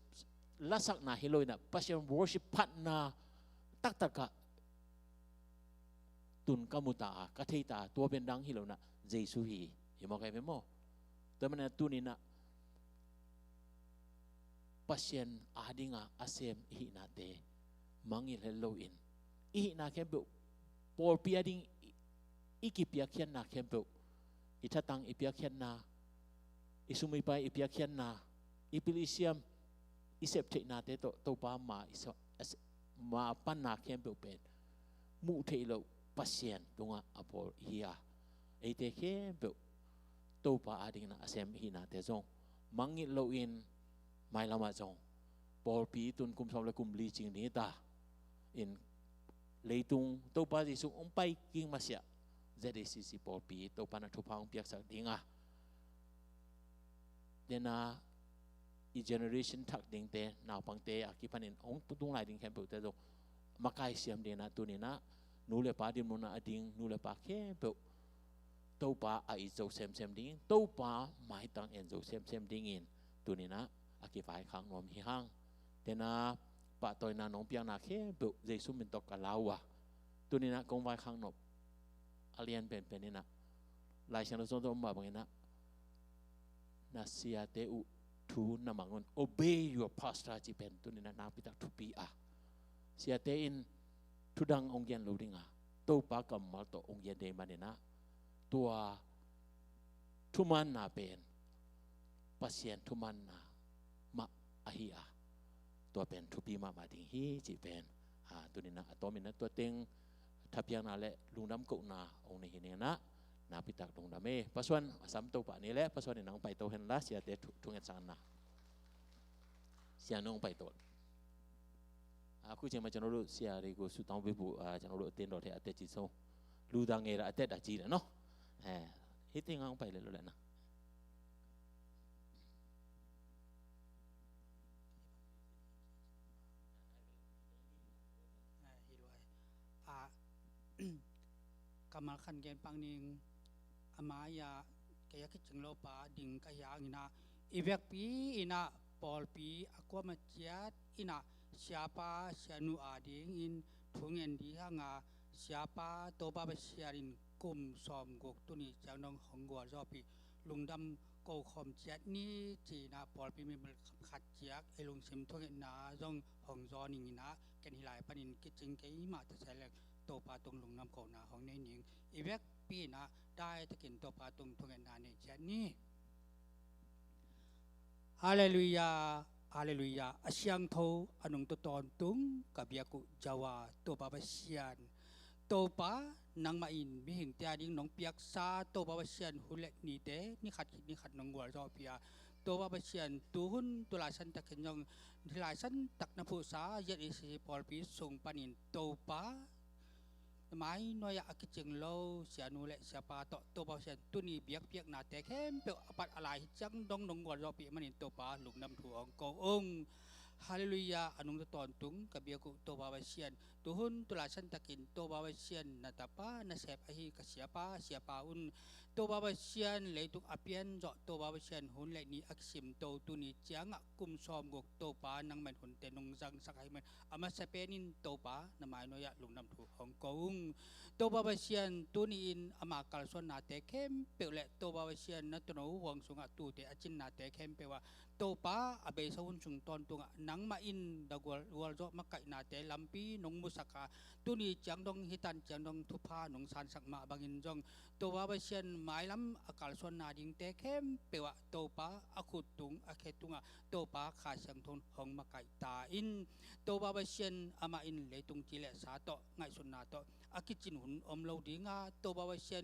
lasakna hi lo in ah Pasian worship phatna taktak ah tun ka mu ta a, ka thei ta a, tua pen dang hi lo in ah Jesu hi, hi maw, ka hi ve maw? Tua manin ah tuni in ah Pasian adingin a sem i hihnate mangngilh het loin, i hihna khempeuh, pawlpi ading i, i kipiakkhiatna khempeuh, i thatang i piakkhiatna, i sum i pai i piakkhiatna, i pil i siam i septheihnate tawh Topa ma i sa-, a se-, ma panna khempeuh pen muh theih loh Pasian tungah a bawl i hi a, eite khempeuh Topa adingin a sem i hihnate zong mangngilh loin, mailamah zong pawlpi tun kum sawm le kum li cing ding hi ta in, leitung Topa Jesu hong pai kik masiah Z A C C pawlpi Topa in ah thupha hong piaksak ding a, tena i generation thak dingte, naupangte a kipanin hong tung lai ding khempeuhte zong makai siam dingin ah tuni in ah nu le pa dinmun ah a ding nu le pa khempeuh Topa a it zo semsem dingin, Topa maitang en zo semsem dingin tuni in ah a kivaikhak nuam hi hang. Tena pahtawina nong piakna khempeuh Jesu min tawh ka lau a, tuni in ah kong vaikhak nop a lian penpen in ah Laisiangtho sung tawh om mah bangin ah, na siate uh thu na mang un, obey your pastor, cih pen tuni in ah nakpi tak thupi a, siate in thudang hong gen lo ding a, Topa kammal tawh hong gen ding manin ah, tua thumanna pen Pasian thumanna mah ahi a, tua pen thupi mahmah ding hi cih pen, a, tuni in ah a tawmin ah tua teng thapiakna le lungdam kohna hong nei hi ning in ah, nakpi tak lungdam e. Pasuan, a sam to pah ni le, Pasuan in ah hong paito hen la, siate thu, thungetsak na. Sia nong paito. A, khuiciang mah ကျွန်တော်တို့ ဆရာတွေကို ဆုတောင်းပေးဖို့ အာ ကျွန်တော်တို့ အသင်းတော်ထဲ အသက်ကြီးဆုံး လူသင်ငယ်တာ အသက်တာကြီးတယ်နော်။ အဲ ဟိတ်သင်ငါအောင်ပိုင်လေလို့လဲနော်။ အဲ ဟိတ်ဝါ အာ Kammal khan gen pak ning, a mai-ah kei a kicing lo pa ding ka hi hang in ah, i vekpi in ah pawlpi a kuamah ciat in ah siapa sianu a dingin thungen ding hi hang a, siapa Topa Pasian in kum sawmguk tuni ciang dong hong gualzawhpih lungdam ko khawm ciat ni ci-in ah pawlpi mimal khat ciat ei lungsim thungetna zong hong zaw ning in ah, ken hih lai panin kicing kei mah ta se leng Topa tung lungdam kohna hong nei ning. I vekpi in ah dai takin Topa tung thungetna nei ciat ni. Halleluiah. Halleluiah. A siangtho, a nungta tawntung ka biak uh Jehovah Topa Pasian, Topa, nangmah in mihingte ading nong piaksa Topa Pasian hun le nite ni khat khit ni khat nong gualzawhpih a, Topa Pasian, tuhun tulaisan takin zong, tulaisan tak na phuhsa Z A C C pawlpi sung panin Topa, na mai nuai-ah a kicing lo sianu le siapa tawh Topa Pasian, tuni biakpiaknate khempeuh a pat a lai hi ciang dong nong gualzawhpih manin Topa, lungdam thu hong ko ung. Halleluiah. A nungta tawntung ka biak uh Topa Pasian, tuhun tulaisan takin Topa Pasian, na tapa nasep ahi ka siapa, siapa un, Topa Pasian, leitung a pian zawh Topa Pasian, hun le ni a kisimto tuni ciangah kum sawmguk Topa nangman hunte nong zangsak ahih man a masa penin Topa, na mai nuai-ah lungdam thu hong ko ung. Topa Pasian, tuni-in ama kalsuannate khempeuh le Topa Pasian, na tuuno huang sungah tuute a cinnate khempeuh ah Topa, a beisa hun sung tawntungah nangmah in na gual, gualzawh makaihnate lampi nong musak a, tuni ciang dong, hih tan ciang dong thupha nong sansak mah bangin zong, Topa Pasian, mailam a kalsuanna dingte khempeuh ah Topa, a khut tung a khe tungah Topa, Kha Siangtho in hong makaih ta in. Topa Pasian, amah in leitung ci le sa tawh, ngaihsutna tawh a kicin hun om lo ding a, Topa Pasian,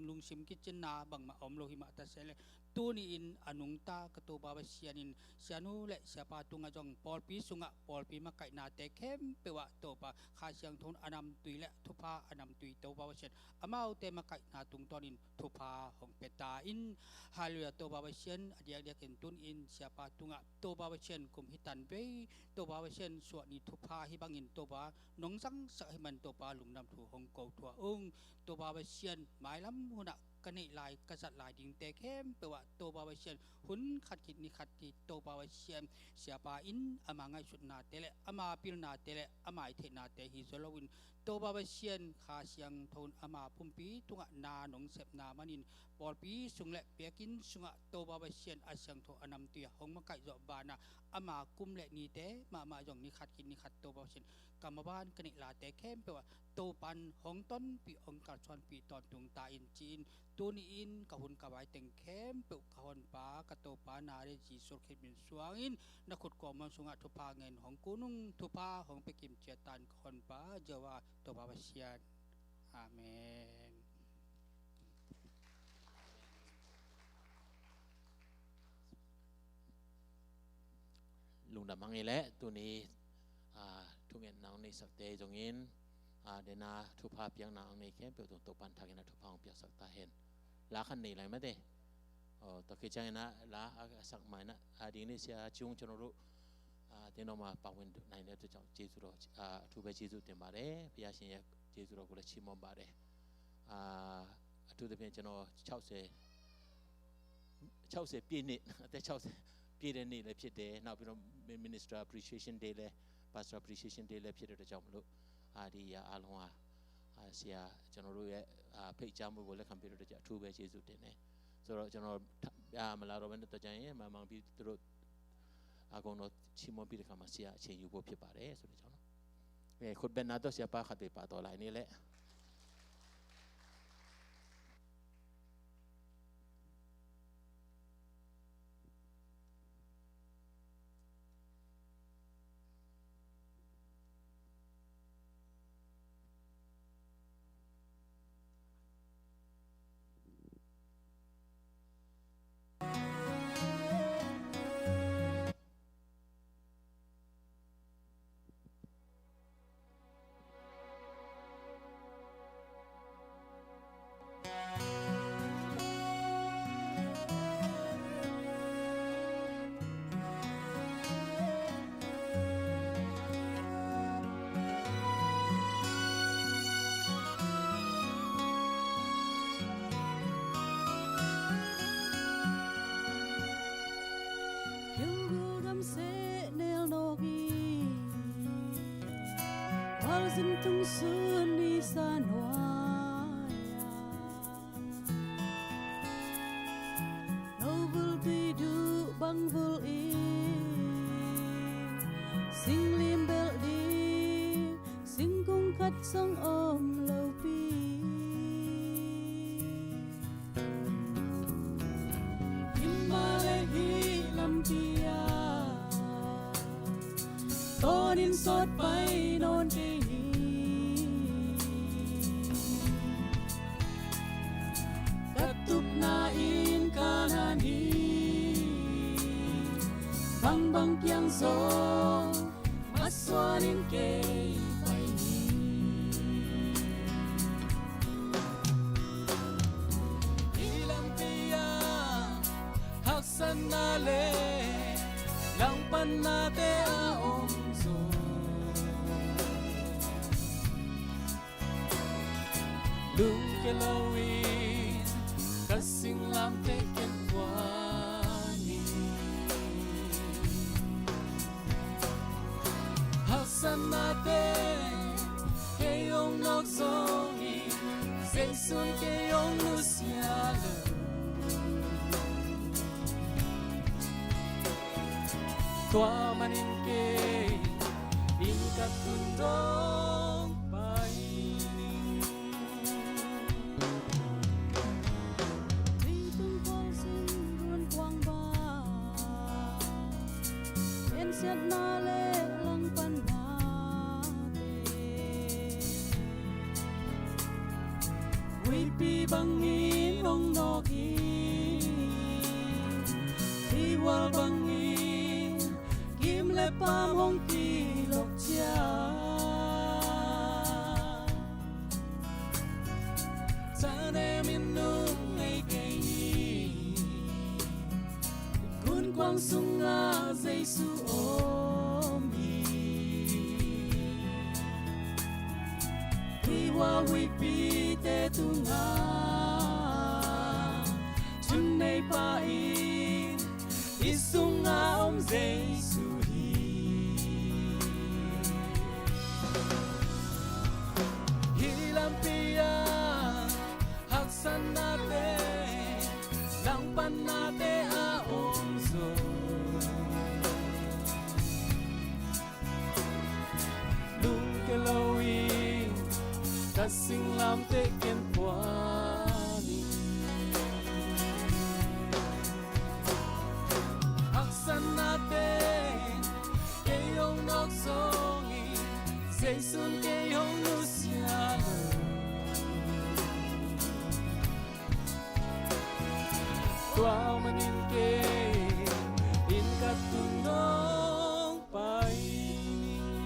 lungsim kicinna bangmah om lo hi mah ta se leh, tuni-in a nungta ka Topa Pasian in sianu le siapa tungah zong, pawlpi sungah pawlpi makaihnate khempeuh ah Topa, Kha Siangtho in a namtui le thupha a namtui Topa Pasian, amaute makaihnate tungtawnin thupha hong pia ta in. Halleluiah. Topa Pasian, a diakdiakin tuni-in siapa tungah Topa Pasian, kum hih tan vei Topa Pasian, suahni thupha hih bangin Topa nong zangsak ahih man Topa, lungdam thu hong ko thuah ung. Topa Pasian, mailam hunah ka neih lai, ka zat lai dingte khempeuh ah Topa Pasian, hun khat khit ni khat hi Topa Pasian, siapa in ama ngaihsutnate le ama pilnate le ama i theihnate hi zaw loin, Topa Pasian, Kha Siangtho in ama pumpi tungah na nong sepna manin, pawlpi sung le biakinn sungah Topa Pasian, a siangtho a namtui a hong makaih zawh banah, ama kum le nite mahmah zong ni khat khit ni khat Topa Pasian, ka maban ka neih laite khempeuh ah Topa in hong tonpih, hong kalsuanpih tawntung ta in ci-in, tuni-in ka hun ka bai teng khempeuh ka Honpa, ka Topa Nazareth Jesuh Khrih min suangin na khut kuamah sungah thupha ngen hong kun ung. Thupha hong pia kimciat ta in ka Honpa Jehovah Topa Pasian. Amen. Lungdam hang i leh, tuni, ah, thungetna hong neisakte zongin, ah, dena thupha piakna hong nei khempeuh tung Topa'n thakin a thupha hong piaksak ta hen. La khan nei lai mate. Aw, tua khit ciangin a la a sak mai na, a ding ni sia Ciung Ciong Ru, ah, te noma pawin nai ne tu ciang Jesuh ro, ah, thu be Jesuh te ma re, pia sin ya Jesuh ro kula chimo ba re. Ah, a thu te pia ciang no chau se ခြောက်ဆယ်ပြည့်နှစ်, အသက်ခြောက်ဆယ်ပြည့်တဲ့နေ့လည်းဖြစ်တယ်။ နောက်ပြီးတော့ Minister Appreciation Day လည်း Pastor Appreciation Day လည်းဖြစ်တဲ့အတွက်ကြောင့်မလို့ အာ ဒီအရာအားလုံးဟာ အာ ဆရာ ကျွန်တော်တို့ရဲ့ အာ ဖိတ်ကြားမှုကိုလက်ခံပေးတဲ့အတွက်ကြောင့် အထူးပဲကျေးဇူးတင်တယ်။ ဆိုတော့ ကျွန်တော် အာ မလာတော့ဘဲနဲ့တော့ ကျရင် မမင်ပြီး သူတို့ အကုန်တော့ ချီးမွမ်းပြီးတဲ့အခါမှာ ဆရာ အချိန်ယူဖို့ဖြစ်ပါတယ်ဆိုတဲ့ကြောင့်နော်။ အဲ ခုတ်ဘက်နာတော့ ဆရာပါခတ်ပေးပါတော့ လိုက်နေလေ။ Hillgul gam seh nel nawk i, Walzim tung sun i sa nuai a, no bulpi duh bang vul i, singlim belh ding singkung khat zong om lopi. Himahleh hih lampi ah Pai nawn kei hi. Ka tupna in ka na hi. Bangbang kiang zong masuan in kei pai hi. Hih lampi ah haksatna le langpannate a om zaw. Lungkia loin ka singlamteh ken pua ni. Haksatnate kei hong nawk zongin Zeisu in kei hong nusia lo. Tua manin kei inn ka tun dong pai ning. Leitung khualzin runkuang bang, gensiatna le langpannate huihpi bangin hong nawk hi. Huihhual bangin kim le pam hong kilok ciang, thanem in nung ngei kei ni. Gunkuang sungah Zeisu om hi. Huihhual huihpite tungah thuneihpa in i sungah om Zeisu hi. Hih lampi ah haksatnate, langpannate a om zaw. Lungkia loin ka singlamteh ken pua ni. Haksatnate kei hong nawk zongin Zeisu in kei hong nusia lo. Tua manin kei inn ka tun dong pai ning.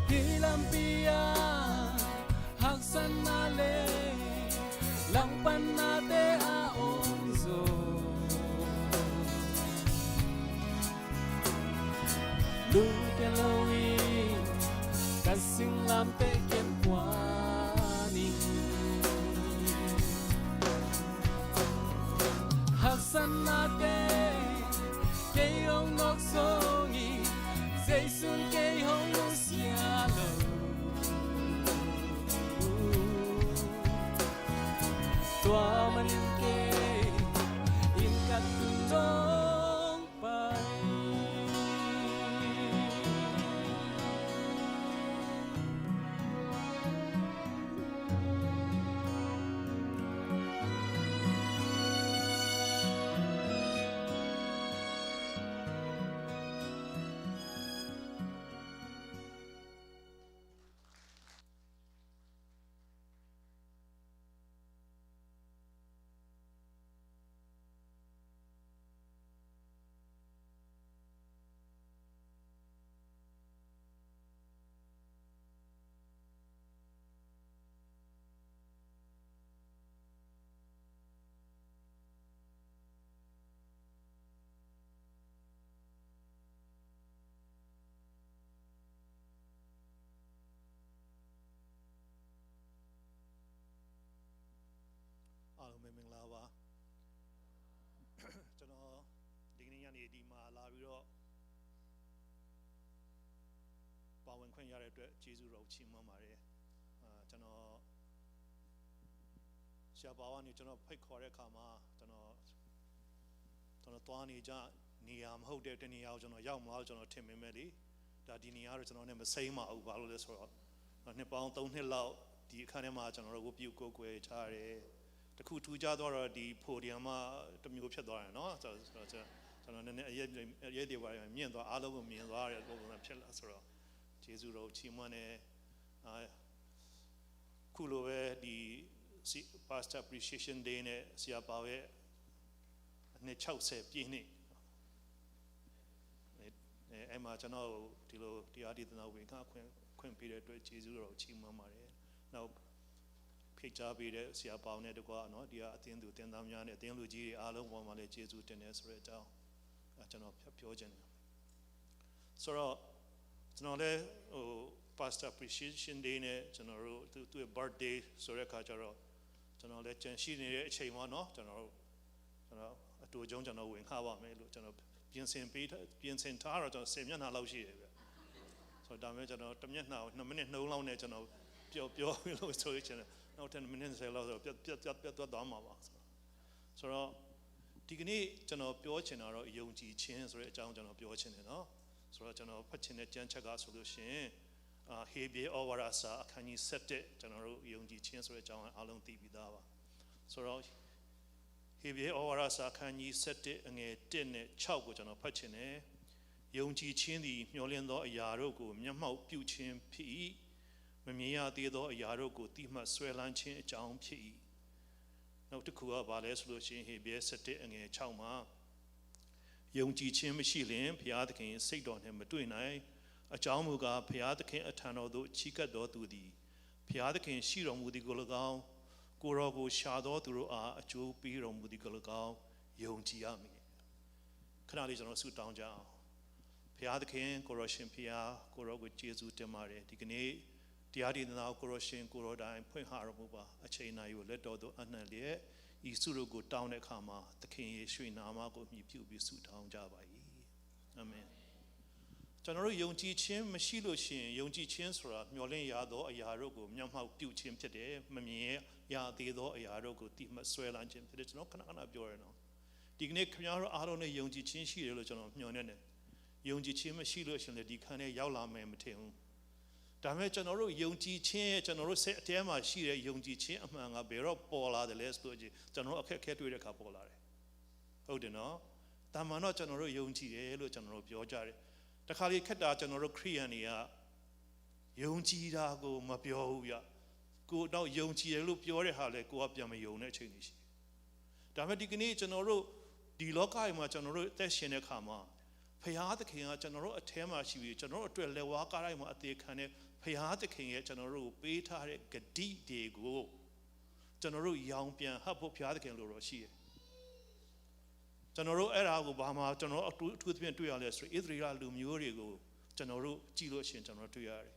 Hih lampi ah haksatna le langpannate a om zaw. Lungkia loin ka singlamteh ken pua ni. Haksatnate kei hong nawk zongin Zeisu in kei hong nusia lo. Tua manin kei inn ka tun dong pai. ဒီမှာလာပြီးတော့ပါဝင်ခွင့်ရတဲ့အတွက်ကျေးဇူးတော်ချီးမွမ်းပါတယ်အာကျွန်တော်ဆရာပါဝါနေကျွန်တော်ဖိတ်ခေါ်တဲ့အခါမှာကျွန်တော်ကျွန်တော်သွားနေကြနေရမဟုတ်တဲ့တနေရာကိုကျွန်တော်ရောက်မလားကျွန်တော်ထင်မိမဲ့လေဒါဒီနေရာတော့ကျွန်တော်နဲ့မဆိုင်ပါဘူးဘာလို့လဲဆိုတော့နှစ်ပေါင်း3နှစ်လောက်ဒီအခါထဲမှာကျွန်တော်တို့ဝတ်ပြုကိုးကွယ်ထားတယ်တခုထူးခြားသွားတော့ဒီ podium မှာတစ်မျိုးဖြစ်သွားတယ်နော်ကျွန်တော်ကျွန်တော်ကျွန်တော်နည်းနည်းအရေးအရေးတွေပါမြင့်သွားအားလုံးကိုမြင်သွားတဲ့ပုံစံဖြစ်လာဆိုတော့ကျေးဇူးတော်ချီးမွမ်းနေအာခုလိုပဲဒီ Pastor Appreciation Day နဲ့ဆရာပါဝဲအနှစ်60ပြည့်နှစ်အဲအဲ့မှာကျွန်တော်ဒီလိုတရားဒေသနာဝင်ခါခွင့်ခွင့်ပေးတဲ့အတွက်ကျေးဇူးတော်ချီးမွမ်းပါတယ်နောက်ဖိတ်ကြားပေးတဲ့ဆရာပေါင်းနဲ့တကွာနော်ဒီကအသင်းသူသင်သားများနဲ့အသင်းလူကြီးတွေအားလုံးပေါ်မှာလည်းကျေးဇူးတင်တယ်ဆိုတဲ့အကြောင်းကျွန်တော်ပြောချင်တယ်ဆိုတော့ကျွန်တော်လည်းဟို Pastor Appreciation Day နဲ့ကျွန်တော်တို့သူသူ့ရဲ့ birthday ဆိုတဲ့အခါကျတော့ကျွန်တော်လည်းကြံရှိနေတဲ့အချိန်မှာနော်ကျွန်တော်တို့ကျွန်တော်အတူအကျုံးကျွန်တော်ဝင်ခါပါမယ်လို့ကျွန်တော်ပြင်ဆင်ပေးပြင်ဆင်ထားတော့ကျွန်တော်10မျက်နှာလောက်ရှိတယ်ဗျဆိုတော့ဒါပေမဲ့ကျွန်တော်တမျက်နှာကို2မိနစ်နှုံးလောက်နဲ့ကျွန်တော်ပြောပြောပြီးလို့ဆိုရင်ကျွန်တော်နောက်ထပ်2မိနစ်20လောက်ဆိုတော့ပြတ်ပြတ်ပြတ်ပြတ်သွားမှာပါဆိုတော့ဆိုတော့ဒီကနေ့ကျွန်တော်ပြောချင်တာတော့ယုံကြည်ခြင်းဆိုတဲ့အကြောင်းကျွန်တော်ပြောချင်တယ်နော်ဆိုတော့ကျွန်တော်ဖတ်ချင်တဲ့ကျမ်းချက်ကဆိုလို့ရှိရင်အာဟေဘရဲဩဝါဒစာအခန်းကြီး7ကျွန်တော်တို့ယုံကြည်ခြင်းဆိုတဲ့အကြောင်းအားလုံးသိပြီးသားပါဆိုတော့ဟေဘရဲဩဝါဒစာအခန်းကြီး7အငယ်1နဲ့6ကိုကျွန်တော်ဖတ်ချင်တယ်ယုံကြည်ခြင်းသည်မျှော်လင့်သောအရာတို့ကိုမျက်မှောက်ပြုခြင်းဖြစ်၏မမြင်ရသေးသောအရာတို့ကိုသိမှတ်စွဲလန်းခြင်းအကြောင်းဖြစ်၏နောက်တစ်ခုကဘာလဲဆိုလို့ရှိရင်ဟေဘရဲ7အငယ်6မှာယုံကြည်ခြင်းမရှိလျှင်ဘုရားသခင်စိတ်တော်နှင့်မတွေ့နိုင်အကြောင်းမူကားဘုရားသခင်အထံတော်သို့ချီးကပ်တော်သူသည်ဘုရားသခင်ရှိတော်မူသည်ကို၎င်းကိုယ်တော်ကိုရှာသောသူတို့အားအကျိုးပေးတော်မူသည်ကို၎င်းယုံကြည်ရမည်ခဏလေးကျွန်တော်ဆုတောင်းကြအောင်ဘုရားသခင်ကိုရောရှင်ဖျားကိုရောကိုကျေးဇူးတင်ပါတယ်ဒီကနေ့တရားဒေသနာကိုကိုရောရှင်ကိုရောတိုင်းဖွင့်ဟတော်မူပါအချိန်နာရီကိုလက်တော်သို့အနှံ့လျက်ယေရှုတို့ကိုတောင်းတဲ့အခါမှာသခင်ယေရှုနာမကိုအမည်ပြုပြီးဆုတောင်းကြပါ၏အာမင်ကျွန်တော်တို့ယုံကြည်ခြင်းမရှိလို့ရှိရင်ယုံကြည်ခြင်းဆိုတာမျှော်လင့်ရသောအရာတို့ကိုမျက်မှောက်ပြုခြင်းဖြစ်တယ်မမြင်ရသေးသောအရာတို့ကိုသိမှတ်စွဲလန်းခြင်းဖြစ်တယ်ကျွန်တော်ခဏခဏပြောရနော်ဒီကနေ့ခင်ဗျားတို့အားလုံးနဲ့ယုံကြည်ခြင်းရှိတယ်လို့ကျွန်တော်မျှော်နေတယ်ယုံကြည်ခြင်းမရှိလို့ရှိရင်လည်းဒီခန်းထဲရောက်လာမယ်မထင်ဘူးဒါပေမဲ့ကျွန်တော်တို့ယုံကြည်ခြင်းကျွန်တော်တို့စိတ်အထဲမှာရှိတဲ့ယုံကြည်ခြင်းအမှန်ကဘယ်တော့ပေါ်လာတယ်လဲဆိုတော့ကျွန်တော်တို့အခက်အခဲတွေ့တဲ့အခါပေါ်လာတယ်ဟုတ်တယ်နော်တာမန်တော့ကျွန်တော်တို့ယုံကြည်တယ်လို့ကျွန်တော်တို့ပြောကြတယ်တခါလေခက်တာကျွန်တော်တို့ခရိယန်တွေကယုံကြည်တာကိုမပြောဘူးဗျကိုတော့ယုံကြည်တယ်လို့ပြောတဲ့ဟာလေကိုကပြန်မယုံတဲ့အချိန်တွေရှိတယ်ဒါပေမဲ့ဒီကနေ့ကျွန်တော်တို့ဒီလောကကြီးမှာကျွန်တော်တို့အသက်ရှင်တဲ့အခါမှာဖရာသခင်ကကျွန်တော်တို့အထဲမှာရှိပြီးကျွန်တော်တို့အတွက်လက်ဝါးကားတိုင်းမှာအသေးခံတဲ့ဖရာသခင်ရဲ့ကျွန်တော်တို့ကိုပေးထားတဲ့ဂတိတွေကိုကျွန်တော်တို့ရောင်ပြန်ဟပ်ဖို့ဖရာသခင်လိုတော့ရှိတယ်ကျွန်တော်တို့အဲ့ဒါကိုဘာမှကျွန်တော်အထူးအထူးသဖြင့်တွေ့ရလဲဆိုရင်ဣသရေလလူမျိုးတွေကိုကျွန်တော်တို့ကြည့်လို့ရှိရင်ကျွန်တော်တို့တွေ့ရတယ်။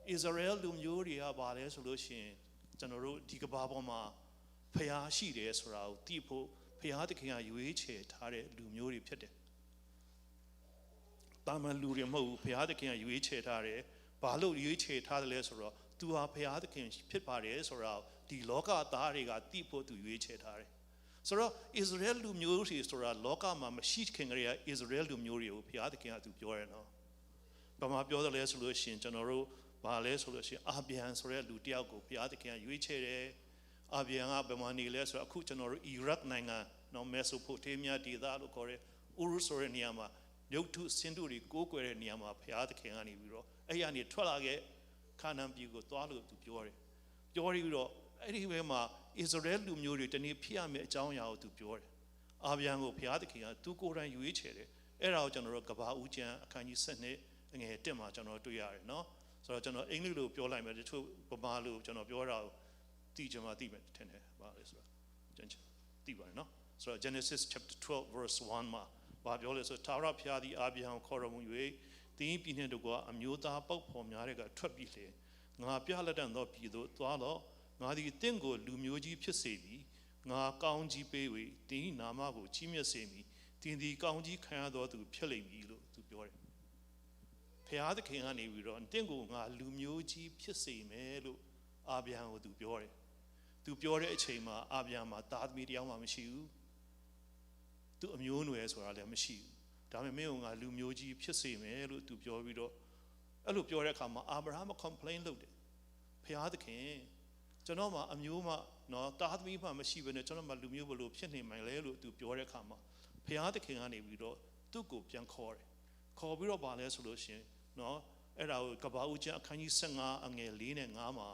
ဣသရေလလူမျိုးတွေကဘာလဲဆိုလို့ရှိရင်ကျွန်တော်တို့ဒီကဘာပေါ်မှာဖျားရှိတယ်ဆိုတာကိုသိဖို့ဖျားသခင်ကရွေးချယ်ထားတဲ့လူမျိုးတွေဖြစ်တယ်။တာမန်လူတွေမဟုတ်ဘူးဖျားသခင်ကရွေးချယ်ထားတယ်။ဘာလို့ရွေးချယ်ထားတယ်လဲဆိုတော့သူဟာဖျားသခင်ဖြစ်ပါတယ်ဆိုတာကိုဒီလောကသားတွေကသိဖို့သူရွေးချယ်ထားတယ်။ဆိုတော့အစ္စရေးလူမျိုးတွေဆိုတာလောကမှာမရှိခင်ကတည်းကအစ္စရေးလူမျိုးတွေကိုဘုရားသခင်ကသူပြောတယ်နော်။ဘာမှပြောတယ်လဲဆိုလို့ရှိရင်ကျွန်တော်တို့ဘာလဲဆိုလို့ရှိရင်အာဗြဟံဆိုတဲ့လူတစ်ယောက်ကိုဘုရားသခင်ကရွေးချယ်တယ်။အာဗြဟံကဘယ်မှာနေလဲဆိုတော့အခုကျွန်တော်တို့အီရတ်နိုင်ငံနော်မက်ဆိုပိုတေးမီးယားဒေသလို့ခေါ်တဲ့ဥရုဆိုတဲ့နေရာမှာရုပ်တုဆင်းတုတွေကိုးကွယ်တဲ့နေရာမှာဘုရားသခင်ကနေပြီးတော့အဲ့ရနေထွက်လာခဲ့ခါနန်ပြည်ကိုသွားလို့သူပြောတယ်။ပြောပြီးတော့အဲ့ဒီဘက်မှာအစ္စရေးလူမျိုးတွေတနေ့ဖြစ်ရမယ့်အကြောင်းအရာကိုသူပြောတယ်။အာဗြဟံကိုဘုရားသခင်ကသူကိုယ်တိုင်ရွေးချယ်တယ်။အဲ့ဒါကိုကျွန်တော်တို့ကဘာဦးကျမ်းအခန်းကြီး7အငယ်1မှာကျွန်တော်တွေ့ရတယ်နော်။ဆိုတော့ကျွန်တော်အင်္ဂလိပ်လိုပြောလိုက်မယ်တချို့ဗမာလိုကျွန်တော်ပြောတာကိုသိချင်မှသိမယ်ထင်တယ်ဘာလဲဆိုတော့ကျွန်တော်သိပါတယ်နော်။ဆိုတော့ Genesis chapter twelve verse one မှာဘာပြောလဲဆိုတော့ထာဝရဘုရားသည်အာဗြဟံကိုခေါ်တော်မူ၍သင်၏ပြည်နှင့်တကွာအမျိုးသားပေါက်ဖော်များတဲ့ကထွက်ပြီးလျှင်ငါပြလတံ့သောပြည်သို့သွားလော့။ငါသည်သင်ကိုလူမျိုးကြီးဖြစ်စေမည်။ငါကောင်းကြီးပေး၍သင်၏နာမကိုကြီးမြတ်စေမည်။ သင်သည်ကောင်းကြီးခံရသောသူဖြစ်လိမ့်မည်လို့သူပြောတယ်။ ဘုရားသခင်ကနေပြီးတော့နင့်ကိုငါလူမျိုးကြီးဖြစ်စေမယ်လို့အာဗြဟံကိုသူပြောတယ်။ သူပြောတဲ့အချိန်မှာအာဗြဟံမှာသားသမီးတစ်ယောက်မှမရှိဘူး။ သူ့အမျိုးအနွယ်ဆိုတာလည်းမရှိဘူး။ ဒါပေမဲ့မင်းကိုငါလူမျိုးကြီးဖြစ်စေမယ်လို့သူပြောပြီးတော့အဲ့လိုပြောတဲ့အခါမှာအာဗြဟံက complain လုပ်တယ်။ ဘုရားသခင်ကျွန်တော်မှာအမျိုးမှနော်သားသမီးမှမရှိဘဲနဲ့ကျွန်တော်မှာလူမျိုးဘယ်လိုဖြစ်နေမှလဲလို့သူပြောတဲ့အခါမှာဘုရားသခင်ကနေပြီးတော့သူ့ကိုပြန်ခေါ်တယ်။ ခေါ်ပြီးတော့ဗာလဲဆိုလို့ရှိရင်နော်အဲ့ဒါကိုကပ္ပဦးကျမ်းအခန်းကြီးဆယ့်ငါးအငယ်လေးနဲ့ငါးမှာ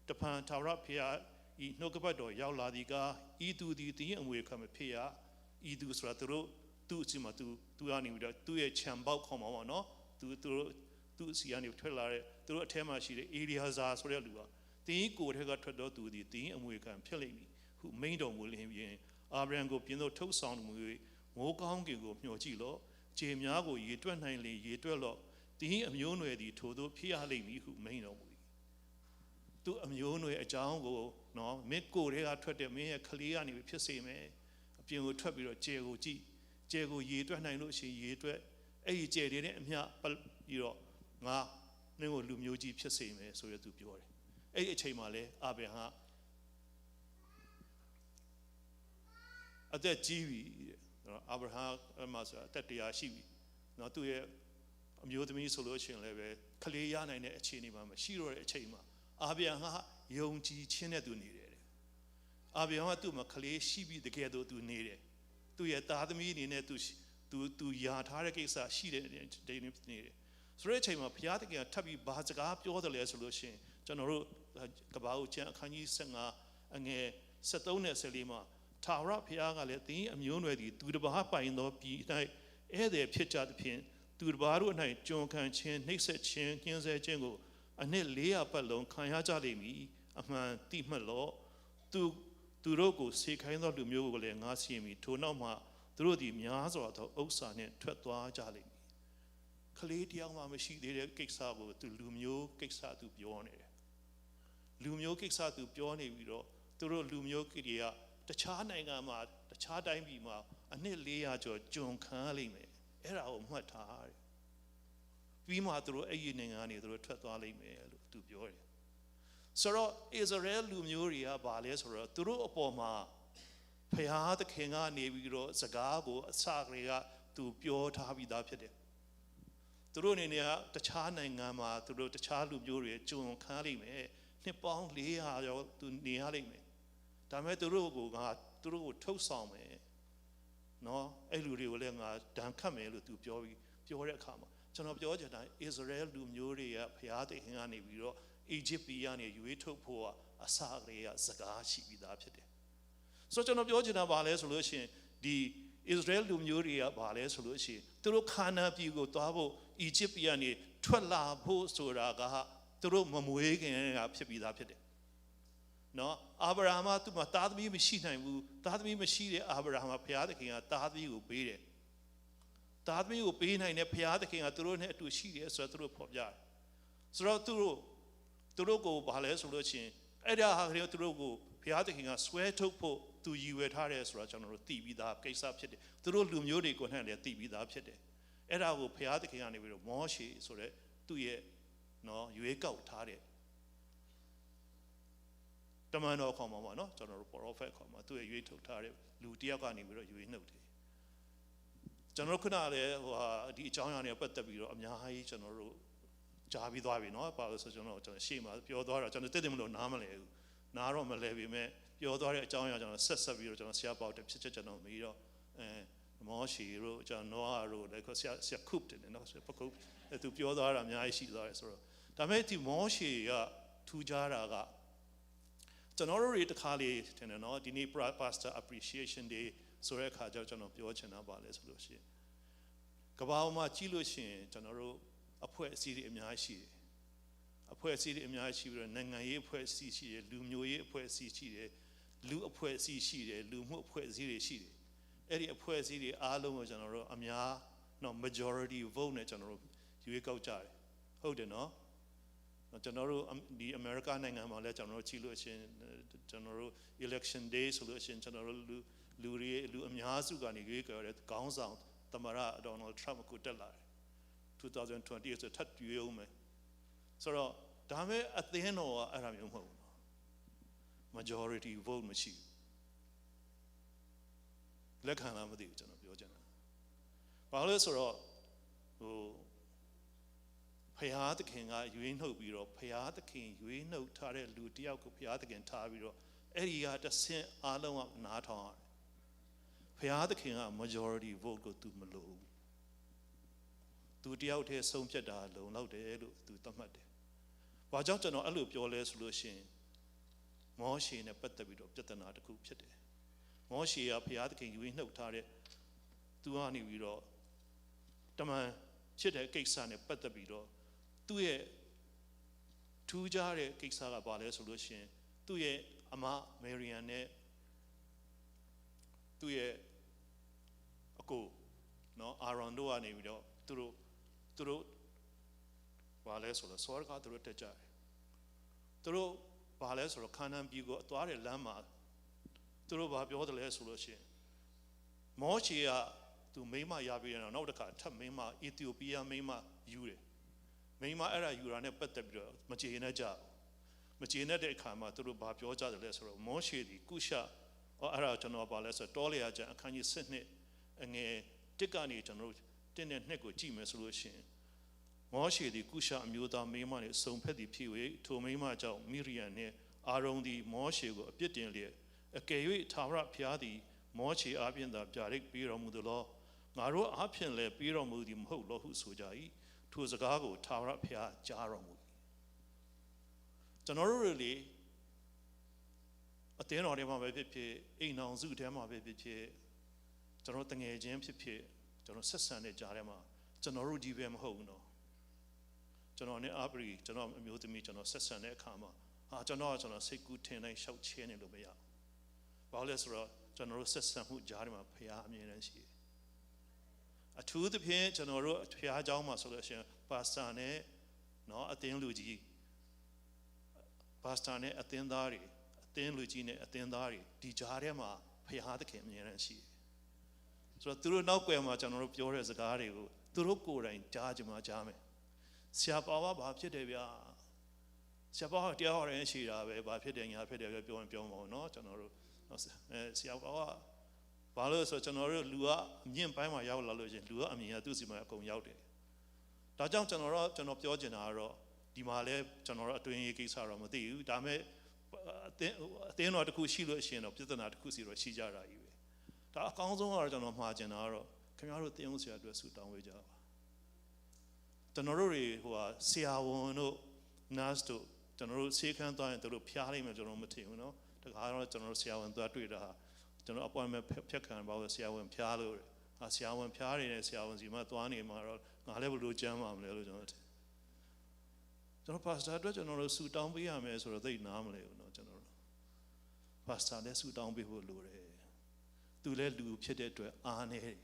တဖန်ထာဝရဘုရား၏နှုတ်ကပတ်တော်ရောက်လာသည်ကား၊ ဤသူသည်သင်၏အမွေခံမဖြစ်ရ။ ဤသူဆိုတာသူတို့သူ့အစီမှာသူသူကနေပြီးတော့သူ့ရဲ့ခြံပေါက်ခေါ်မှာပေါ့နော်။ သူသူတို့သူ့အစီကနေထွက်လာတဲ့သူတို့အထဲမှာရှိတဲ့ Eleazar ဆိုတဲ့လူပါ။ သင်၏ကိုယ်ထဲကထွက်သောသူသည်သင်၏အမွေခံဖြစ်လိမ့်မည်ဟုမိန့်တော်မူလျှင်အာဗြဟံကိုပြင်သို့ထုတ်ဆောင်တော်မူ၍မိုဃ်းကောင်းကင်ကိုမျှော်ကြည့်လော့။ ကြယ်များကိုရေတွက်နိုင်လျှင်ရေတွက်လော့။ သင်၏အမျိုးအနွယ်သည်ထိုသို့ဖြစ်ရလိမ့်မည်ဟုမိန့်တော်မူ၏။ သူ့အမျိုးအနွယ်အကြောင်းကိုနော်မင်းကိုယ်ထဲကထွက်တဲ့မင်းရဲ့ကလေးကနေဖြစ်စေမယ်။ အပြင်ကိုထွက်ပြီးတော့ကြယ်ကိုကြည့်။ ကြယ်ကိုရေတွက်နိုင်လို့ရှိရင်ရေတွက်။ အဲ့ဒီကြယ်တွေနဲ့အမျှပတ်ပြီးတော့ငါမင်းကိုလူမျိုးကြီးဖြစ်စေမယ်ဆိုရသူပြောတယ်။ အဲ့ဒီအချိန်မှာလေအာဗြဟံအသက်ကြီးပြီတဲ့နော်။ အာဗြဟံအဲ့မှာဆိုတာအသက်တစ်ရာရှိပြီနော်။ သူ့ရဲ့အမျိုးသမီးဆိုလို့ရှိရင်လည်းပဲကလေးရနိုင်တဲ့အခြေအနေမှာမရှိတော့တဲ့အချိန်မှာအာဗြဟံကယုံကြည်ခြင်းနဲ့သူနေတယ်တဲ့။ အာဗြဟံကသူ့မှာကလေးရှိပြီးတကယ်တော့သူနေတယ်။ သူ့ရဲ့သားသမီးအနေနဲ့သူသူသူယာထားတဲ့ကိစ္စရှိတယ်နေတယ်ဆိုတဲ့အချိန်မှာဘုရားသခင်ကထပ်ပြီးဘာစကားပြောတယ်လဲဆိုလို့ရှိရင်ကျွန်တော်တို့ကပ္ပဦးကျမ်းအခန်းကြီးဆယ့်ငါးအငယ်ဆယ့်သုံးနဲ့ဆယ့်လေးမှာထာဝရဘုရားကလည်းသင်၏အမျိုးအနွယ်သည်သူတစ်ပါးပိုင်သောပြည်၌ဧည့်သည်ဖြစ်ကြသဖြင့်သူတစ်ပါးတို့၌ကျွန်ခံခြင်းနှိပ်စက်ခြင်းညှဉ်းဆဲခြင်းကိုအနှစ်လေးရာပတ်လုံးခံရကြလိမ့်မည်။ အမှန်သိမှတ်လော့။ သူသူတို့ကိုစေခိုင်းသောလူမျိုးကိုလည်းငါစီရင်မည်။ ထိုနောက်မှသူတို့သည်များစွာသောဥစ္စာနှင့်ထွက်သွားကြလိမ့်မည်။ ကလေးတစ်ယောက်မှမရှိသေးတဲ့ကိစ္စကိုသူလူမျိုးကိစ္စသူပြောနေတယ်။ လူမျိုးကိစ္စသူပြောနေပြီးတော့သူတို့လူမျိုးကလေးကတခြားနိုင်ငံမှာတခြားတိုင်းပြည်မှာအနှစ်လေးရာကျော်ကျွန်ခံရလိမ့်မယ်။ အဲ့ဒါကိုမှတ်ထားတယ်။ ပြီးမှသူတို့အဲ့ဒီနိုင်ငံကနေသူတို့ထွက်သွားလိမ့်မယ်လို့သူပြောတယ်။ ဆိုတော့အစ္စရေးလူမျိုးတွေကဘာလဲဆိုတော့သူတို့အပေါ်မှာဘုရားသခင်ကနေပြီးတော့စကားကိုအစကတည်းကသူပြောထားပြီးသားဖြစ်တယ်။ သူတို့အနေနဲ့ကတခြားနိုင်ငံမှာသူတို့တခြားလူမျိုးတွေကျွန်ခံလိမ့်မယ်။ နှစ်ပေါင်းလေးရာကျော်သူနေရလိမ့်မယ်။ ဒါပေမဲ့သူတို့ကိုငါသူတို့ကိုထုတ်ဆောင်မယ်နော်။ အဲ့လူတွေကိုလည်းငါဒဏ်ခတ်မယ်လို့သူပြောပြီးပြောတဲ့အခါမှာကျွန်တော်ပြောချင်တာအစ္စရေးလူမျိုးတွေကဘုရားသခင်ကနေပြီးတော့အီဂျစ်ပြည်ကနေရွေးထုတ်ဖို့ကအစကတည်းကစကားရှိပြီးသားဖြစ်တယ်။ ဆိုတော့ကျွန်တော်ပြောချင်တာဘာလဲဆိုလို့ရှိရင်ဒီအစ္စရေးလူမျိုးတွေကဘာလဲဆိုလို့ရှိရင်သူတို့ခါနာန်ပြည်ကိုသွားဖို့အီဂျစ်ပြည်ကနေထွက်လာဖို့ဆိုတာကသူတို့မမွေးခင်ကဖြစ်ပြီးသားဖြစ်တယ်နော်။ အာဗြဟံကသူ့မှာသားသမီးမရှိနိုင်ဘူး။ သားသမီးမရှိတဲ့အာဗြဟံမှာဘုရားသခင်ကသားသမီးကိုပေးတယ်။ သားသမီးကိုပေးနိုင်တဲ့ဘုရားသခင်ကသူတို့နဲ့အတူရှိတယ်ဆိုတာသူတို့ဖော်ပြတယ်။ ဆိုတော့သူတို့သူတို့ကိုဘာလဲဆိုလို့ချင်းအဲ့ဒါဟာကလေးသူတို့ကိုဘုရားသခင်ကဆွဲထုတ်ဖို့သူရည်ဝယ်ထားတယ်ဆိုတာကျွန်တော်တို့သိပြီးသားကိစ္စဖြစ်တယ်။ သူတို့လူမျိုးတွေကိုနဲ့လည်းသိပြီးသားဖြစ်တယ်။ အဲ့ဒါကိုဘုရားသခင်ကနေပြီးတော့မောရှေဆိုတဲ့သူ့ရဲ့နော်ရွေးကောက်ထားတဲ့တမန်တော်ခေါ်မှာပေါ့နော်ကျွန်တော်တို့ prophet ခေါ်မှာသူ့ရဲ့ရွေးထုတ်ထားတဲ့လူတစ်ယောက်ကနေပြီးတော့ရွေးနှုတ်တယ်ကျွန်တော်တို့ခုနကလည်းဟိုဟာဒီအကြောင်းအရာနဲ့ပတ်သက်ပြီးတော့အများကြီးကျွန်တော်တို့ကြားပြီးသွားပြီနော်။ဘာလို့ဆိုကျွန်တော်ကျွန်တော်ရှေ့မှာပြောသွားတာကျွန်တော်တည်တယ်မလို့နားမလဲဘူးနားတော့မလဲပေမဲ့ပြောသွားတဲ့အကြောင်းအရာကျွန်တော်ဆက်ဆက်ပြီးတော့ကျွန်တော်ဆရာပေါက်တဲ့ဖြစ်ချက်ကျွန်တော်မီးတော့အဲမောရှေတို့ကျွန်တော်နောအာတို့လည်းဆရာဆရာခုပ်တယ်နော်ဆရာပခုပ်အဲသူပြောသွားတာအများကြီးရှိသွားတယ်ဆိုတော့ဒါပေမဲ့ဒီမောရှေကထူးခြားတာကကျွန်တော်တို့တွေတခါလေထင်တယ်နော်ဒီနေ့ Pastor Appreciation Day ဆိုတဲ့အခါကျတော့ကျွန်တော်ပြောချင်တာပါလဲဆိုလို့ရှိရင်ကဘာပေါ်မှာကြည့်လို့ရှိရင်ကျွန်တော်တို့အဖွဲ့အစည်းတွေအများကြီးရှိတယ်အဖွဲ့အစည်းတွေအများကြီးရှိပြီးတော့နိုင်ငံရေးအဖွဲ့အစည်းရှိတယ်လူမျိုးရေးအဖွဲ့အစည်းရှိတယ်လူအဖွဲ့အစည်းရှိတယ်လူမှုအဖွဲ့အစည်းတွေရှိတယ်အဲ့ဒီအဖွဲ့အစည်းတွေအားလုံးကိုကျွန်တော်တို့အများနော် majority vote နဲ့ကျွန်တော်တို့ရွေးကောက်ကြတယ်ဟုတ်တယ်နော်ကျွန်တော်တို့ဒီအမေရိကနိုင်ငံမှာလည်းကျွန်တော်တို့ကြည့်လို့အချင်းကျွန်တော်တို့ election day ဆိုလို့အချင်းကျွန်တော်တို့လူ လူတွေလူအများစုကနေရွေးကောက်ရတဲ့ခေါင်းဆောင်သမ္မတ Donald Trump အခုတက်လာတယ်။ 2020ဆိုထပ်ရွေးဦးမယ်ဆိုတော့ဒါပေမဲ့အသင်းတော်ကအဲ့ဒါမျိုးမဟုတ်ဘူးနော်။ Majority vote မရှိဘူး။ လက်ခံလားမသိဘူးကျွန်တော်ပြောချင်တာ။ဘာလို့လဲဆိုတော့ဟိုဖျားသခင်ကရွေးနှုတ်ပြီးတော့ဖျားသခင်ရွေးနှုတ်ထားတဲ့လူတစ်ယောက်ကိုဖျားသခင်ထားပြီးတော့အဲ့ဒီကတဆင့်အားလုံးကနားထောင်ရတယ်။ဖျားသခင်က majority vote ကိုသူမလိုဘူး။ သူတယောက်တည်းဆုံးဖြတ်တာလုံလောက်တယ်လို့သူသတ်မှတ်တယ်။ဘာကြောင့်ကျွန်တော်အဲ့လိုပြောလဲဆိုလို့ရှိရင်မောရှေနဲ့ပတ်သက်ပြီးတော့ပြဿနာတစ်ခုဖြစ်တယ်။မောရှေကဘုရားသခင်ယူနှုတ်ထားတဲ့သူကနေပြီးတော့တမန်ဖြစ်တဲ့ကိစ္စနဲ့ပတ်သက်ပြီးတော့သူ့ရဲ့ထူးခြားတဲ့ကိစ္စကဘာလဲဆိုလို့ရှိရင်သူ့ရဲ့အမမေရီယန်နဲ့သူ့ရဲ့အကိုနော်အာရွန်တို့ကနေပြီးတော့သူတို့သူတို့ဘာလဲဆိုတော့စောတကားသူတို့တက်ကြတယ်။သူတို့ဘာလဲဆိုတော့ခါနန်ပြည်ကိုအသွားတဲ့လမ်းမှာသူတို့ဘာပြောတယ်လဲဆိုလို့ရှိရင်မောရှေကသူမိန်းမရပြီးတော့နောက်တစ်ခါထပ်မိန်းမအီသီယိုပီးယားမိန်းမယူတယ်။မိန်းမအဲ့ဒါယူတာနဲ့ပတ်သက်ပြီးတော့မကျေနပ်ကြဘူး။မကျေနပ်တဲ့အခါမှာသူတို့ဘာပြောကြတယ်လဲဆိုတော့မောရှေသည်ကုရှအော်အဲ့ဒါကျွန်တော်ဘာလဲဆိုတော့တောလေရာကျမ်းအခန်းကြီး7အငယ်1ကနေကျွန်တော်တို့တင်းနဲ့နှစ်ကိုကြည့်မယ်ဆိုလို့ရှိရင်မောရှေသည်ကုရှအမျိုးသားမိန်းမနှင့်စုံဖက်သည်ဖြစ်၍ထိုမိန်းမကြောင့်မီရိယံနှင့်အာရုန်သည်မောရှေကိုအပြစ်တင်လျက်အကယ်၍ထာဝရဘုရားသည်မောရှေအားဖြင့်သာဗျာဒိတ်ပေးတော်မူသလောငါတို့အားဖြင့်လည်းပေးတော်မူသည်မဟုတ်လောဟုဆိုကြ၏ထိုစကားကိုထာဝရဘုရားကြားတော်မူ၏ကျွန်တော်တို့တွေလေအသင်းတော်ထဲမှာပဲဖြစ်ဖြစ်အိမ်ထောင်စုထဲမှာပဲဖြစ်ဖြစ်ကျွန်တော်တငယ်ချင်းဖြစ်ဖြစ်ကျွန်တော်ဆက်ဆံတဲ့ကြားထဲမှာကျွန်တော်တို့ကြီးပဲမဟုတ်ဘူးနော်ကျွန်တော်နဲ့အပရီကျွန်တော်အမျိုးသမီးကျွန်တော်ဆက်ဆံတဲ့အခါမှာဟာကျွန်တော်ကကျွန်တော်စိတ်ကူးထင်တိုင်းရှောက်ချဲနေလို့မရဘူးဘာလို့လဲဆိုတော့ကျွန်တော်တို့ဆက်ဆံမှုကြားထဲမှာဖခင်အမြင်နဲ့ရှိတယ်အထူးသဖြင့်ကျွန်တော်တို့ဖခင်အကြောင်းမှာဆိုလို့ရှိရင်ပါစတာနဲ့နော်အသင်းလူကြီးပါစတာနဲ့အသင်းသားတွေအသင်းလူကြီးနဲ့အသင်းသားတွေဒီကြားထဲမှာဖခင်သခင်အမြင်နဲ့ရှိတယ်ဆိုတော့သူတို့နောက်ွယ်မှာကျွန်တော်တို့ပြောတဲ့စကားတွေကိုသူတို့ကိုယ်တိုင်ကြားကြမှာကြားမယ်ဆရာပါဝါဘာဖြစ်တယ်ဗျာဆရာပါဝါတရားဟောတယ်ရှိတာပဲဘာဖြစ်တယ်ညာဖြစ်တယ်ပဲပြောရင်ပြောမှာပေါ့နော်ကျွန်တော်တို့အဲဆရာပါဝါဘာလို့ဆိုတော့ကျွန်တော်တို့လူကအမြင့်ပိုင်းမှာရောက်လာလို့ချင်းလူကအမြင်ကသူ့စီမှာအကုန်ရောက်တယ်ဒါကြောင့်ကျွန်တော်တို့ကျွန်တော်ပြောချင်တာကတော့ဒီမှာလဲကျွန်တော်တို့အတွင်းရေးကိစ္စတော့မသိဘူးဒါပေမဲ့အသင်းအသင်းတော်တစ်ခုရှိလို့ရှိရင်တော့ပြဿနာတစ်ခုစီတော့ရှိကြတာကြီးပဲဒါအကောင်းဆုံးကတော့ကျွန်တော်မှားချင်တာကတော့ခင်ဗျားတို့သင်းဦးဆရာအတွက်ဆူတောင်းဝေးကြပါကျွန်တော်တို့တွေဟိုဟာဆရာဝန်တို့ nurse တို့ကျွန်တော်တို့ဆေးခန်းသွားရင်တို့ဖျားလိမ့်မယ်ကျွန်တော်မထင်ဘူးနော်တခါတော့ကျွန်တော်တို့ဆရာဝန်သွားတွေ့တာကျွန်တော် appointment ဖျက်ခံပါလို့ဆရာဝန်ဖျားလို့အာဆရာဝန်ဖျားနေတယ်ဆရာဝန်စီမှာသွားနေမှာတော့ငါလည်းဘယ်လိုကျန်းမာမလဲလို့ကျွန်တော်ထင်ကျွန်တော် pastor အတွက်ကျွန်တော်တို့ဆူတောင်းပေးရမယ်ဆိုတော့သိနားမလဲဘူးနော်ကျွန်တော်တို့ pastor လည်းဆူတောင်းပေးဖို့လိုတယ်သူလည်းလူဖြစ်တဲ့အတွက်အားနေတယ်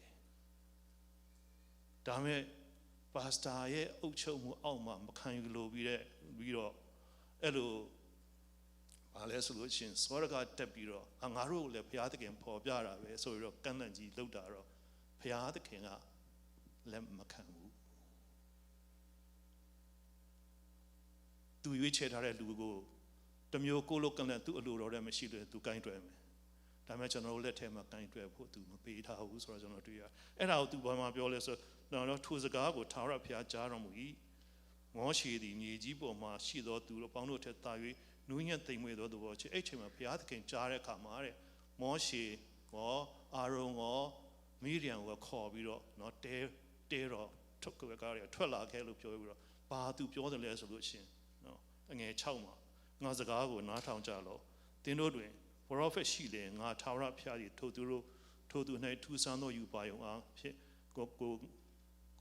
ဒါပေမဲ့ pastor ရဲ့အုပ်ချုပ်မှုအောက်မှာမခံယူလိုပြီးတဲ့ပြီးတော့အဲ့လိုဘာလဲဆိုလို့ချင်းစောတကတက်ပြီးတော့အငါတို့လည်းဘုရားသခင်ဖော်ပြတာပဲဆိုပြီးတော့ကန့်လန့်ကြီးလောက်တာတော့ဘုရားသခင်ကလက်မခံဘူးသူရွေးချယ်ထားတဲ့လူကိုတမျိုးကိုလိုကန့်လန့်သူအလိုတော်တဲ့မရှိလို့သူကင်တွယ်မယ်ဒါပေမဲ့ကျွန်တော်တို့လက်ထဲမှာကင်တွယ်ဖို့သူမပေးထားဘူးဆိုတော့ကျွန်တော်တွေ့ရအဲ့ဒါကိုသူဘာမှပြောလဲဆိုတော့ထိုစကားကိုထာဝရဘုရားကြားတော်မူ၏မောရှေသည်မြေကြီးပေါ်မှာရှိသောသူတို့အပေါင်းတို့ထက်သာ၍နူးညံ့သိမ်မွေ့သောသဘောဖြစ်အဲ့ချိန်မှာဘုရားသခင်ကြားတဲ့အခါမှာတဲ့မောရှေရောအာရုန်ရောမီရိယံကိုခေါ်ပြီးတော့နော်တဲတဲတော့ထုတ်ကြွယ်ကားတွေထွက်လာခဲ့လို့ပြောပြီးတော့ဘာသူပြောတယ်လဲဆိုလို့ရှိရင်နော်အငယ်6မှာငါစကားကိုနားထောင်ကြလော့သင်တို့တွင်ပရောဖက်ရှိလျှင်ငါထာဝရဘုရားသည်ထိုသူတို့ထိုသူ၌ထူးဆန်းသောယူပါယုံအားဖြင့်ကိုကို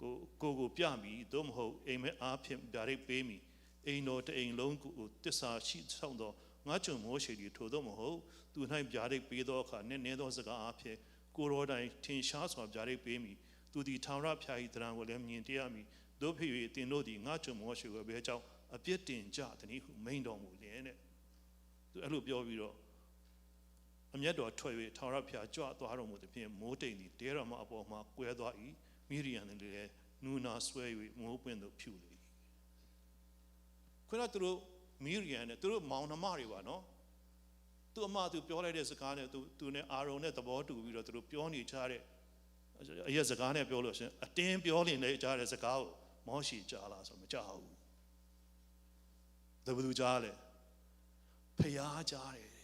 ကိုကိုကိုပြမည်သို့မဟုတ်အိမ်မက်အားဖြင့်ဗျာဒိတ်ပေးမည်အိမ်တော်တအိမ်လုံးကိုတစ္ဆာရှိဆောင်သောငါကျွန်မောရှေသည်ထိုသို့မဟုတ်သူ၌ဗျာဒိတ်ပေးသောအခါနည်းနည်းသောစကားအားဖြင့်ကိုတော်တိုင်ထင်ရှားစွာဗျာဒိတ်ပေးမည်သူသည်ထာဝရဘုရား၏သဏ္ဍာန်ကိုလည်းမြင်တွေ့ရမည်သို့ဖြစ်၍သင်တို့သည်ငါကျွန်မောရှေကိုအဘယ်ကြောင့်အပြစ်တင်ကြသနည်းဟုမိန့်တော်မူလျက်နဲ့သူအဲ့လိုပြောပြီးတော့ အမျက်တော်ထွက်၍၊ ထာဝရဘုရားကြွသွားတော်မူသဖြင့်၊ မိုဃ်းတိမ်သည် တဲတော်မအပေါ်မှာ ကွဲသွား၏။ မီးဒယံသည်လည်း နူနာစွဲ၍ မိုးပွင့်သို့ ဖြူလေ၏။ ခုနကသူတို့ မီးဒယံနဲ့ သူတို့မောင်နှမတွေပါနော်။ သူ့အမသူပြောလိုက်တဲ့စကားနဲ့ သူသူနဲ့အာရုန်နဲ့သဘောတူပြီးတော့ သူတို့ပြောနေကြတဲ့ အရက်စကားနဲ့ပြောလို့ရှိရင် အတင်းပြောနေကြတဲ့စကားကို မောရှေကြားလားဆိုတော့ မကြားဘူး။ ဒါဘယ်သူကြားလဲ။ ဘုရားကြားတယ်။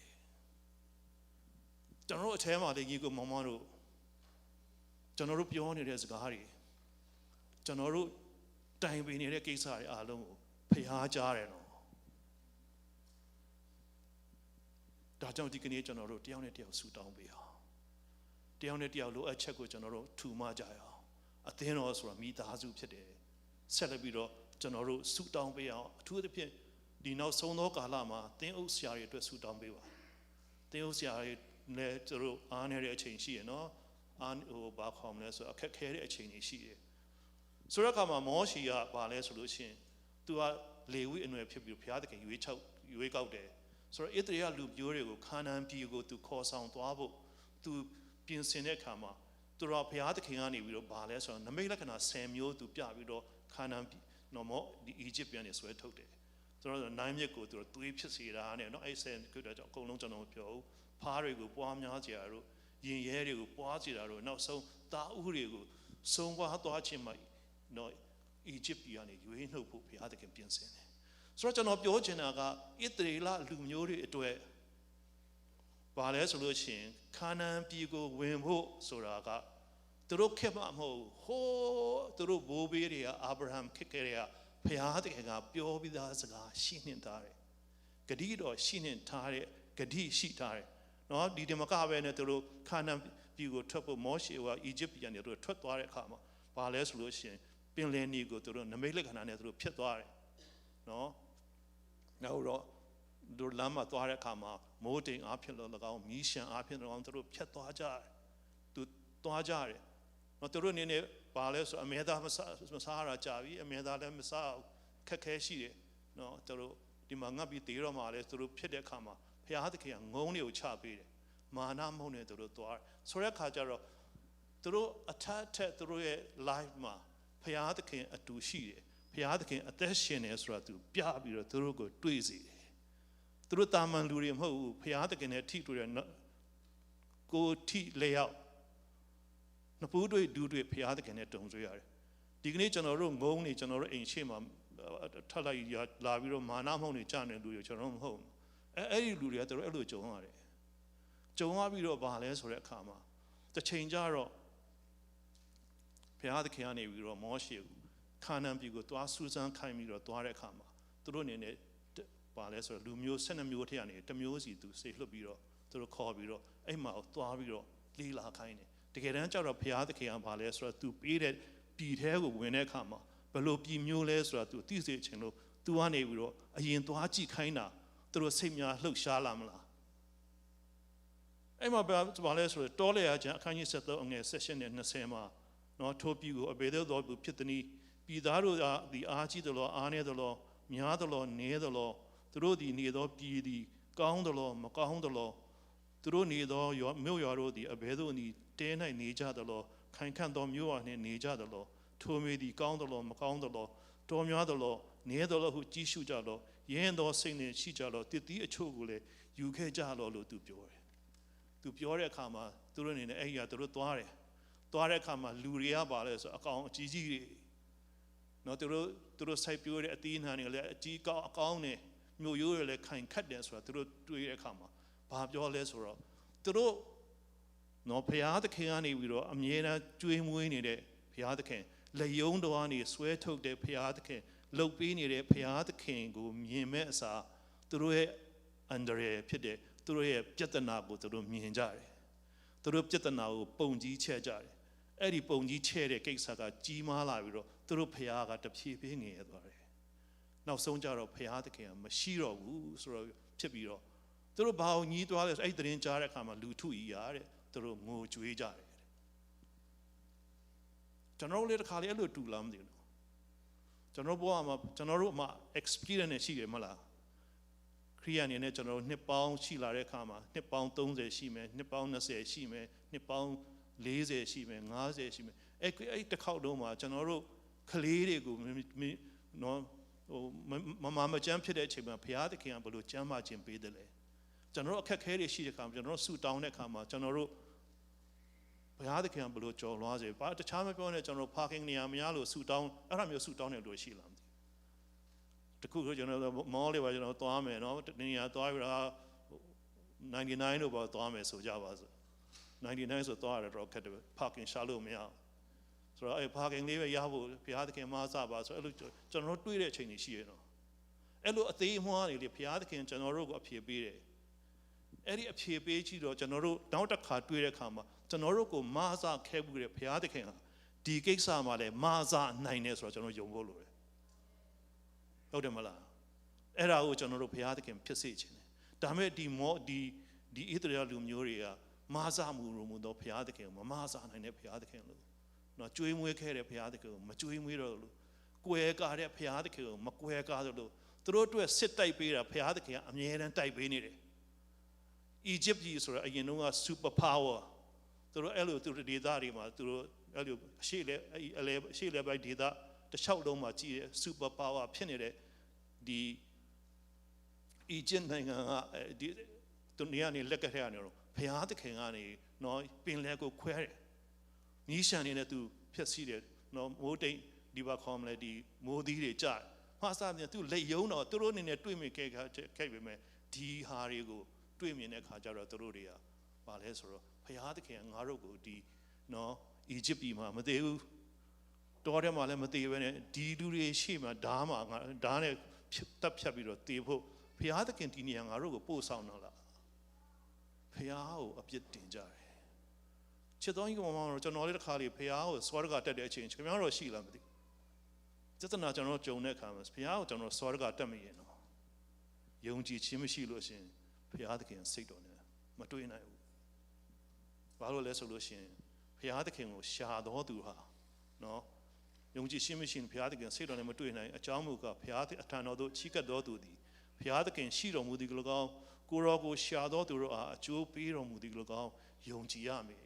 ကျွန်တော်တို့အထဲမှာလေ ညီကိုမောင်မတို့ ကျွန်တော်တို့ပြောနေတဲ့စကားတွေ၊ ကျွန်တော်တို့တိုင်ပင်နေတဲ့ကိစ္စတွေအားလုံးကို ဘုရားကြားတယ်နော်။ ဒါကြောင့် ဒီကနေ့ ကျွန်တော်တို့ တယောက်နဲ့တယောက် ဆုတောင်းပေးအောင်။ တယောက်နဲ့တယောက် လိုအပ်ချက်ကို ကျွန်တော်တို့ ထူမကြရအောင်။ အသင်းတော်ဆိုတာ မိသားစုဖြစ်တယ်။ ဆက်လက်ပြီးတော့ ကျွန်တော်တို့ ဆုတောင်းပေးအောင်။ အထူးသဖြင့် ဒီနောက်ဆုံးသောကာလမှာ သင်းအုပ်ဆရာတွေအတွက် ဆုတောင်းပေးပါ။ သင်းအုပ်ဆရာတွေလည်း သူတို့ အားနည်းတဲ့အချိန်ရှိရယ်နော်။ အားဟိုဘာခေါ်မလဲဆိုတော့ အခက်ခဲတဲ့အချိန်တွေရှိတယ်။ ဆိုတဲ့အခါမှာ မောရှေက ဘာလဲဆိုလို့ရှိရင် သူက လေဝိအနွယ်ဖြစ်ပြီး ဘုရားသခင် ရွေးချယ် ရွေးကောက်တယ်။ ဆိုတော့ အစ္စရေလလူမျိုးတွေကို ခါနာန်ပြည်ကို သူခေါ်ဆောင်သွားဖို့ သူပြင်ဆင်တဲ့အခါမှာ သူတော်ဘုရားသခင်ကနေပြီးတော့ ဘာလဲဆိုတော့ နိမိတ်လက္ခဏာ ဆယ်မျိုး သူပြပြီးတော့ ခါနာန်ပြည်နော် မောဒီအီဂျစ်ပြည်ကနေ ဆွဲထုတ်တယ်။ ဆိုတော့ နိုင်မြစ်ကို သူတို့ သွေးဖြစ်စေတာနဲ့နော် အဲ့ဆယ်မျိုးတော့ အကုန်လုံး ကျွန်တော်မပြောဘူး။ ဖါးတွေကို ပွားများစေတာတို့၊ ယင်ရဲတွေကို ပွားစေတာတို့၊ နောက်ဆုံး သားဦးတွေကို ဆုံးပါးသွားခြင်းမှာနော် အီဂျစ်ပြည်ကနေ ရွေးနှုတ်ဖို့ ဘုရားသခင် ပြင်ဆင်တယ်။ ဆိုတော့ ကျွန်တော်ပြောချင်တာက အစ္စရေလလူမျိုးတွေအတွက် ဘာလဲဆိုလို့ရှိရင် ခါနာန်ပြည်ကို ဝင်ဖို့ဆိုတာက သူတို့ခေတ်မှမဟုတ်ဘူး။ ဟိုး သူတို့ဘိုးဘေးတွေက အာဗြဟံခေတ်ကတည်းက ဘုရားသခင်က ပြောပြီးသားစကား ရှိနှင့်ထားတယ်။ ဂတိတော်ရှိနှင့်ထားတဲ့၊ ဂတိရှိထားတယ်နော်။ ဒီတင်မကဘဲနဲ့ သူတို့ ခါနာန်ပြည်ကိုထွက်ဖို့ မောရှေက အီဂျစ်ပြည်ကနေ သူတို့ထွက်သွားတဲ့အခါမှာ ဘာလဲဆိုလို့ရှိရင် ပင်လယ်နီကို သူတို့ နိမိတ်လက္ခဏာနဲ့ သူတို့ ဖြတ်သွားတယ်နော်။ နောက်တော့ သူတို့လမ်းမှာသွားတဲ့အခါမှာ မိုဃ်းတိမ်အားဖြင့်လည်း ၎င်း၊ မီးလျှံအားဖြင့်လည်း ၎င်း၊ သူတို့ဖြတ်သွားကြတယ်။ သူသွားကြတယ်နော်။ သူတို့အနေနဲ့ ဘာလဲဆိုတော့ အမဲသားမစား၊ မစားရတာကြာပြီ။ အမဲသားလည်းမစား၊ ခက်ခဲရှိတယ်နော်။ သူတို့ ဒီမှာငတ်ပြီးသေတော့မှလည်း သူတို့ဖြစ်တဲ့အခါမှာ ဘုရားသခင်က ငုံးတွေကိုချပေးတယ်။ မန္နမုန့်နဲ့ သူတို့သွားတယ်။ ဆိုတဲ့အခါကျတော့ သူတို့အထက်ထက် သူတို့ရဲ့ life မှာ ဘုရားသခင်အတူရှိတယ်။ ဘုရားသခင်အသက်ရှင်တယ်ဆိုတာ သူပြပြီးတော့ သူတို့ကို တွေ့စေတယ်။ သူတို့သာမန်လူတွေမဟုတ်ဘူး။ ဘုရားသခင်နဲ့ ထိတွေ့တဲ့နော်၊ ကိုယ်ထိလက်ရောက် နှစ်ပူးတွေ့ဒူးတွေ့ ဘုရားသခင်နဲ့ ကြုံတွေ့ရတယ်။ ဒီကနေ့ ကျွန်တော်တို့ ငုံးနေ၊ ကျွန်တော်တို့ အိမ်ရှေ့မှာ ထပ်လိုက်လာပြီးတော့ မန္နမုန့်တွေ ကျနေလူတွေ ကျွန်တော်တို့ မဟုတ်ဘူး။ အဲ၊ အဲ့ဒီလူတွေက သူတို့ အဲ့လိုကြုံရတယ်။ ကြုံရပြီးတော့ ဘာလဲဆိုတဲ့အခါမှာ တစ်ချိန်ကျတော့ ဘုရားသခင်ကနေပြီးတော့ မောရှေကို ခါနာန်ပြည်ကို သွားစူးစမ်းခိုင်းပြီးတော့ သွားတဲ့အခါမှာ သူတို့အနေနဲ့ ဘာလဲဆိုတော့ လူမျိုး ဆယ့်နှစ်မျိုးထဲကနေ တစ်မျိုးစီ သူစေလွှတ်ပြီးတော့ သူတို့ခေါ်ပြီးတော့ အဲ့မှာသွားပြီးတော့ လေ့လာခိုင်းတယ်။ တကယ်တမ်းကျတော့ ဘုရားသခင်က ဘာလဲဆိုတော့ သူပေးတဲ့ပြည်ထဲကို ဝင်တဲ့အခါမှာ ဘယ်လိုပြည်မျိုးလဲဆိုတာ သူသိစေချင်လို့ သူကနေပြီးတော့ အရင်သွားကြည့်ခိုင်းတာ။ သူတို့စိတ်များလှုပ်ရှားလာမလား။ အဲ့မှာ ဘာ၊ ဘာလဲဆိုတော့ တောလည်ကျမ်း အခန်းကြီးဆယ့်သုံး အငယ်ဆယ့်ရှစ်နဲ့ နှစ်ဆယ်မှာနော်၊ ထိုပြည်ကို အဘယ်သို့သောသူဖြစ်သနည်း။ ပြည်သားတို့သည် အားကြီးသလော၊ အားနည်းသလော၊ များသလော၊ နည်းသလော၊ သူတို့သည် နေသောပြည်သည် ကောင်းသလော၊ မကောင်းသလော၊ သူတို့နေသောရွာ၊ မြို့ရွာတို့သည် အဘယ်သို့နည်း၊ တဲ၌နေကြသလော၊ ခိုင်ခံ့သောမြို့ရွာနှင့် နေကြသလော၊ ထိုမြေသည် ကောင်းသလော၊ မကောင်းသလော၊ တောများသလော၊ နည်းသလောဟု ကြည့်ရှုကြလော့။ ရဲရင့်သောစိတ်နှင့် ရှိကြလော့။ သစ်သီးအချို့ကိုလည်း ယူခဲ့ကြလော့လို့ သူပြောတယ်။ သူပြောတဲ့အခါမှာ သူတို့အနေနဲ့ အဲ့ဒီက သူတို့သွားတယ်။ သွားတဲ့အခါမှာ လူတွေက ဘာလဲဆိုတော့ အကောင်အကြီးကြီးတွေနော်၊ သူတို့၊ သူတို့စိုက်ပျိုးတဲ့အသီးအနှံတွေကလည်း အကြီးအကောင်း၊ အကောင်းတွေ၊ မြို့ရိုးတွေလည်း ခိုင်ခတ်တယ်ဆိုတာ သူတို့တွေ့တဲ့အခါမှာ ဘာပြောလဲဆိုတော့ သူတို့နော်၊ ဘုရားသခင်ကနေပြီးတော့ အမြဲတမ်း ကျွေးမွေးနေတဲ့ ဘုရားသခင်၊ လက်ရုံးတော်ကနေ ဆွဲထုတ်တဲ့ ဘုရားသခင်၊ လုပ်ပေးနေတဲ့ ဘုရားသခင်ကို မြင်မဲ့အစား သူတို့ရဲ့ အန္တရာယ်ဖြစ်တဲ့ သူတို့ရဲ့ ပြဿနာကို သူတို့မြင်ကြတယ်။ သူတို့ပြဿနာကို ပုံကြီးချဲ့ကြတယ်။ အဲ့ဒီပုံကြီးချဲ့တဲ့ကိစ္စက ကြီးမားလာပြီးတော့ သူတို့ဘုရားက တဖြည်းဖြည်း ငယ်သွားတယ်။ နောက်ဆုံးကျတော့ ဘုရားသခင်က မရှိတော့ဘူးဆိုတော့ ဖြစ်ပြီးတော့ သူတို့ဘာကိုညည်းတွားလဲဆို အဲ့ဒီသတင်းကြားတဲ့အခါမှာ လူထုကြီးကတဲ့ သူတို့ငိုကြွေးကြတယ်တဲ့။ ကျွန်တော်တို့လည်း တစ်ခါလေ အဲ့လိုတူလားမသိဘူးနော်။ ကျွန်တော်တို့ဘဝမှာ ကျွန်တော်တို့မှာ experience ရှိတယ်မလား။ ခရစ်ယာန်အနေနဲ့ကျွန်တော်တို့နှစ်ပေါင်းရှိလာတဲ့အခါမှာနှစ်ပေါင်းသုံးဆယ်ရှိမယ်နှစ်ပေါင်းနှစ်ဆယ်ရှိမယ်နှစ်ပေါင်းလေးဆယ်ရှိမယ်ငါးဆယ်ရှိမယ်အဲ့အဲ့တစ်ခေါက်လုံးမှာကျွန်တော်တို့ကလေးတွေကိုမမနော်ဟိုမမမမကျန်းဖြစ်တဲ့အချိန်မှာဘုရားသခင်ကဘယ်လိုကျန်းမာခြင်းပေးတယ်လဲကျွန်တော်တို့အခက်အခဲတွေရှိတဲ့အခါမှာကျွန်တော်တို့ဆူတောင်းတဲ့အခါမှာကျွန်တော်တို့ဘုရားသခင်ကဘယ်လိုကြော်လွှားစေပါတခြားမပြောနဲ့ကျွန်တော်တို့ parking နေရာမရလို့ဆူတောင်းအဲ့ဒါမျိုးဆူတောင်းနေလို့ရှိလားမသိဘူးတခုခုကျွန်တော်မောလေးပါကျွန်တော်သွားမယ်နော်တနည်းအားသွားပြီးတော့99လို့ပါသွားမယ်ဆိုကြပါစို့99ဆိုသွားရတယ်တော့ခက်တယ် parking ရှာလို့မရဘူးဆိုတော့အဲ့ parking လေးပဲရဖို့ဘုရားသခင်မအားစားပါဆိုအဲ့လိုကျွန်တော်တို့တွေ့တဲ့အချိန်တွေရှိရနော်အဲ့လိုအသေးအမွှားနေလေဘုရားသခင်ကျွန်တော်တို့ကိုအဖြေပေးတယ်အဲ့ဒီအဖြေပေးကြည့်တော့ကျွန်တော်တို့နောက်တစ်ခါတွေ့တဲ့အခါမှာကျွန်တော်တို့ကိုမအားစားခဲ့မှုတဲ့ဘုရားသခင်ကဒီကိစ္စမှာလည်းမအားစားနိုင်တယ်ဆိုတော့ကျွန်တော်ယုံဖို့လိုတယ်ဟုတ်တယ်မလားအဲ့ဒါကိုကျွန်တော်တို့ဘုရားသခင်ဖြစ်စေခြင်းတယ်ဒါပေမဲ့ဒီမောဒီဒီဣသရေလလူမျိုးတွေကမဆာမှုလို့မူတော့ဘုရားသခင်ကိုမမဆာနိုင်တဲ့ဘုရားသခင်လို့နော်ကြွေးမွေးခဲ့တဲ့ဘုရားသခင်ကိုမကြွေးမွေးတော့လို့ကွဲကားတဲ့ဘုရားသခင်ကိုမကွဲကားတော့လို့သူတို့အတွက်စစ်တိုက်ပေးတာဘုရားသခင်ကအမြဲတမ်းတိုက်ပေးနေတယ်။ Egypt ကြီးဆိုတော့အရင်တုန်းက super power သူတို့အဲ့လိုသူတို့ဒေသတွေမှာသူတို့အဲ့လိုအရှေ့လဲအလဲအရှေ့လဲပိုင်းဒေသတစ်လျှောက်လုံးမှာကြီးတဲ့ super power ဖြစ်နေတဲ့ဒီ Egypt နိုင်ငံကဒီသူနေရာနေလက်ကထဲကနေတော့ဘုရားသခင်ကနေနော်ပင်လယ်ကိုခွဲတယ်။မီးရှန်နေနဲ့သူဖျက်ဆီးတယ်နော်မိုးတိမ်ဒီပါခေါ်မလဲဒီမိုးသီးတွေကြတယ်။မဆာပြန်သူလက်ယုံတော့သူတို့အနေနဲ့တွေ့မြင်ခဲ့ခဲ့ပေမဲ့ဒီဟာတွေကိုတွေ့မြင်တဲ့ခါကျတော့သူတို့တွေကဘာလဲဆိုတော့ဘုရားသခင်ကငါတို့ကိုဒီနော် Egypt ပြည်မှာမသေးဘူး။တောထဲမှာလည်းမသေးဘဲနဲ့ဒီလူတွေရှေ့မှာဓားမှာငါဓားနဲ့တပ်ဖြတ်ပြီးတော့သေဖို့ဘုရားသခင်ဒီနေရာငါတို့ကိုပို့ဆောင်တော့လားဘုရားကိုအပြစ်တင်ကြတယ်ချစ်တော်ကြီးကမမတော်ကျွန်တော်လေးတစ်ခါလေးဘုရားကိုစောတကတက်တဲ့အချိန်ခင်ဗျားတို့ရှိလားမသိပြဿနာကျွန်တော်ကြုံတဲ့အခါမှာဘုရားကိုကျွန်တော်စောတကတက်မရင်တော့ယုံကြည်ခြင်းမရှိလို့ရှိရင်ဘုရားသခင်စိတ်တော်နဲ့မတွေ့နိုင်ဘူးဘာလို့လဲဆိုလို့ရှိရင်ဘုရားသခင်ကိုရှာတော်သူဟာနော်ယုံကြည်ခြင်းမရှိရင်ဘုရားသခင်စိတ်တော်နဲ့မတွေ့နိုင်အကြောင်းမူကားဘုရားအထံတော်သို့ချီးကပ်တော်သူသည်ဘုရားသခင်ရှိတော်မူသည်ကလည်းကောင်းကိုရောကိုရှာတော်သူတို့အားအကျိုးပေးတော်မူသည်ကလည်းကောင်းယုံကြည်ရမည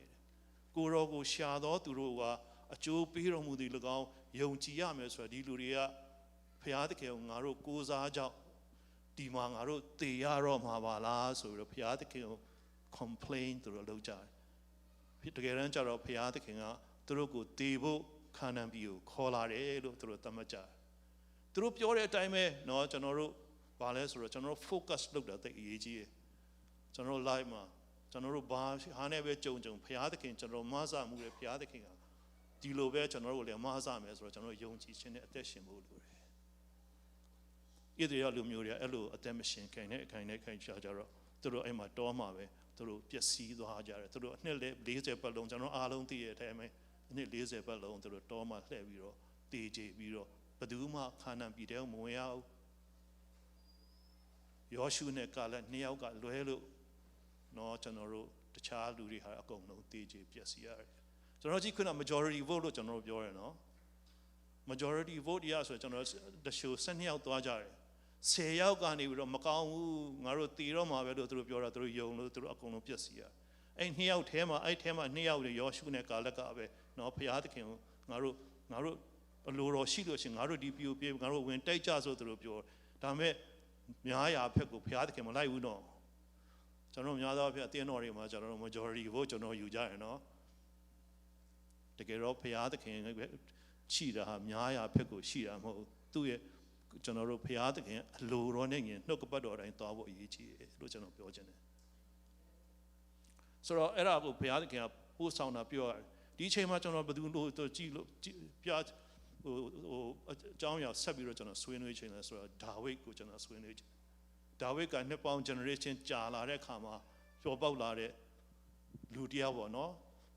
်ကိုရောကိုရှာတော်သူတို့ကအကျိုးပေးတော်မူသည်ကလည်းကောင်းယုံကြည်ရမယ်ဆိုတော့ဒီလူတွေကဘုရားသခင်ကိုငါတို့ကိုးစားကြောင့်ဒီမှာငါတို့သေရတော့မှာပါလားဆိုပြီးတော့ဘုရားသခင်ကို complain သူတို့လုပ်ကြတယ်တကယ်တမ်းကျတော့ဘုရားသခင်ကသူတို့ကိုသေဖို့ခါနန်ပြည်ကိုခေါ်လာတယ်လို့သူတို့သတ်မှတ်ကြတယ်သူတို့ပြောတဲ့အတိုင်းပဲเนาะကျွန်တော်တို့ဘာလဲဆိုတော့ကျွန်တော်တို့ focus လုပ်တာသိပ်အရေးကြီးတယ်ကျွန်တော်တို့ life မှာကျွန်တော်တို့ဘာဟာနဲ့ပဲကြုံကြုံဘုရားသခင်ကျွန်တော်မဆာမှုတဲ့ဘုရားသခင်ကဒီလိုပဲကျွန်တော်တို့လည်းမဆာမယ်ဆိုတော့ကျွန်တော်ယုံကြည်ခြင်းနဲ့အသက်ရှင်ဖို့လိုတယ်ဣသရေလလူမျိုးတွေအဲ့လိုအသက်မရှင်ခင်နဲ့အခိုင်နဲ့ခိုင်ချာကြတော့သူတို့အဲ့မှာတောမှာပဲသူတို့ပျက်စီးသွားကြတယ်သူတို့အနှစ်လေး40ပတ်လုံးကျွန်တော်အားလုံးသိတဲ့အတိုင်းပဲအနှစ်40ပတ်လုံးသူတို့တောမှာလှည့်ပြီးတော့တည်ကြပြီးတော့ဘယ်သူမှခါနန်ပြည်ထဲကိုမဝင်ရဘူးယောရှုနဲ့ကာလတ်နှစ်ယောက်ကလွဲလို့နော်ကျွန်တော်တို့တခြားလူတွေဟာအကုန်လုံးတည်ကြပျက်စီးရတယ်ကျွန်တော်ကြည့်ခွင့်က majority vote လို့ကျွန်တော်တို့ပြောတယ်နော် majority vote ရဆိုတော့ကျွန်တော်တရှိုး12ယောက်သွားကြတယ်10ယောက်ကနေပြီးတော့မကောင်းဘူးငါတို့တည်တော့မှာပဲလို့သူတို့ပြောတာသူတို့ယုံလို့သူတို့အကုန်လုံးပျက်စီးရအဲ့နှစ်ယောက်ထဲမှာအဲ့ထဲမှာနှစ်ယောက်နဲ့ယောရှုနဲ့ကာလတ်ကပဲနော်ဖျားသခင်ကိုငါတို့ငါတို့အလိုတော်ရှိလို့ရှိရင်ငါတို့ဒီပြူပြေငါတို့ဝင်တိုက်ကြဆိုသူတို့ပြောဒါပေမဲ့များရာဖက်ကိုဖျားသခင်မလိုက်ဘူးနော်ကျွန်တော်များသောအားဖြင့်အသင်းတော်တွေမှာကျွန်တော်တို့ majority vote ကျွန်တော်ယူကြတယ်နော်တကယ်တော့ဘုရားသခင်ရှိတာဟာများရာဖက်ကိုရှိတာမဟုတ်ဘူးသူ့ရဲ့ကျွန်တော်တို့ဘုရားသခင်အလိုတော်နဲ့ညီနှုတ်ကပတ်တော်တိုင်းသွားဖို့အရေးကြီးတယ်လို့ကျွန်တော်ပြောချင်တယ်ဆိုတော့အဲ့ဒါကိုဘုရားသခင်ကပို့ဆောင်တာပြောရတယ်ဒီအချိန်မှာကျွန်တော်ဘယ်သူလို့ကြည့်လို့ပြဟိုဟိုအကြောင်းအရာဆက်ပြီးတော့ကျွန်တော်ဆွေးနွေးချင်တယ်ဆိုတော့ဒါဝိဒ်ကိုကျွန်တော်ဆွေးနွေးချင်ဒါဝိဒ်ကနှစ်ပေါင်း generation ကြာလာတဲ့အခါမှာကျော်ပေါက်လာတဲ့လူတရားပေါ့နော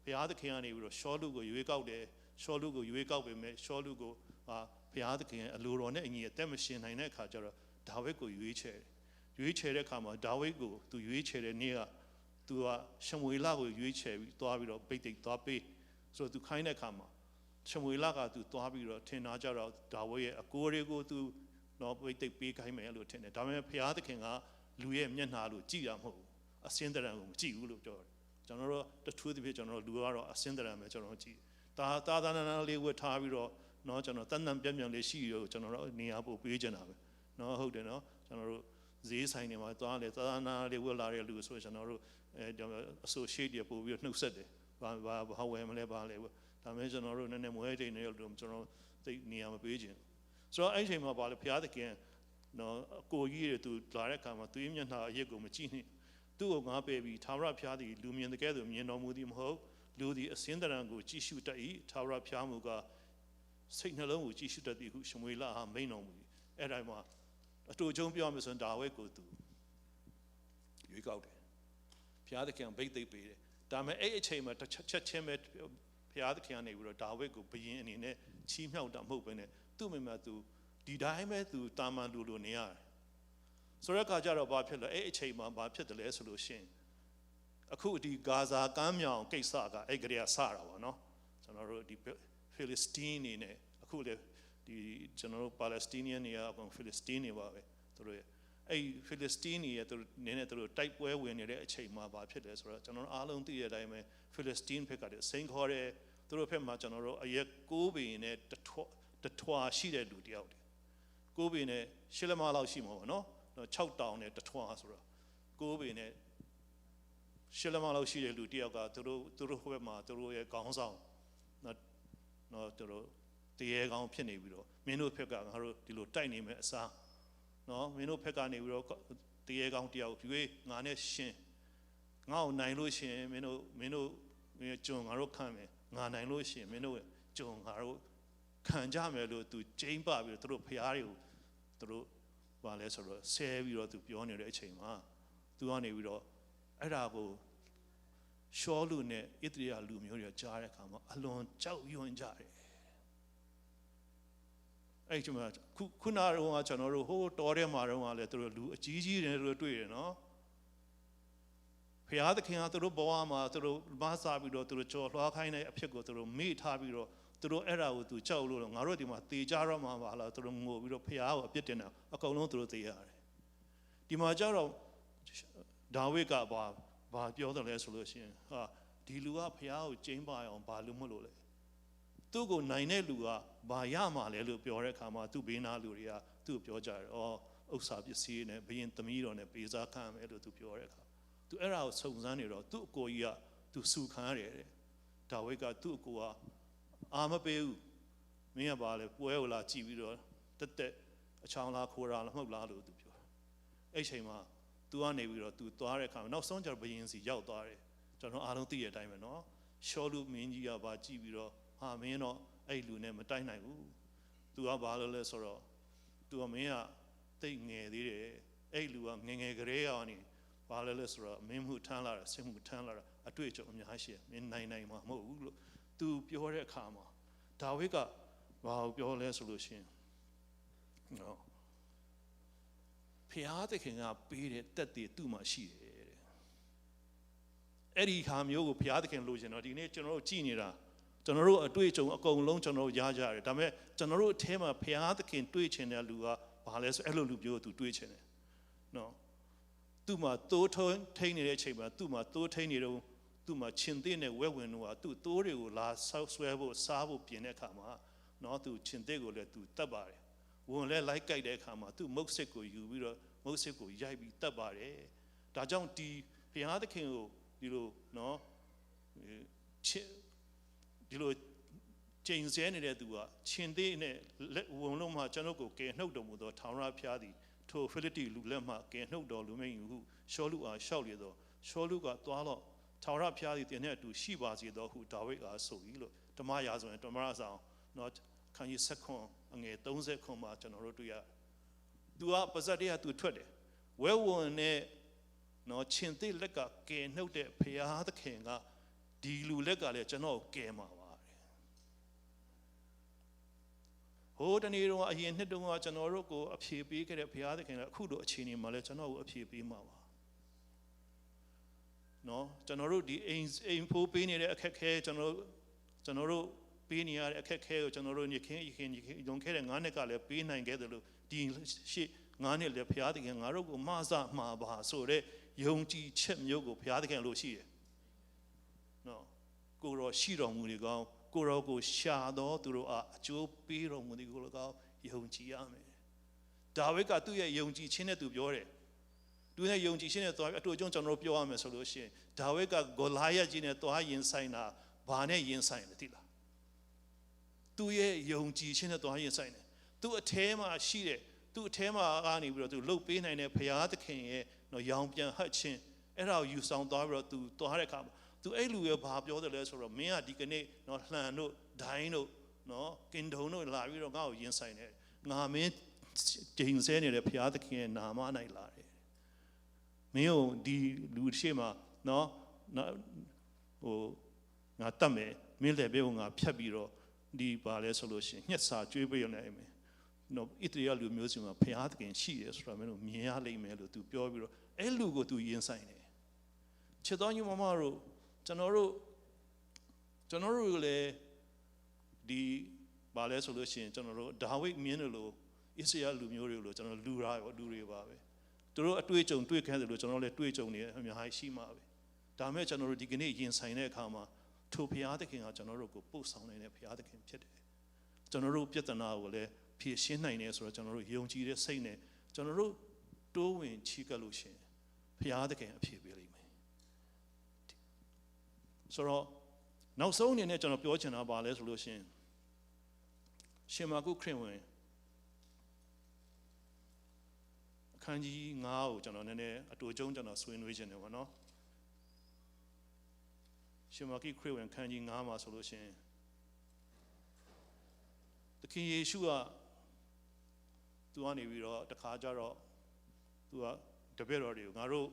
်ဘုရားသခင်ကနေပြီးတော့ရှောလူကိုရွေးကောက်တယ်ရှောလူကိုရွေးကောက်ပေမဲ့ရှောလူကိုအာဘုရားသခင်အလိုတော်နဲ့အညီအသက်မရှင်နိုင်တဲ့အခါကျတော့ဒါဝိဒ်ကိုရွေးချယ်တယ်ရွေးချယ်တဲ့အခါမှာဒါဝိဒ်ကိုသူရွေးချယ်တဲ့နေ့ကသူကရှမွေလကိုရွေးချယ်ပြီးသွားပြီးတော့ပိတ်သိက်သွားပေးဆိုတော့သူခိုင်းတဲ့အခါမှာရှမွေလကသူသွားပြီးတော့ထင်သားကြတော့ဒါဝိဒ်ရဲ့အကိုတွေကိုသူတော့ပိတ်သိက်ပေးခိုင်းမယ်လို့ထင်တယ်ဒါပေမဲ့ဘုရားသခင်က လူရဲ့မျက်နှာလို့ကြည့်တာမဟုတ်ဘူး။ အဆင်းသဏ္ဍာန်ကိုမကြည့်ဘူးလို့ပြောတယ်။ ကျွန်တော်တို့တထူးသဖြင့်ကျွန်တော်တို့လူကတော့အဆင်းသဏ္ဍာန်ပဲကျွန်တော်တို့ကြည့်။ သာသာသနာလေးဝတ်ထားပြီးတော့နော်ကျွန်တော်တန်တန်ပြန့်ပြန့်လေးရှိရတော့ကျွန်တော်တို့နေရာပို့ပေးချင်တာပဲနော်။ ဟုတ်တယ်နော်။ ကျွန်တော်တို့ဈေးဆိုင်တွေမှာသွားလေသာသနာလေးဝတ်လာတဲ့လူဆိုကျွန်တော်တို့အဲအဆိုရှေ့တွေပို့ပြီးတော့နှုတ်ဆက်တယ်။ ဘာဘာဘာဝယ်မလဲဘာလဲဝယ်ဒါပေမဲ့ကျွန်တော်တို့နည်းနည်းမွဲတိမ်နေတဲ့လူကျွန်တော်တို့သိပ်နေရာမပေးချင်ဘူး။ ဆိုတော့အဲ့အချိန်မှာဘာလဲဘုရားသခင်နော်အကိုကြီးတွေသူလာတဲ့အခါမှာသူ့မျက်နှာအရစ်ကိုမကြည့်နှင့်။ သူ့ကိုငါပယ်ပြီးထာဝရဘုရားသည်လူမြင်သကဲ့သို့မြင်တော်မူသည်မဟုတ်။ လူသည်အဆင်းသဏ္ဍာန်ကိုကြည့်ရှုတတ်၏။ ထာဝရဘုရားမူကားစိတ်နှလုံးကိုကြည့်ရှုတတ်သည်ဟုရှမွေလအားမိန့်တော်မူ၏။ အဲ့ဒါမှာအတူအကျုံးပြောရမယ်ဆိုရင်ဒါဝိဒ်ကိုသူရွေးကောက်တယ်။ ဘုရားသခင်ကဘိသိက်ပေးတယ်။ ဒါပေမဲ့အဲ့အချိန်မှာတစ်ချက်ချက်ချင်းပဲဘုရားသခင်ကနေပြီးတော့ဒါဝိဒ်ကိုဘုရင်အနေနဲ့ချီးမြှောက်တာမဟုတ်ဘဲနဲ့သူ့မိမသူဒီတိုင်းပဲသူတာမန်လူလိုနေရတယ်ဆိုတော့ခါကျတော့ဘာဖြစ်လဲအဲ့အချိန်မှာဘာဖြစ်တယ်လဲဆိုလို့ရှိရင်အခုဒီဂါဇာကမ်းမြောင်ကိစ္စကအဲ့ကလေးကစတာပေါ့နော်ကျွန်တော်တို့ဒီ Philistine နေနဲ့အခုလေဒီကျွန်တော်တို့ Palestinian နေကအကုန် Philistine နေပါပဲသူတို့ရဲ့အဲ့ Philistine နေရဲ့သူတို့နေနဲ့သူတို့တိုက်ပွဲဝင်နေတဲ့အချိန်မှာဘာဖြစ်လဲဆိုတော့ကျွန်တော်တို့အားလုံးသိတဲ့အတိုင်းပဲ Philistine ဘက်ကတည်းကစိန်ခေါ်တယ်သူတို့ဘက်မှာကျွန်တော်တို့အရက်ကိုးပင်နဲ့တထွာတထွာရှိတဲ့လူတယောက်တည်းကိုးပင်နဲ့ရှစ်လက်မလောက်ရှိမှာပေါ့နော်တော့ခြောက်တောင်နဲ့တထွာဆိုတော့ကိုးပင်နဲ့ရှစ်လက်မလောက်ရှိတဲ့လူတယောက်ကသူတို့သူတို့ဘက်မှာသူတို့ရဲ့ခေါင်းဆောင်နော်နော်သူတို့တရေကောင်းဖြစ်နေပြီးတော့မင်းတို့ဘက်ကငါတို့ဒီလိုတိုက်နေမယ်အစားနော်မင်းတို့ဘက်ကနေပြီးတော့တရေကောင်းတယောက်ရွေးငါနဲ့ရှင်ငါ့ကိုနိုင်လို့ရှိရင်မင်းတို့မင်းတို့ကျွန်ငါတို့ခံမယ်ငါနိုင်လို့ရှိရင်မင်းတို့ကျွန်ငါတို့ခံကြမယ်လို့သူကျိမ်းပပြီးတော့သူတို့ဖျားတွေကိုသူတို့ဘာလဲဆိုတော့ဆဲပြီးတော့သူပြောနေတဲ့အချိန်မှာသူကနေပြီးတော့အဲ့ဒါကိုရှောလူနဲ့အစ်တရိယလူမျိုးတွေကကြားတဲ့အခါမှာအလွန်ကြောက်ရွံ့ကြတယ်အဲ့ဒီမှာခုခုနကတော့ကျွန်တော်တို့ဟိုတောထဲမှာတော့လည်းသူတို့လူအကြီးကြီးတွေနဲ့တို့တွေ့တယ်နော်ဖျားသခင်ကသူတို့ဘဝမှာသူတို့မဆာပြီးတော့သူတို့ကြော်လွှားခိုင်းတဲ့အဖြစ်ကိုသူတို့မေ့ထားပြီးတော့သူတို့အဲ့ဒါကိုသူကြောက်လို့ငါတို့ဒီမှာသေကြတော့မှာပါလားသူတို့ငိုပြီးတော့ဖျားကိုအပြစ်တင်တာအကုန်လုံးသူတို့သေရတယ်ဒီမှာကျတော့ဒါဝိဒ်ကဘာဘာပြောတယ်လဲဆိုလို့ရှိရင်ဟာဒီလူကဖျားကိုကျိမ်းပါအောင်ဘာလို့မလို့လဲသူ့ကိုနိုင်တဲ့လူကဘာရမှာလဲလို့ပြောတဲ့အခါမှာသူ့ဘေးနားလူတွေကသူ့ကိုပြောကြတယ်။အော်ဥစ္စာပစ္စည်းနဲ့ဘုရင်သမီးတော်နဲ့ပေးစားခံရမယ်လို့သူပြောတဲ့အခါသူအဲ့ဒါကိုစုံစမ်းနေတော့သူ့အကိုကြီးကသူဆူခံရတယ်တဲ့။ဒါဝိဒ်ကသူ့အကိုကအာမပေးဘူး။မင်းကဘာလဲပွဲကိုလာကြည့်ပြီးတော့တက်တက်အချောင်းလားခိုးတာလားမဟုတ်လားလို့သူပြောတယ်။အဲ့ချိန်မှာသူကနေပြီးတော့သူသွားတဲ့အခါမှာနောက်ဆုံးကျတော့ဘုရင်စီရောက်သွားတယ်။ကျွန်တော်အားလုံးသိတဲ့အတိုင်းပဲနော်။ရှောလူမင်းကြီးကဘာကြည့်ပြီးတော့ဟာမင်းတော့အဲ့လူနဲ့မတိုက်နိုင်ဘူး။ သူကဘာလို့လဲဆိုတော့သူကမင်းကသိပ်ငယ်သေးတယ်။အဲ့လူကငယ်ငယ်ကလေးကနေဘာလဲလဲဆိုတော့မင်းမှုထမ်းလာတာစစ်မှုထမ်းလာတာအတွေ့အကြုံအများကြီးရှိတယ်။မင်းနိုင်နိုင်မှာမဟုတ်ဘူးလို့သူပြောတဲ့အခါမှာဒါဝိဒ်ကဘာကိုပြောလဲဆိုလို့ရှိရင်နော်ဖျားသခင်ကပေးတဲ့တက်တည်သူ့မှာရှိတယ်တဲ့အဲ့ဒီဟာမျိုးကိုဘုရားသခင်လိုချင်တော့ဒီနေ့ကျွန်တော်တို့ကြည်နေတာကျွန်တော်တို့အတွေ့အကြုံအကုန်လုံးကျွန်တော်တို့ရကြတယ်ဒါပေမဲ့ကျွန်တော်တို့အထဲမှာဘုရားသခင်တွေ့ချင်တဲ့လူကဘာလဲဆိုအဲ့လိုလူမျိုးသူတွေ့ချင်တယ်နော်သူ့မှာသိုးထိန်းထိန်းနေတဲ့အချိန်မှာသူ့မှာသိုးထိန်းနေတော့သူ့မှာခြင်သစ်နဲ့ဝဲဝင်တို့ကသူ့သိုးတွေကိုလာဆောက်ဆွဲဖို့စားဖို့ပြင်တဲ့အခါမှာနော်သူခြင်သစ်ကိုလည်းသူတတ်ပါတယ်ဝင်လဲလိုက်ကြိုက်တဲ့အခါမှာသူ့မုတ်စစ်ကိုယူပြီးတော့မုတ်စစ်ကိုရိုက်ပြီးတတ်ပါတယ်ဒါကြောင့်ဒီဘုရားသခင်ကိုဒီလိုနော်ချစ်ဒီလိုချိန်ဆဲနေတဲ့သူကခြင်သစ်နဲ့လက်ဝင်လို့မှကျွန်ုပ်ကိုကယ်နှုတ်တော်မူသောထာဝရဘုရားသည်ထိုဖိလိတ္တိလူလက်မှကယ်နှုတ်တော်မူမည်ဟုရှောလုအားလျှောက်လေသော်ရှောလုကသွားလော့ထာဝရဘုရားသည်သင်နှင့်အတူရှိပါစေသောဟုဒါဝိဒ်အားဆို၏လို့ဓမ္မရာဇဝင်ဓမ္မရာဇဝင်နော်ခန်းကြီးဆက်ခွန်အငယ်39မှာကျွန်တော်တို့တွေ့ရတယ်သူကပါဇက်တွေကသူထွက်တယ်ဝဲဝင်နဲ့နော်ခြင်သစ်လက်ကကယ်နှုတ်တဲ့ဘုရားသခင်ကဒီလူလက်ကလည်းကျွန်တော်ကိုကယ်မှာပါတဲ့ဟိုတနေ့တော့အရင်နှစ်တုန်းကကျွန်တော်တို့ကိုအဖြေပေးခဲ့တဲ့ဘုရားသခင်ကအခုလိုအခြေအနေမှာလည်းကျွန်တော်ကိုအဖြေပေးမှာပါနော်ကျွန်တော်တို့ဒီအိမ်အိမ်ဖိုးပေးနေတဲ့အခက်ခဲကျွန်တော်တို့ကျွန်တော်တို့ပေးနေရတဲ့အခက်ခဲကိုကျွန်တော်တို့ညခင်ယခင်ညခင်လွန်ခဲ့တဲ့9နှစ်ကလည်းပေးနိုင်ခဲ့တယ်လို့ဒီရှေ့ ငါနဲ့လည်း ဘုရားသခင် ငါတို့ကို မစမှာပါဆိုတဲ့ ယုံကြည်ချက်မျိုးကို ဘုရားသခင် အလိုရှိတယ်နော်။ ကိုယ်တော်ရှိတော်မူနေကောင်း၊ ကိုယ်တော်ကို ရှာသောသူတို့အား အကျိုးပေးတော်မူသည်ကိုလည်းကောင်း ယုံကြည်ရမယ်။ ဒါဝိဒ်က သူ့ရဲ့ယုံကြည်ခြင်းနဲ့ သူပြောတယ်။ သူနဲ့ယုံကြည်ခြင်းနဲ့သွားပြီး အတူတူ ကျွန်တော်တို့ ပြောရမယ်ဆိုလို့ရှိရင် ဒါဝိဒ်က ဂိုလယတ်ကြီးနဲ့ သွားရင်ဆိုင်တာ ဘာနဲ့ရင်ဆိုင်လဲ သိလား။ သူ့ရဲ့ယုံကြည်ခြင်းနဲ့ သွားရင်ဆိုင်တယ်။ သူ့အထဲမှာရှိတဲ့၊ သူ့အထဲမှာကနေပြီးတော့ သူလုပ်ပေးနိုင်တဲ့ ဘုရားသခင်ရဲ့နော် ရောင်ပြန်ဟပ်ခြင်း၊ အဲ့ဒါကို ယူဆောင်သွားပြီးတော့ သူသွားတဲ့အခါမှာ သူအဲ့လူရဲ့ ဘာပြောတယ်လဲဆိုတော့ မင်းက ဒီကနေ့နော် လှံတို့၊ ဒိုင်းတို့နော်၊ ကင်တုံတို့ လာပြီးတော့ ငါ့ကို ရင်ဆိုင်တယ်။ ငါ မင်းကျိန်ဆဲနေတဲ့ ဘုရားသခင်ရဲ့ နာမ၌လာတယ်။ မင်းကို ဒီလူရှေ့မှာနော်၊ နော်၊ ဟို၊ ငါသတ်မယ်။ မင်းလည်ပင်းကို ငါဖြတ်ပြီးတော့ ဒီ ဘာလဲဆိုလို့ရှိရင် ငှက်စာကျွေးပေးရုံနဲ့ အဲ့မယ်နော်။ ဣသရေလလူမျိုးစုမှာ ဘုရားသခင်ရှိတယ်ဆိုတာ မင်းတို့ မြင်ရလိမ့်မယ်လို့ သူပြောပြီးတော့ အဲ့လူကို သူရင်ဆိုင်တယ်။ ချစ်တော်ညီမတို့၊ ကျွန်တော်တို့၊ ကျွန်တော်တို့လည်း ဒီ၊ ဘာလဲဆိုလို့ရှိရင် ကျွန်တော်တို့ ဒါဝိဒ်မင်းတို့လို၊ အစ္စရာလူမျိုးတွေလို ကျွန်တော် လူတွေ၊ လူတွေပါပဲ။ သူတို့အတွေ့အကြုံ တွေ့ခဲ့သလို ကျွန်တော်လည်း တွေ့ကြုံနေ အများကြီးရှိမှာပဲ။ ဒါပေမဲ့ ကျွန်တော်တို့ ဒီကနေ့ ရင်ဆိုင်တဲ့အခါမှာ ထိုဘုရားသခင်က ကျွန်တော်တို့ကို ပို့ဆောင်နိုင်တဲ့ ဘုရားသခင်ဖြစ်တယ်။ ကျွန်တော်တို့ ပြဿနာကိုလည်း ဖြေရှင်းနိုင်တယ်ဆိုတော့ ကျွန်တော်တို့ ယုံကြည်တဲ့စိတ်နဲ့ ကျွန်တော်တို့ တိုးဝင်ချဉ်းကပ်လို့ရှိရင် ဘုရားသခင် အဖြေပေးလိမ့်မယ်။ ဆိုတော့ နောက်ဆုံးအနေနဲ့ ကျွန်တော် ပြောချင်တာ ဘာလဲဆိုလို့ရှိရင် ရှင်မၢကူးခရစ်ဝင် အခန်းကြီးငါးကို ကျွန်တော် နည်းနည်း အတိုချုပ် ကျွန်တော် ဆွေးနွေးချင်တယ်ပေါ့နော်။ ရှင်မၢကူးခရစ်ဝင် အခန်းကြီးငါးမှာဆိုလို့ရှိရင် သခင်ယေရှုက သူကနေပြီးတော့ တခါကျတော့ သူက တပည့်တော်တွေကို ငါတို့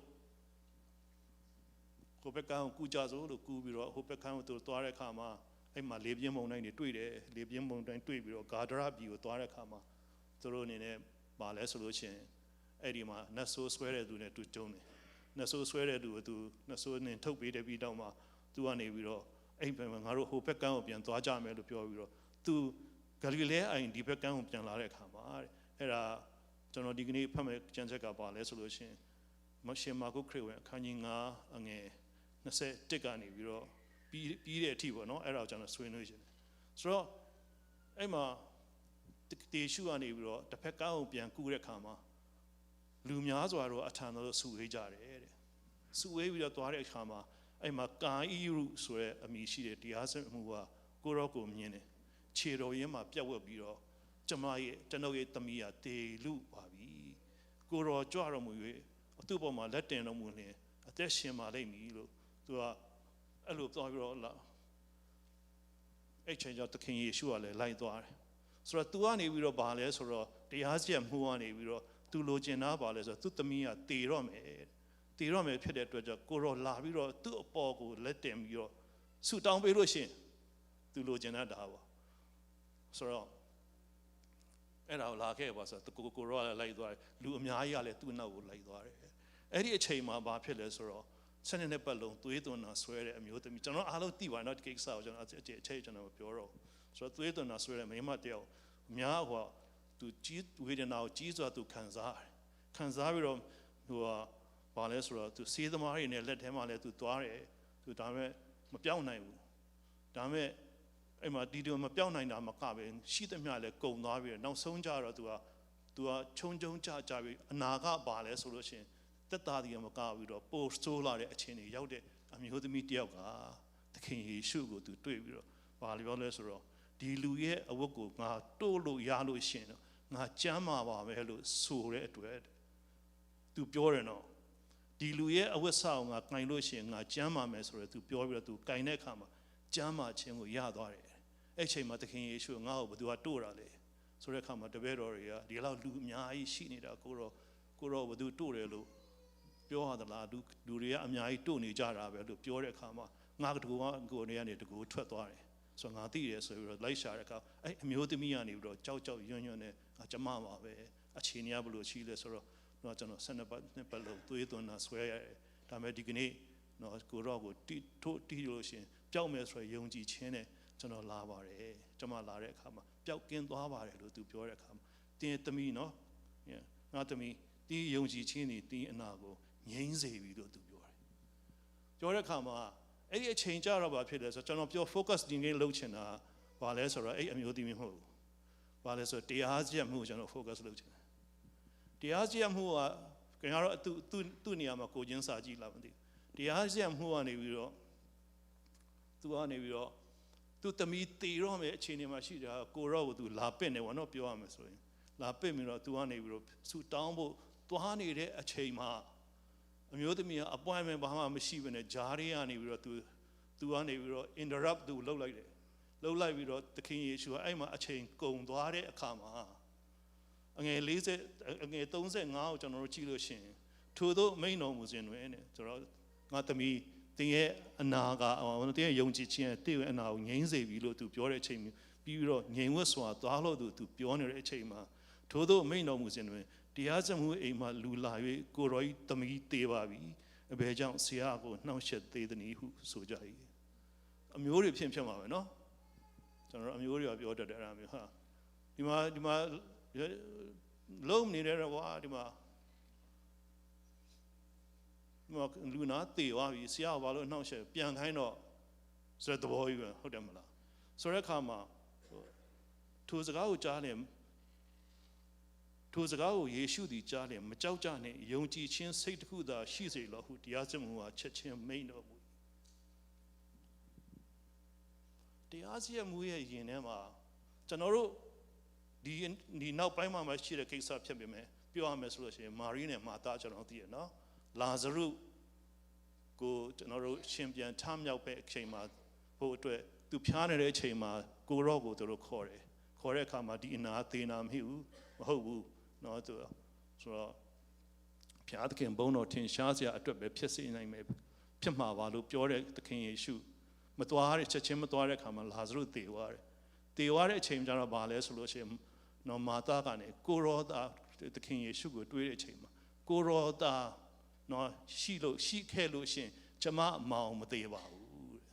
ဟိုဘက်ကမ်းကို ကူးကြစို့လို့ ကူးပြီးတော့ ဟိုဘက်ကမ်းကို သူသွားတဲ့အခါမှာ အဲ့မှာ လေပြင်းမုန်တိုင်းတွေ တွေ့တယ်။ လေပြင်းမုန်တိုင်းတွေ့ပြီးတော့ ဂါဒရပြည်ကို သွားတဲ့အခါမှာ သူတို့အနေနဲ့ ဘာလဲဆိုလို့ရှိရင် အဲ့ဒီမှာ နတ်ဆိုးဆွဲတဲ့သူနဲ့ သူကြုံတယ်။ နတ်ဆိုးဆွဲတဲ့သူကို သူ နတ်ဆိုးနှင်ထုတ်ပေးတဲ့ ပြီးတော့မှ သူကနေပြီးတော့ အဲ့ဘက်မှာ ငါတို့ ဟိုဘက်ကမ်းကို ပြန်သွားကြမယ်လို့ ပြောပြီးတော့ သူ ဂါလိလဲအရင် ဒီဘက်ကမ်းကို ပြန်လာတဲ့အခါမှာတဲ့၊ အဲ့ဒါ ကျွန်တော် ဒီကနေ့ ဖတ်မယ့် ကျမ်းဆက်က ဘာလဲဆိုလို့ရှိရင် မ- ရှင်မၢကူးခရစ်ဝင် အခန်းကြီးငါး အငယ် နှစ်ဆယ့်တစ် ကနေပြီးတော့ ပြီး- ပြီးတဲ့အထိပေါ့နော်။ အဲ့ဒါကို ကျွန်တော် ဆွေးနွေးချင်တယ်။ ဆိုတော့ အဲ့မှာ သ- ယေရှုကနေပြီးတော့ တစ်ဖက်ကမ်းကို ပြန်ကူးတဲ့အခါမှာ လူများစွာတို့ အထံတော်သို့ စုဝေးကြတယ်တဲ့။ စုဝေးပြီးတော့ သွားတဲ့အခါမှာ အဲ့မှာ ကာအံရုဆိုတဲ့ အမည်ရှိတဲ့ တရားစစ်မှုက ကိုယ်တော်ကို မြင်တယ်။ ခြေတော်ရင်းမှာ ပြပ်ဝပ်ပြီးတော့ ကျွန်မရဲ့- ကျွန်ုပ်ရဲ့သမီးဟာ သေလုပါပြီ။ ကိုယ်တော်ကြွတော်မူ၍ သူ့ပေါ်မှာ လက်တင်တော်မူလျှင် အသက်ရှင်ပါလိမ့်မည်လို့ သူက အဲ့လိုသွားပြီးတော့ လာ- အဲ့ချိန်ကျတော့ သခင်ယေရှုကလည်း လိုက်သွားတယ်။ ဆိုတော့ သူကနေပြီးတော့ ဘာလဲဆိုတော့ တရားစီရင်မှုကနေပြီးတော့ သူလိုချင်တာ ဘာလဲဆိုတော့ သူ့သမီးက သေတော့မယ်။ သေတော့မယ်ဖြစ်တဲ့အတွက်ကြောင့် ကိုယ်တော်လာပြီးတော့ သူ့အပေါ်ကို လက်တင်ပြီးတော့ ဆုတောင်းပေးလို့ရှိရင် သူလိုချင်တတ်တာပေါ့။ ဆိုတော့ အဲ့ဒါကို လာခဲ့ပါဆိုတော့ ကို- ကိုယ်တော်ကလည်း လိုက်သွားတယ်။ လူအများကြီးကလည်း သူ့နောက်ကို လိုက်သွားတယ်။ အဲ့ဒီအချိန်မှာ ဘာဖြစ်လဲဆိုတော့ ဆယ့်နှစ်နှစ်ပတ်လုံး သွေးသွန်တာဆွဲတဲ့ အမျိုးသမီး၊ ကျွန်တော် အားလုံးသိပါတယ်နော်၊ ဒီကိစ္စကို ကျွန်တော် အ- အ- အ- အ- ကျွန်တော် မပြောတော့ဘူး။ ဆိုတော့ သွေးသွန်တာဆွဲတဲ့ မိန်းမတစ်ယောက် အများဟိုက သူကြီး- ဝေဒနာကို ကြီးစွာ သူခံစားရတယ်။ ခံစားပြီးတော့ ဟိုက ဘာလဲဆိုတော့ သူ ဆေးသမားတွေနဲ့ လက်ထဲမှာလည်း သူသွားတယ်။ သူ ဒါပေမဲ့ မပျောက်နိုင်ဘူး။ ဒါပေမဲ့ အဲ့မှာ ဒီလို မပျောက်နိုင်တာ မကပဲ ရှိသမျှလည်း ကုန်သွားပြီးတော့ နောက်ဆုံးကျတော့ သူက- သူက ခြုံခြုံကျကျပြီး အနာဂတ် ဘာလဲဆိုလို့ရှိရင် သက်သာသည်မကပြီးတော့ ပိုဆိုးလာတဲ့ အခြေအနေရောက်တဲ့ အမျိုးသမီးတစ်ယောက်က သခင်ယေရှုကို သူတွေ့ပြီးတော့ ဘာပြောလဲဆိုတော့ ဒီလူရဲ့အဝတ်ကို ငါတို့လို့ ရလို့ရှိရင်တော့ ငါကျန်းမာပါမယ်လို့ ဆိုတဲ့အတွက် သူပြောတယ်နော်။ ဒီလူရဲ့အဝတ်စကို ငါကိုင်လို့ရှိရင် ငါကျန်းမာမယ်ဆိုတော့ သူပြောပြီးတော့ သူကိုင်တဲ့အခါမှာ ကျန်းမာခြင်းကို ရသွားတယ်။ အဲ့ချိန်မှာ သခင်ယေရှုက ငါ့ကို ဘယ်သူကတို့တာလဲဆိုတဲ့အခါမှာ တပည့်တော်တွေက ဒီလောက်လူအများကြီးရှိနေတာ ကိုယ်တော်- ကိုယ်တော် ဘယ်သူတို့တယ်လို့ ပြောရသလား။ လူ- လူတွေက အများကြီးတို့နေကြတာပဲလို့ ပြောတဲ့အခါမှာ ငါတကူက ကိုယ်တွေကနေ တကူထွက်သွားတယ်ဆိုတော့ ငါသိတယ်ဆိုပြီးတော့ လိုက်ရှာတဲ့အခါ အဲ့အမျိုးသမီးကနေပြီးတော့ ကြောက်ကြောက်ရွံ့ရွံ့နဲ့ အကျမပါပဲ။ အခြေအနေက ဘယ်လိုရှိလဲဆိုတော့ တော့ ကျွန်တော် ဆယ့်နှစ်ပတ်- နှစ်ပတ်လုံး သွေးသွန်တာဆွဲရတယ်။ ဒါပေမဲ့ ဒီကနေ့နော် ကိုယ်တော်ကို တီ- ထိုးတီးလို့ရှိရင် ပျောက်မယ်ဆိုတဲ့ ယုံကြည်ခြင်းနဲ့ ကျွန်တော် လာပါတယ်။ ကျွန်မလာတဲ့အခါမှာ ပျောက်ကင်းသွားပါတယ်လို့ သူပြောတဲ့အခါမှာ သင်သမီးနော် ငါသမီး၊ သင်ယုံကြည်ခြင်းသည် သင်အနာကို ငြိမ်းစေပြီလို့ သူပြောတယ်။ ပြောတဲ့အခါမှာ အဲ့ဒီအချိန်ကျတော့ ဘာဖြစ်လဲဆိုတော့ ကျွန်တော်ပြော focus ဒီနေ့လုပ်ချင်တာ ဘာလဲဆိုတော့ အဲ့အမျိုးသမီးမဟုတ်ဘူး။ ဘာလဲဆိုတော့ တရားစီရင်မှုကို ကျွန်တော် focus လုပ်ချင်တယ်။ တရားစီရင်မှုက ခင်ဗျားတို့ သူ့သူ့သူ့နေရာမှာ ကိုယ်ချင်းစာကြည့်လား မသိဘူး။ တရားစီရင်မှုကနေပြီးတော့ သူကနေပြီးတော့ သူသမီးသေတော့မယ် အခြေအနေမှာရှိတဲ့ဟာကို ကိုယ်တော်ကို သူလာပင့်တယ်ပေါ့နော်။ ပြောရမယ်ဆိုရင် လာပင့်ပြီးတော့ သူကနေပြီးတော့ ဆူတောင်းဖို့သွားနေတဲ့အချိန်မှာ အမျိုးသမီးက appointment ဘာမှမရှိဘဲနဲ့ ကြားထဲကနေပြီးတော့ သူသူကနေပြီးတော့ interrupt သူလှုပ်လိုက်တယ်။ လှုပ်လိုက်ပြီးတော့ သခင်ယေရှုက အဲ့မှာအချိန်ကုန်သွားတဲ့အခါမှာ အငယ်လေးဆယ်၊ အငယ်သုံးဆယ့်ငါးကို ကျွန်တော်တို့ကြည့်လို့ရှိရင် ထိုသို့မိန့်တော်မူစဉ်တွင်တဲ့ ဆိုတော့ ငါသမီး၊ သင်ရဲ့အနာက၊ သင်ရဲ့ယုံကြည်ခြင်းက သင်ရဲ့အနာကို ငြိမ်းစေပြီလို့ သူပြောတဲ့အချိန်၊ ပြီးပြီးတော့ ငြိမ်ဝပ်စွာသွားလို့ သူသူပြောနေတဲ့အချိန်မှာ ထိုသို့မိန့်တော်မူစဉ်တွင် တရားစီရင်မှုအိမ်မှ လူလာ၍ ကိုယ်တော်၏သမီးသေပါပြီ။ အဘယ်ကြောင့် ဆရာကို နှောင့်ယှက်သေးသနည်းဟု ဆိုကြ၏။ အမျိုးတွေဖြစ်ဖြစ်မှာပဲနော်။ ကျွန်တော်တို့အမျိုးတွေက ပြောတတ်တယ် အဲ့ဒါမျိုးဟာ။ ဒီမှာ၊ ဒီမှာ၊ လုံးမနေတဲ့တော့ကွာ၊ ဒီမှာ၊ ဒီမှာလူနာသေသွားပြီ၊ ဆရာက ဘာလို့နှောင့်ယှက်၊ ပြန်ခိုင်းတော့ဆိုတဲ့သဘောကြီးပဲ၊ ဟုတ်တယ်မလား။ ဆိုတဲ့အခါမှာ ထိုစကားကိုကြားလျှင်၊ ထိုစကားကိုယေရှုသည်ကြားလျှင်၊ မကြောက်ကြနှင့်၊ ယုံကြည်ခြင်းစိတ်တစ်ခုသာရှိစေလော့ဟု တရားစီရင်မှုက ချက်ချင်းမိန့်တော်မူ၏။ တရားစီရင်မှုရဲ့ရင်ထဲမှာ ကျွန်တော်တို့ ဒီဒီနောက်ပိုင်းမှာမှရှိတဲ့ကိစ္စဖြစ်ပေမဲ့ ပြောရမယ်ဆိုလို့ရှိရင် မာရိနဲ့မာသ၊ ကျွန်တော်သိတယ်နော်။ လာဇရုကို ကျွန်တော်တို့ ရှင်ပြန်ထမြောက်တဲ့အချိန်မှာ၊ ဖို့အတွက် သူဖျားနေတဲ့အချိန်မှာ ကိုယ်တော်ကို သူတို့ခေါ်တယ်။ ခေါ်တဲ့အခါမှာ ဒီအနာသေနာမဟုတ်ဘူး၊ မဟုတ်ဘူးနော်။ သူဆိုတော့ ဘုရားသခင်ဘုန်းတော်ထင်ရှားစရာအတွက်ပဲ ဖြစ်စေနိုင်မယ်၊ ဖြစ်မှာပါလို့ပြောတဲ့ သခင်ယေရှု မသွားတဲ့၊ ချက်ချင်းမသွားတဲ့အခါမှာ လာဇရုသေသွားတယ်။ သေသွားတဲ့အချိန်ကျတော့ ဘာလဲဆိုလို့ရှိရင်နော်၊ မာသကနေ ကိုယ်တော်သာ၊ သခင်ယေရှုကိုတွေ့တဲ့အချိန်မှာ ကိုယ်တော်သာနော်၊ ရှိလို့၊ ရှိခဲ့လို့ရှိရင် ကျွန်မမောင်မသေပါဘူးတဲ့။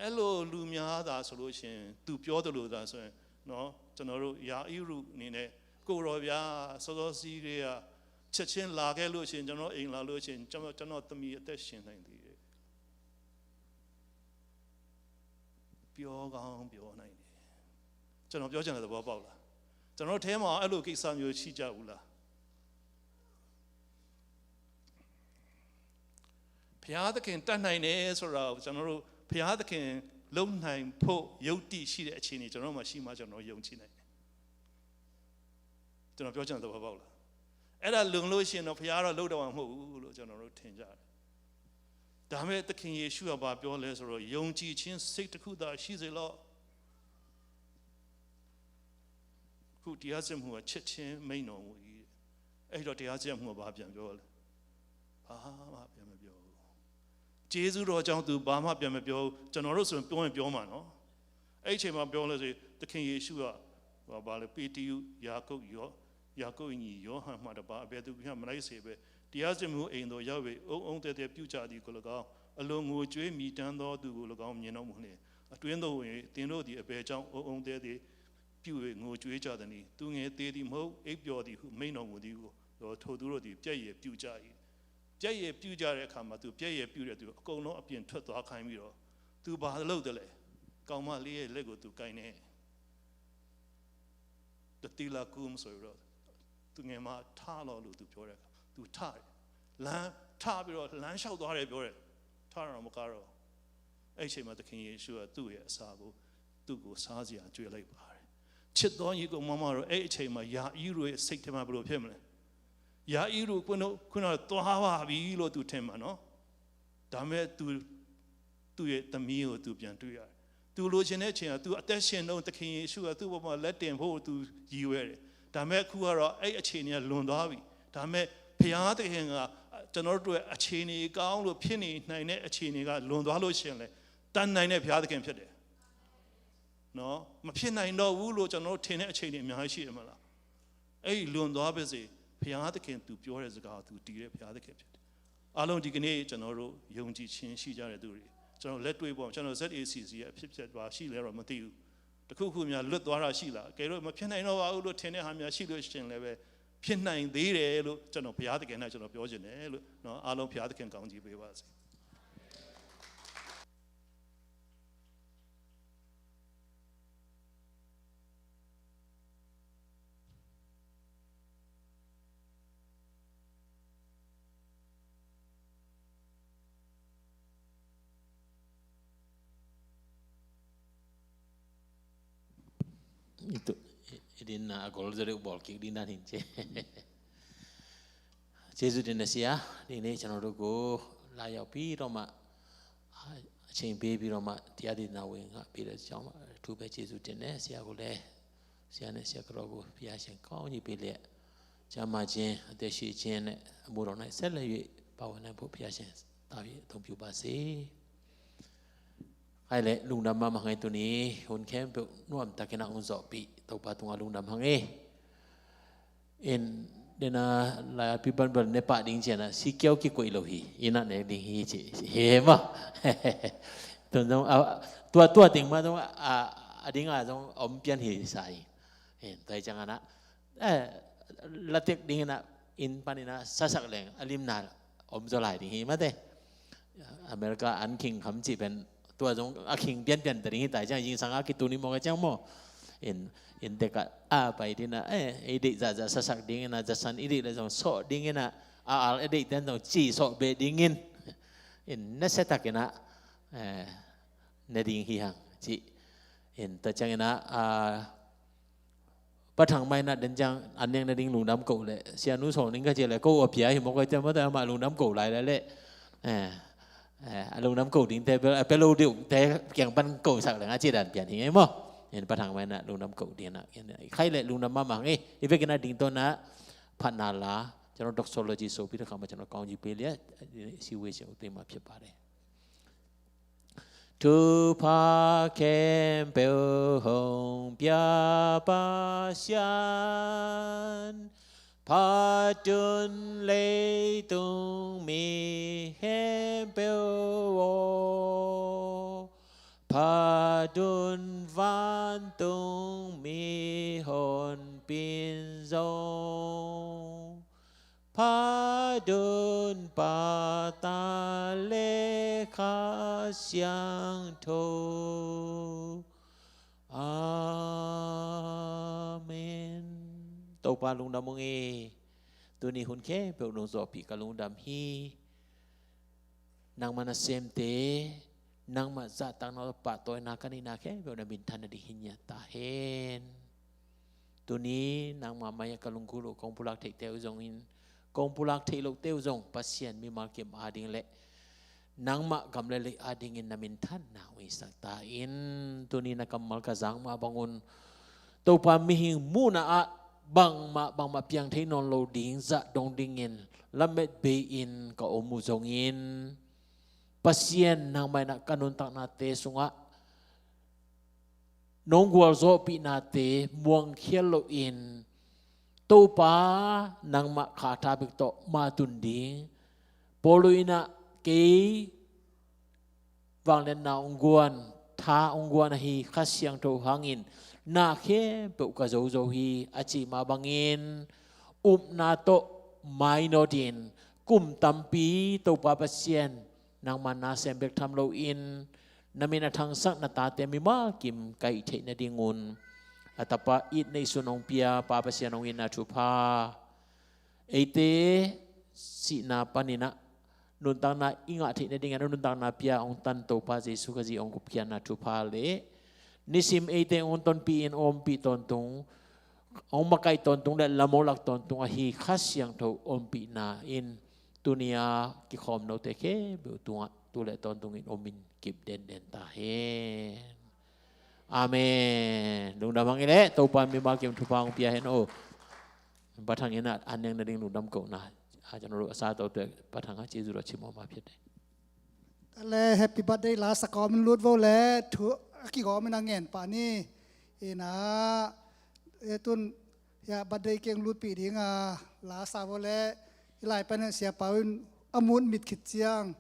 အဲ့လိုလူများသာဆိုလို့ရှိရင်၊ သူပြောသလိုသာဆိုရင်နော်၊ ကျွန်တော်တို့ ယာအီရုအနေနဲ့ ကိုယ်တော်ဗျာ၊ စောစောစီးကတည်းက ချက်ချင်းလာခဲ့လို့ရှိရင်၊ ကျွန်တော်အိမ်လာလို့ရှိရင် ကျွန်တော်၊ ကျွန်တော်သမီးအသက်ရှင်နိုင်သေးတယ်။ ပြောကောင်းပြောနိုင်တယ်။ ကျွန်တော်ပြောချင်တဲ့သဘောပေါက်လား။ ကျွန်တော်တို့ထဲမှာ အဲ့လိုကိစ္စမျိုးရှိကြဘူးလား။ ဘုရားသခင်တတ်နိုင်တယ်ဆိုတာကို ကျွန်တော်တို့ ဘုရားသခင်လုပ်နိုင်ဖို့ ယုံကြည်ရှိတဲ့အခြေအနေ ကျွန်တော်တို့မှာရှိမှ ကျွန်တော်ယုံကြည်နိုင်တယ်။ ကျွန်တော်ပြောချင်တဲ့သဘောပေါက်လား။ အဲ့ဒါလွန်လို့ရှိရင်တော့ ဘုရားတော့လုပ်တော့မှာမဟုတ်ဘူးလို့ ကျွန်တော်တို့ထင်ကြတယ်။ ဒါပေမဲ့ သခင်ယေရှုက ဘာပြောလဲဆိုတော့၊ ယုံကြည်ခြင်းစိတ်တစ်ခုသာရှိစေလော့ဟု တရားစီရင်မှုက ချက်ချင်းမိန့်တော်မူ၏။ အဲ့တော့ တရားစီရင်မှုက ဘာပြန်ပြောလဲ။ ဘာမှပြန်မပြောဘူး။ ကျေးဇူးတော်ကြောင့် သူဘာမှပြန်မပြောဘူး။ ကျွန်တော်တို့ဆိုရင် ပြောရင်ပြောမှာနော်။ အဲ့ဒီအချိန်မှာ ပြောလဲဆိုရင် သခင်ယေရှုက ဘာလဲ၊ ပေတရု၊ ယာကုပ်၊ ယော၊ ယာကုပ်အညီယောဟန်မှတပါး အဘယ်သူမျှမလိုက်စေဘဲ တရားစီရင်မှုအိမ်သို့ရောက်၍ အုန်းအုန်းသဲသဲပြုကြသည်ကို၎င်း၊ အလွန်ငိုကြွေးမြည်တမ်းသောသူကို၎င်း မြင်တော်မူလျှင်၊ အတွင်းသို့ဝင်၍ သင်တို့သည် အဘယ်ကြောင့် အုန်းအုန်းသဲသဲပြု၍ ငိုကြွေးကြသနည်း။ သူငယ်သေသည်မဟုတ်၊ အိပ်ပျော်သည်ဟု မိန့်တော်မူသည်ကို ထိုသူတို့သည် ပြက်ယယ်ပြုကြ၏။ ပြက်ယယ်ပြုကြတဲ့အခါမှာ သူပြက်ယယ်ပြုတဲ့သူ အကုန်လုံးအပြင်ထွက်သွားခိုင်းပြီးတော့ သူဘာလုပ်တယ်လဲ။ ကောင်မလေးရဲ့လက်ကို သူကိုင်နေ။ တတိလကုမဆိုပြီးတော့ သူငယ်မထလို့ သူပြောတဲ့အခါ သူထတယ်။ လမ်း၊ ထပြီးတော့ လမ်းလျှောက်သွားတယ် ပြောတယ်။ ထတာမကတော့ အဲ့အချိန်မှာ သခင်ယေရှုက သူ့ရဲ့အစာကို သူ့ကိုစားစရာ ကျွေးလိုက်ပါတယ်။ ချစ်သောညီအစ်ကိုမောင်မတို့၊ အဲ့အချိန်မှာ ယာအီရုရဲ့စိတ်ထဲမှာ ဘယ်လိုဖြစ်မလဲ။ ယာအီရုက ခုနက ခုနက သွားပါပြီလို့ သူထင်မှာနော်။ ဒါပေမဲ့ သူ၊ သူ့ရဲ့သမီးကို သူပြန်တွေ့ရတယ်။ သူလိုချင်တဲ့အချိန်က သူအသက်ရှင်တုန်း သခင်ယေရှုက သူ့ဘဝမှာ လက်တင်ဖို့ သူရည်ရွယ်တယ်။ ဒါပေမဲ့ အခုကတော့ အဲ့အခြေအနေက လွန်သွားပြီ။ ဒါပေမဲ့ ဘုရားသခင်က ကျွန်တော်တို့အတွက် အခြေအနေကောင်းလို့ ဖြစ်နေနိုင်တဲ့ အခြေအနေက လွန်သွားလို့ရှိရင်လည်း တတ်နိုင်တဲ့ ဘုရားသခင်ဖြစ်တယ်နော်။ မဖြစ်နိုင်တော့ဘူးလို့ ကျွန်တော်တို့ထင်တဲ့ အခြေအနေ အများကြီးရှိတယ် မဟုတ်လား။ အဲ့ဒီလွန်သွားပါစေ၊ ဘုရားသခင် သူပြောတဲ့စကားကို သူတည်တဲ့ ဘုရားသခင်ဖြစ်တယ်။ အားလုံး ဒီကနေ့ ကျွန်တော်တို့ ယုံကြည်ခြင်းရှိကြတဲ့သူတွေ၊ ကျွန်တော် လက်တွေ့ပေါ်၊ ကျွန်တော် Z A C C ရဲ့အဖြစ်အပျက် ဘာရှိလဲတော့ မသိဘူး။ တစ်ခုခုများ လွတ်သွားတာရှိလား။ ကဲလို့ မဖြစ်နိုင်တော့ပါဘူးလို့ ထင်တဲ့ဟာများ ရှိလို့ရှိရင်လည်းပဲ၊ ဖြစ်နိုင်သေးတယ်လို့ ကျွန်တော်ဘုရားသခင်နဲ့ ကျွန်တော်ပြောချင်တယ်လို့နော်။ အားလုံးဘုရားသခင်ကောင်းကြီးပေးပါစေ။ Itu, i din na a gol zari bawl kik din dan hin ci. Jesu din na sia, din ne chano do go la yau pi roma, ching pe pi roma, tia din na wing ha pi da chong ma, tu pe Jesu din ne sia go le, sia ne sia kro go, pia ching kong ni pi le, cha ma ching, te shi ching ne, mu rong na sel le yui, pa wa na pu pia ching, ta yui, tong piu ba si. Khai le lungdam mahmah hang ei tuni, hun khempeuh nuamtakin a hong zawhpih Topa tungah lungdam hang ei. In dena lai a pi banban ne pah ding cianah sikiau kikoih lo hi, innah nek ding hi ci hi maw. Tun zong a tua tua ding mah zong a a ding a zong om pian hi sa hi. In tua hi cianganah eh, latek dinginah inn paninah sasak leng a limna om zaw lai ding hi mate. America an khing kham cih pen tua zong a khing pianpian ta ding hi tai ciang zingsang a kituni mawk a ciang maw. In, in tekah a pai dinah eh, ei deih zahzah sasak dinginah zasan i deih le zong sawh dinginah a al i deih ten zong ci sawh beh dingin in nasiatakinah eh, ne ding hi hang cih. In ta cianginah a Pa Thang mah inah den ciang an neng na ding lungdam koh leh Sianu Sawl ning ka cia leh ko a pia hi mawk a cia mawk a amah lungdam koh lai leh leh eh, eh, a lungdam koh dingte bel a pia lo deuhte kiang pan koh sak leng a ci dan pian hi ngei maw. In Pa Thang mah inah lungdam koh ding inah khai leh lungdam mahmah ngei. I vekinah ding tawnah phatna la cianah doxology sopi takhamah cianah kawng ji pe lia siwe cianah utei mah phiat pah deh. Thupha khempeuh hong pia Pasian, phatun leitung mi khempeuh aw, phatun vantung mihonpin zong, phatun Pa, Ta le Kha Siangtho. Amen. Topa lungdam ung ei. Tuni hun khempeuh nong zawhpih ka lungdam hi. Nangmah nasemte, nangmah zahtakna pahtawina ka neihna khempeuh na minthan nading hi ngiat ta hen. Tuni nangmah mai-ah ka lunggulh uh kong pulak theihte uh zongin, kong pulak theih lohte uh zong Pasian mimal kim ading le nangmah gam le lei adingin na minthanna uh hisak ta in. Tuni na kammal ka zak mah bangun Topa mihing muhna ah bangmah bangmah piang thei nawn lo ding zah dong dingin lamet bei-in ka om uh zongin, Pasian nangmah inah ka nuntaknate sungah nong gualzawhpihnate muangkhial loin Topa nangmah kha tha bek tawh matun ding Paul inah kei vangliatna hong guan, tha hong guan ahi Kha Siangtho hangin na khempeuh ka zozo hi a cih mah bangin upna tawh mainawtin kum tampi Topa Pasian nangma na sem bek tham loin na min a thangsak na tate mimal kim ka hih theih nadingun a tapa it neihsun hong pia Pa Pasian hong itna thupha, eite sihna paninah nuntakna i ngah theih nadingin a nuntakna pia hong tan Topa Jesu Khazih hong gupkhiatna thupha le nisim eite hong tonpih in ompih tawntung, hong makaih tawntung le lam hong lak tawntung ahi Kha Siangtho ompihna in tuni-a kikhawm note khempeuh tungah tu le tawntungin om in kip denden ta hen. Amen. Lungdam hang i leh Topa mimal kim thupha hong pia hen aw. Pa Thang inah an neng nading lungdam kohna a can ro a sa to tuek Pa Thang a ci zu ro ci mawh ma phiat deh. Le happy birthday la sa kawm in lut vo le thu a kigawm in a ngen pah ni. Inah e tun ya birthday keng lutpih dinga la sa vo le i lai pen Sia Pau in a mut mit khit ciang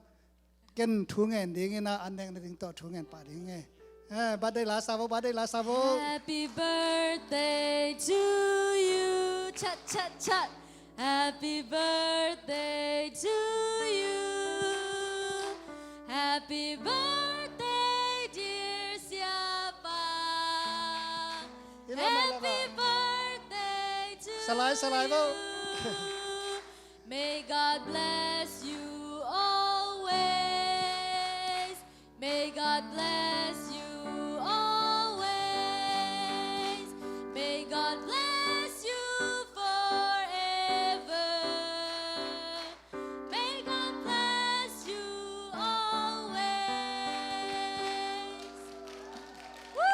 ken thu ngen dingin a an neng nading tawh thu ngen pah ding e. Eh, birthday la sa vo, birthday la sa vo. Happy birthday to you Chat, chat, chat. Happy birthday to you. Happy birthday, dear Siapa. Happy birthday to you. Salai, salai bo. May God bless you always. May God bless you always. May God bless you forever. May God bless you always. Woo!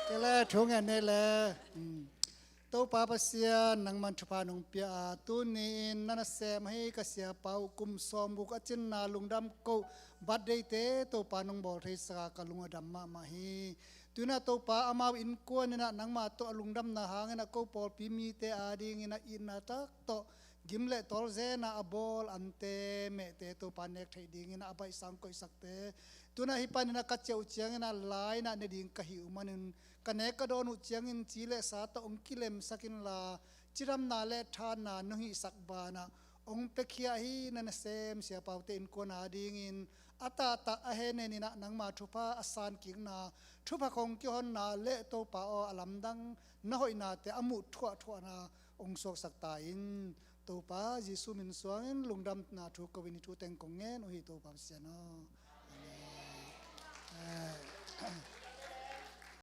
Kei le thu ngen nei le. Mm. Topa Pasian, nangman thupha nong pia a, tuni-in na nasem ahi ka siapa uh kum sawmguk a cinna lungdam koh birthday-te Topa nong bawl theisak a, ka lung a dam mahmah hi. Tu-in ah Topa, amau innkuan in ah nangma tawh a lungdamna hangin ah ko pawlpi mite adingin ah itna tak tawh gim le tawlzena a bawl ante mehte Topa nek theih dingin ah a baihsang koihsakte, tu-in ah hih panin ah ka ciah uh ciangin ah la-in ah ne ding ka hih uh manin, ka nek ka dawn uh ciangin ci le sa tawh hong kilemsak inla, cidamna le thahatna nong hihsak banah hong piakhia hi. Na nasem siapaute innkuan adingin a tahtah a henenin ah nangma thupha a sankikna, thupha khong kihonna le Topa aw, a lamdang na hoihnate a muh thuahthuahna hong suaksak ta in. Topa Jesu min suangin lungdamna thu ko-in hih thu teng kong ngen uh hi, Topa Pasian aw. Amen.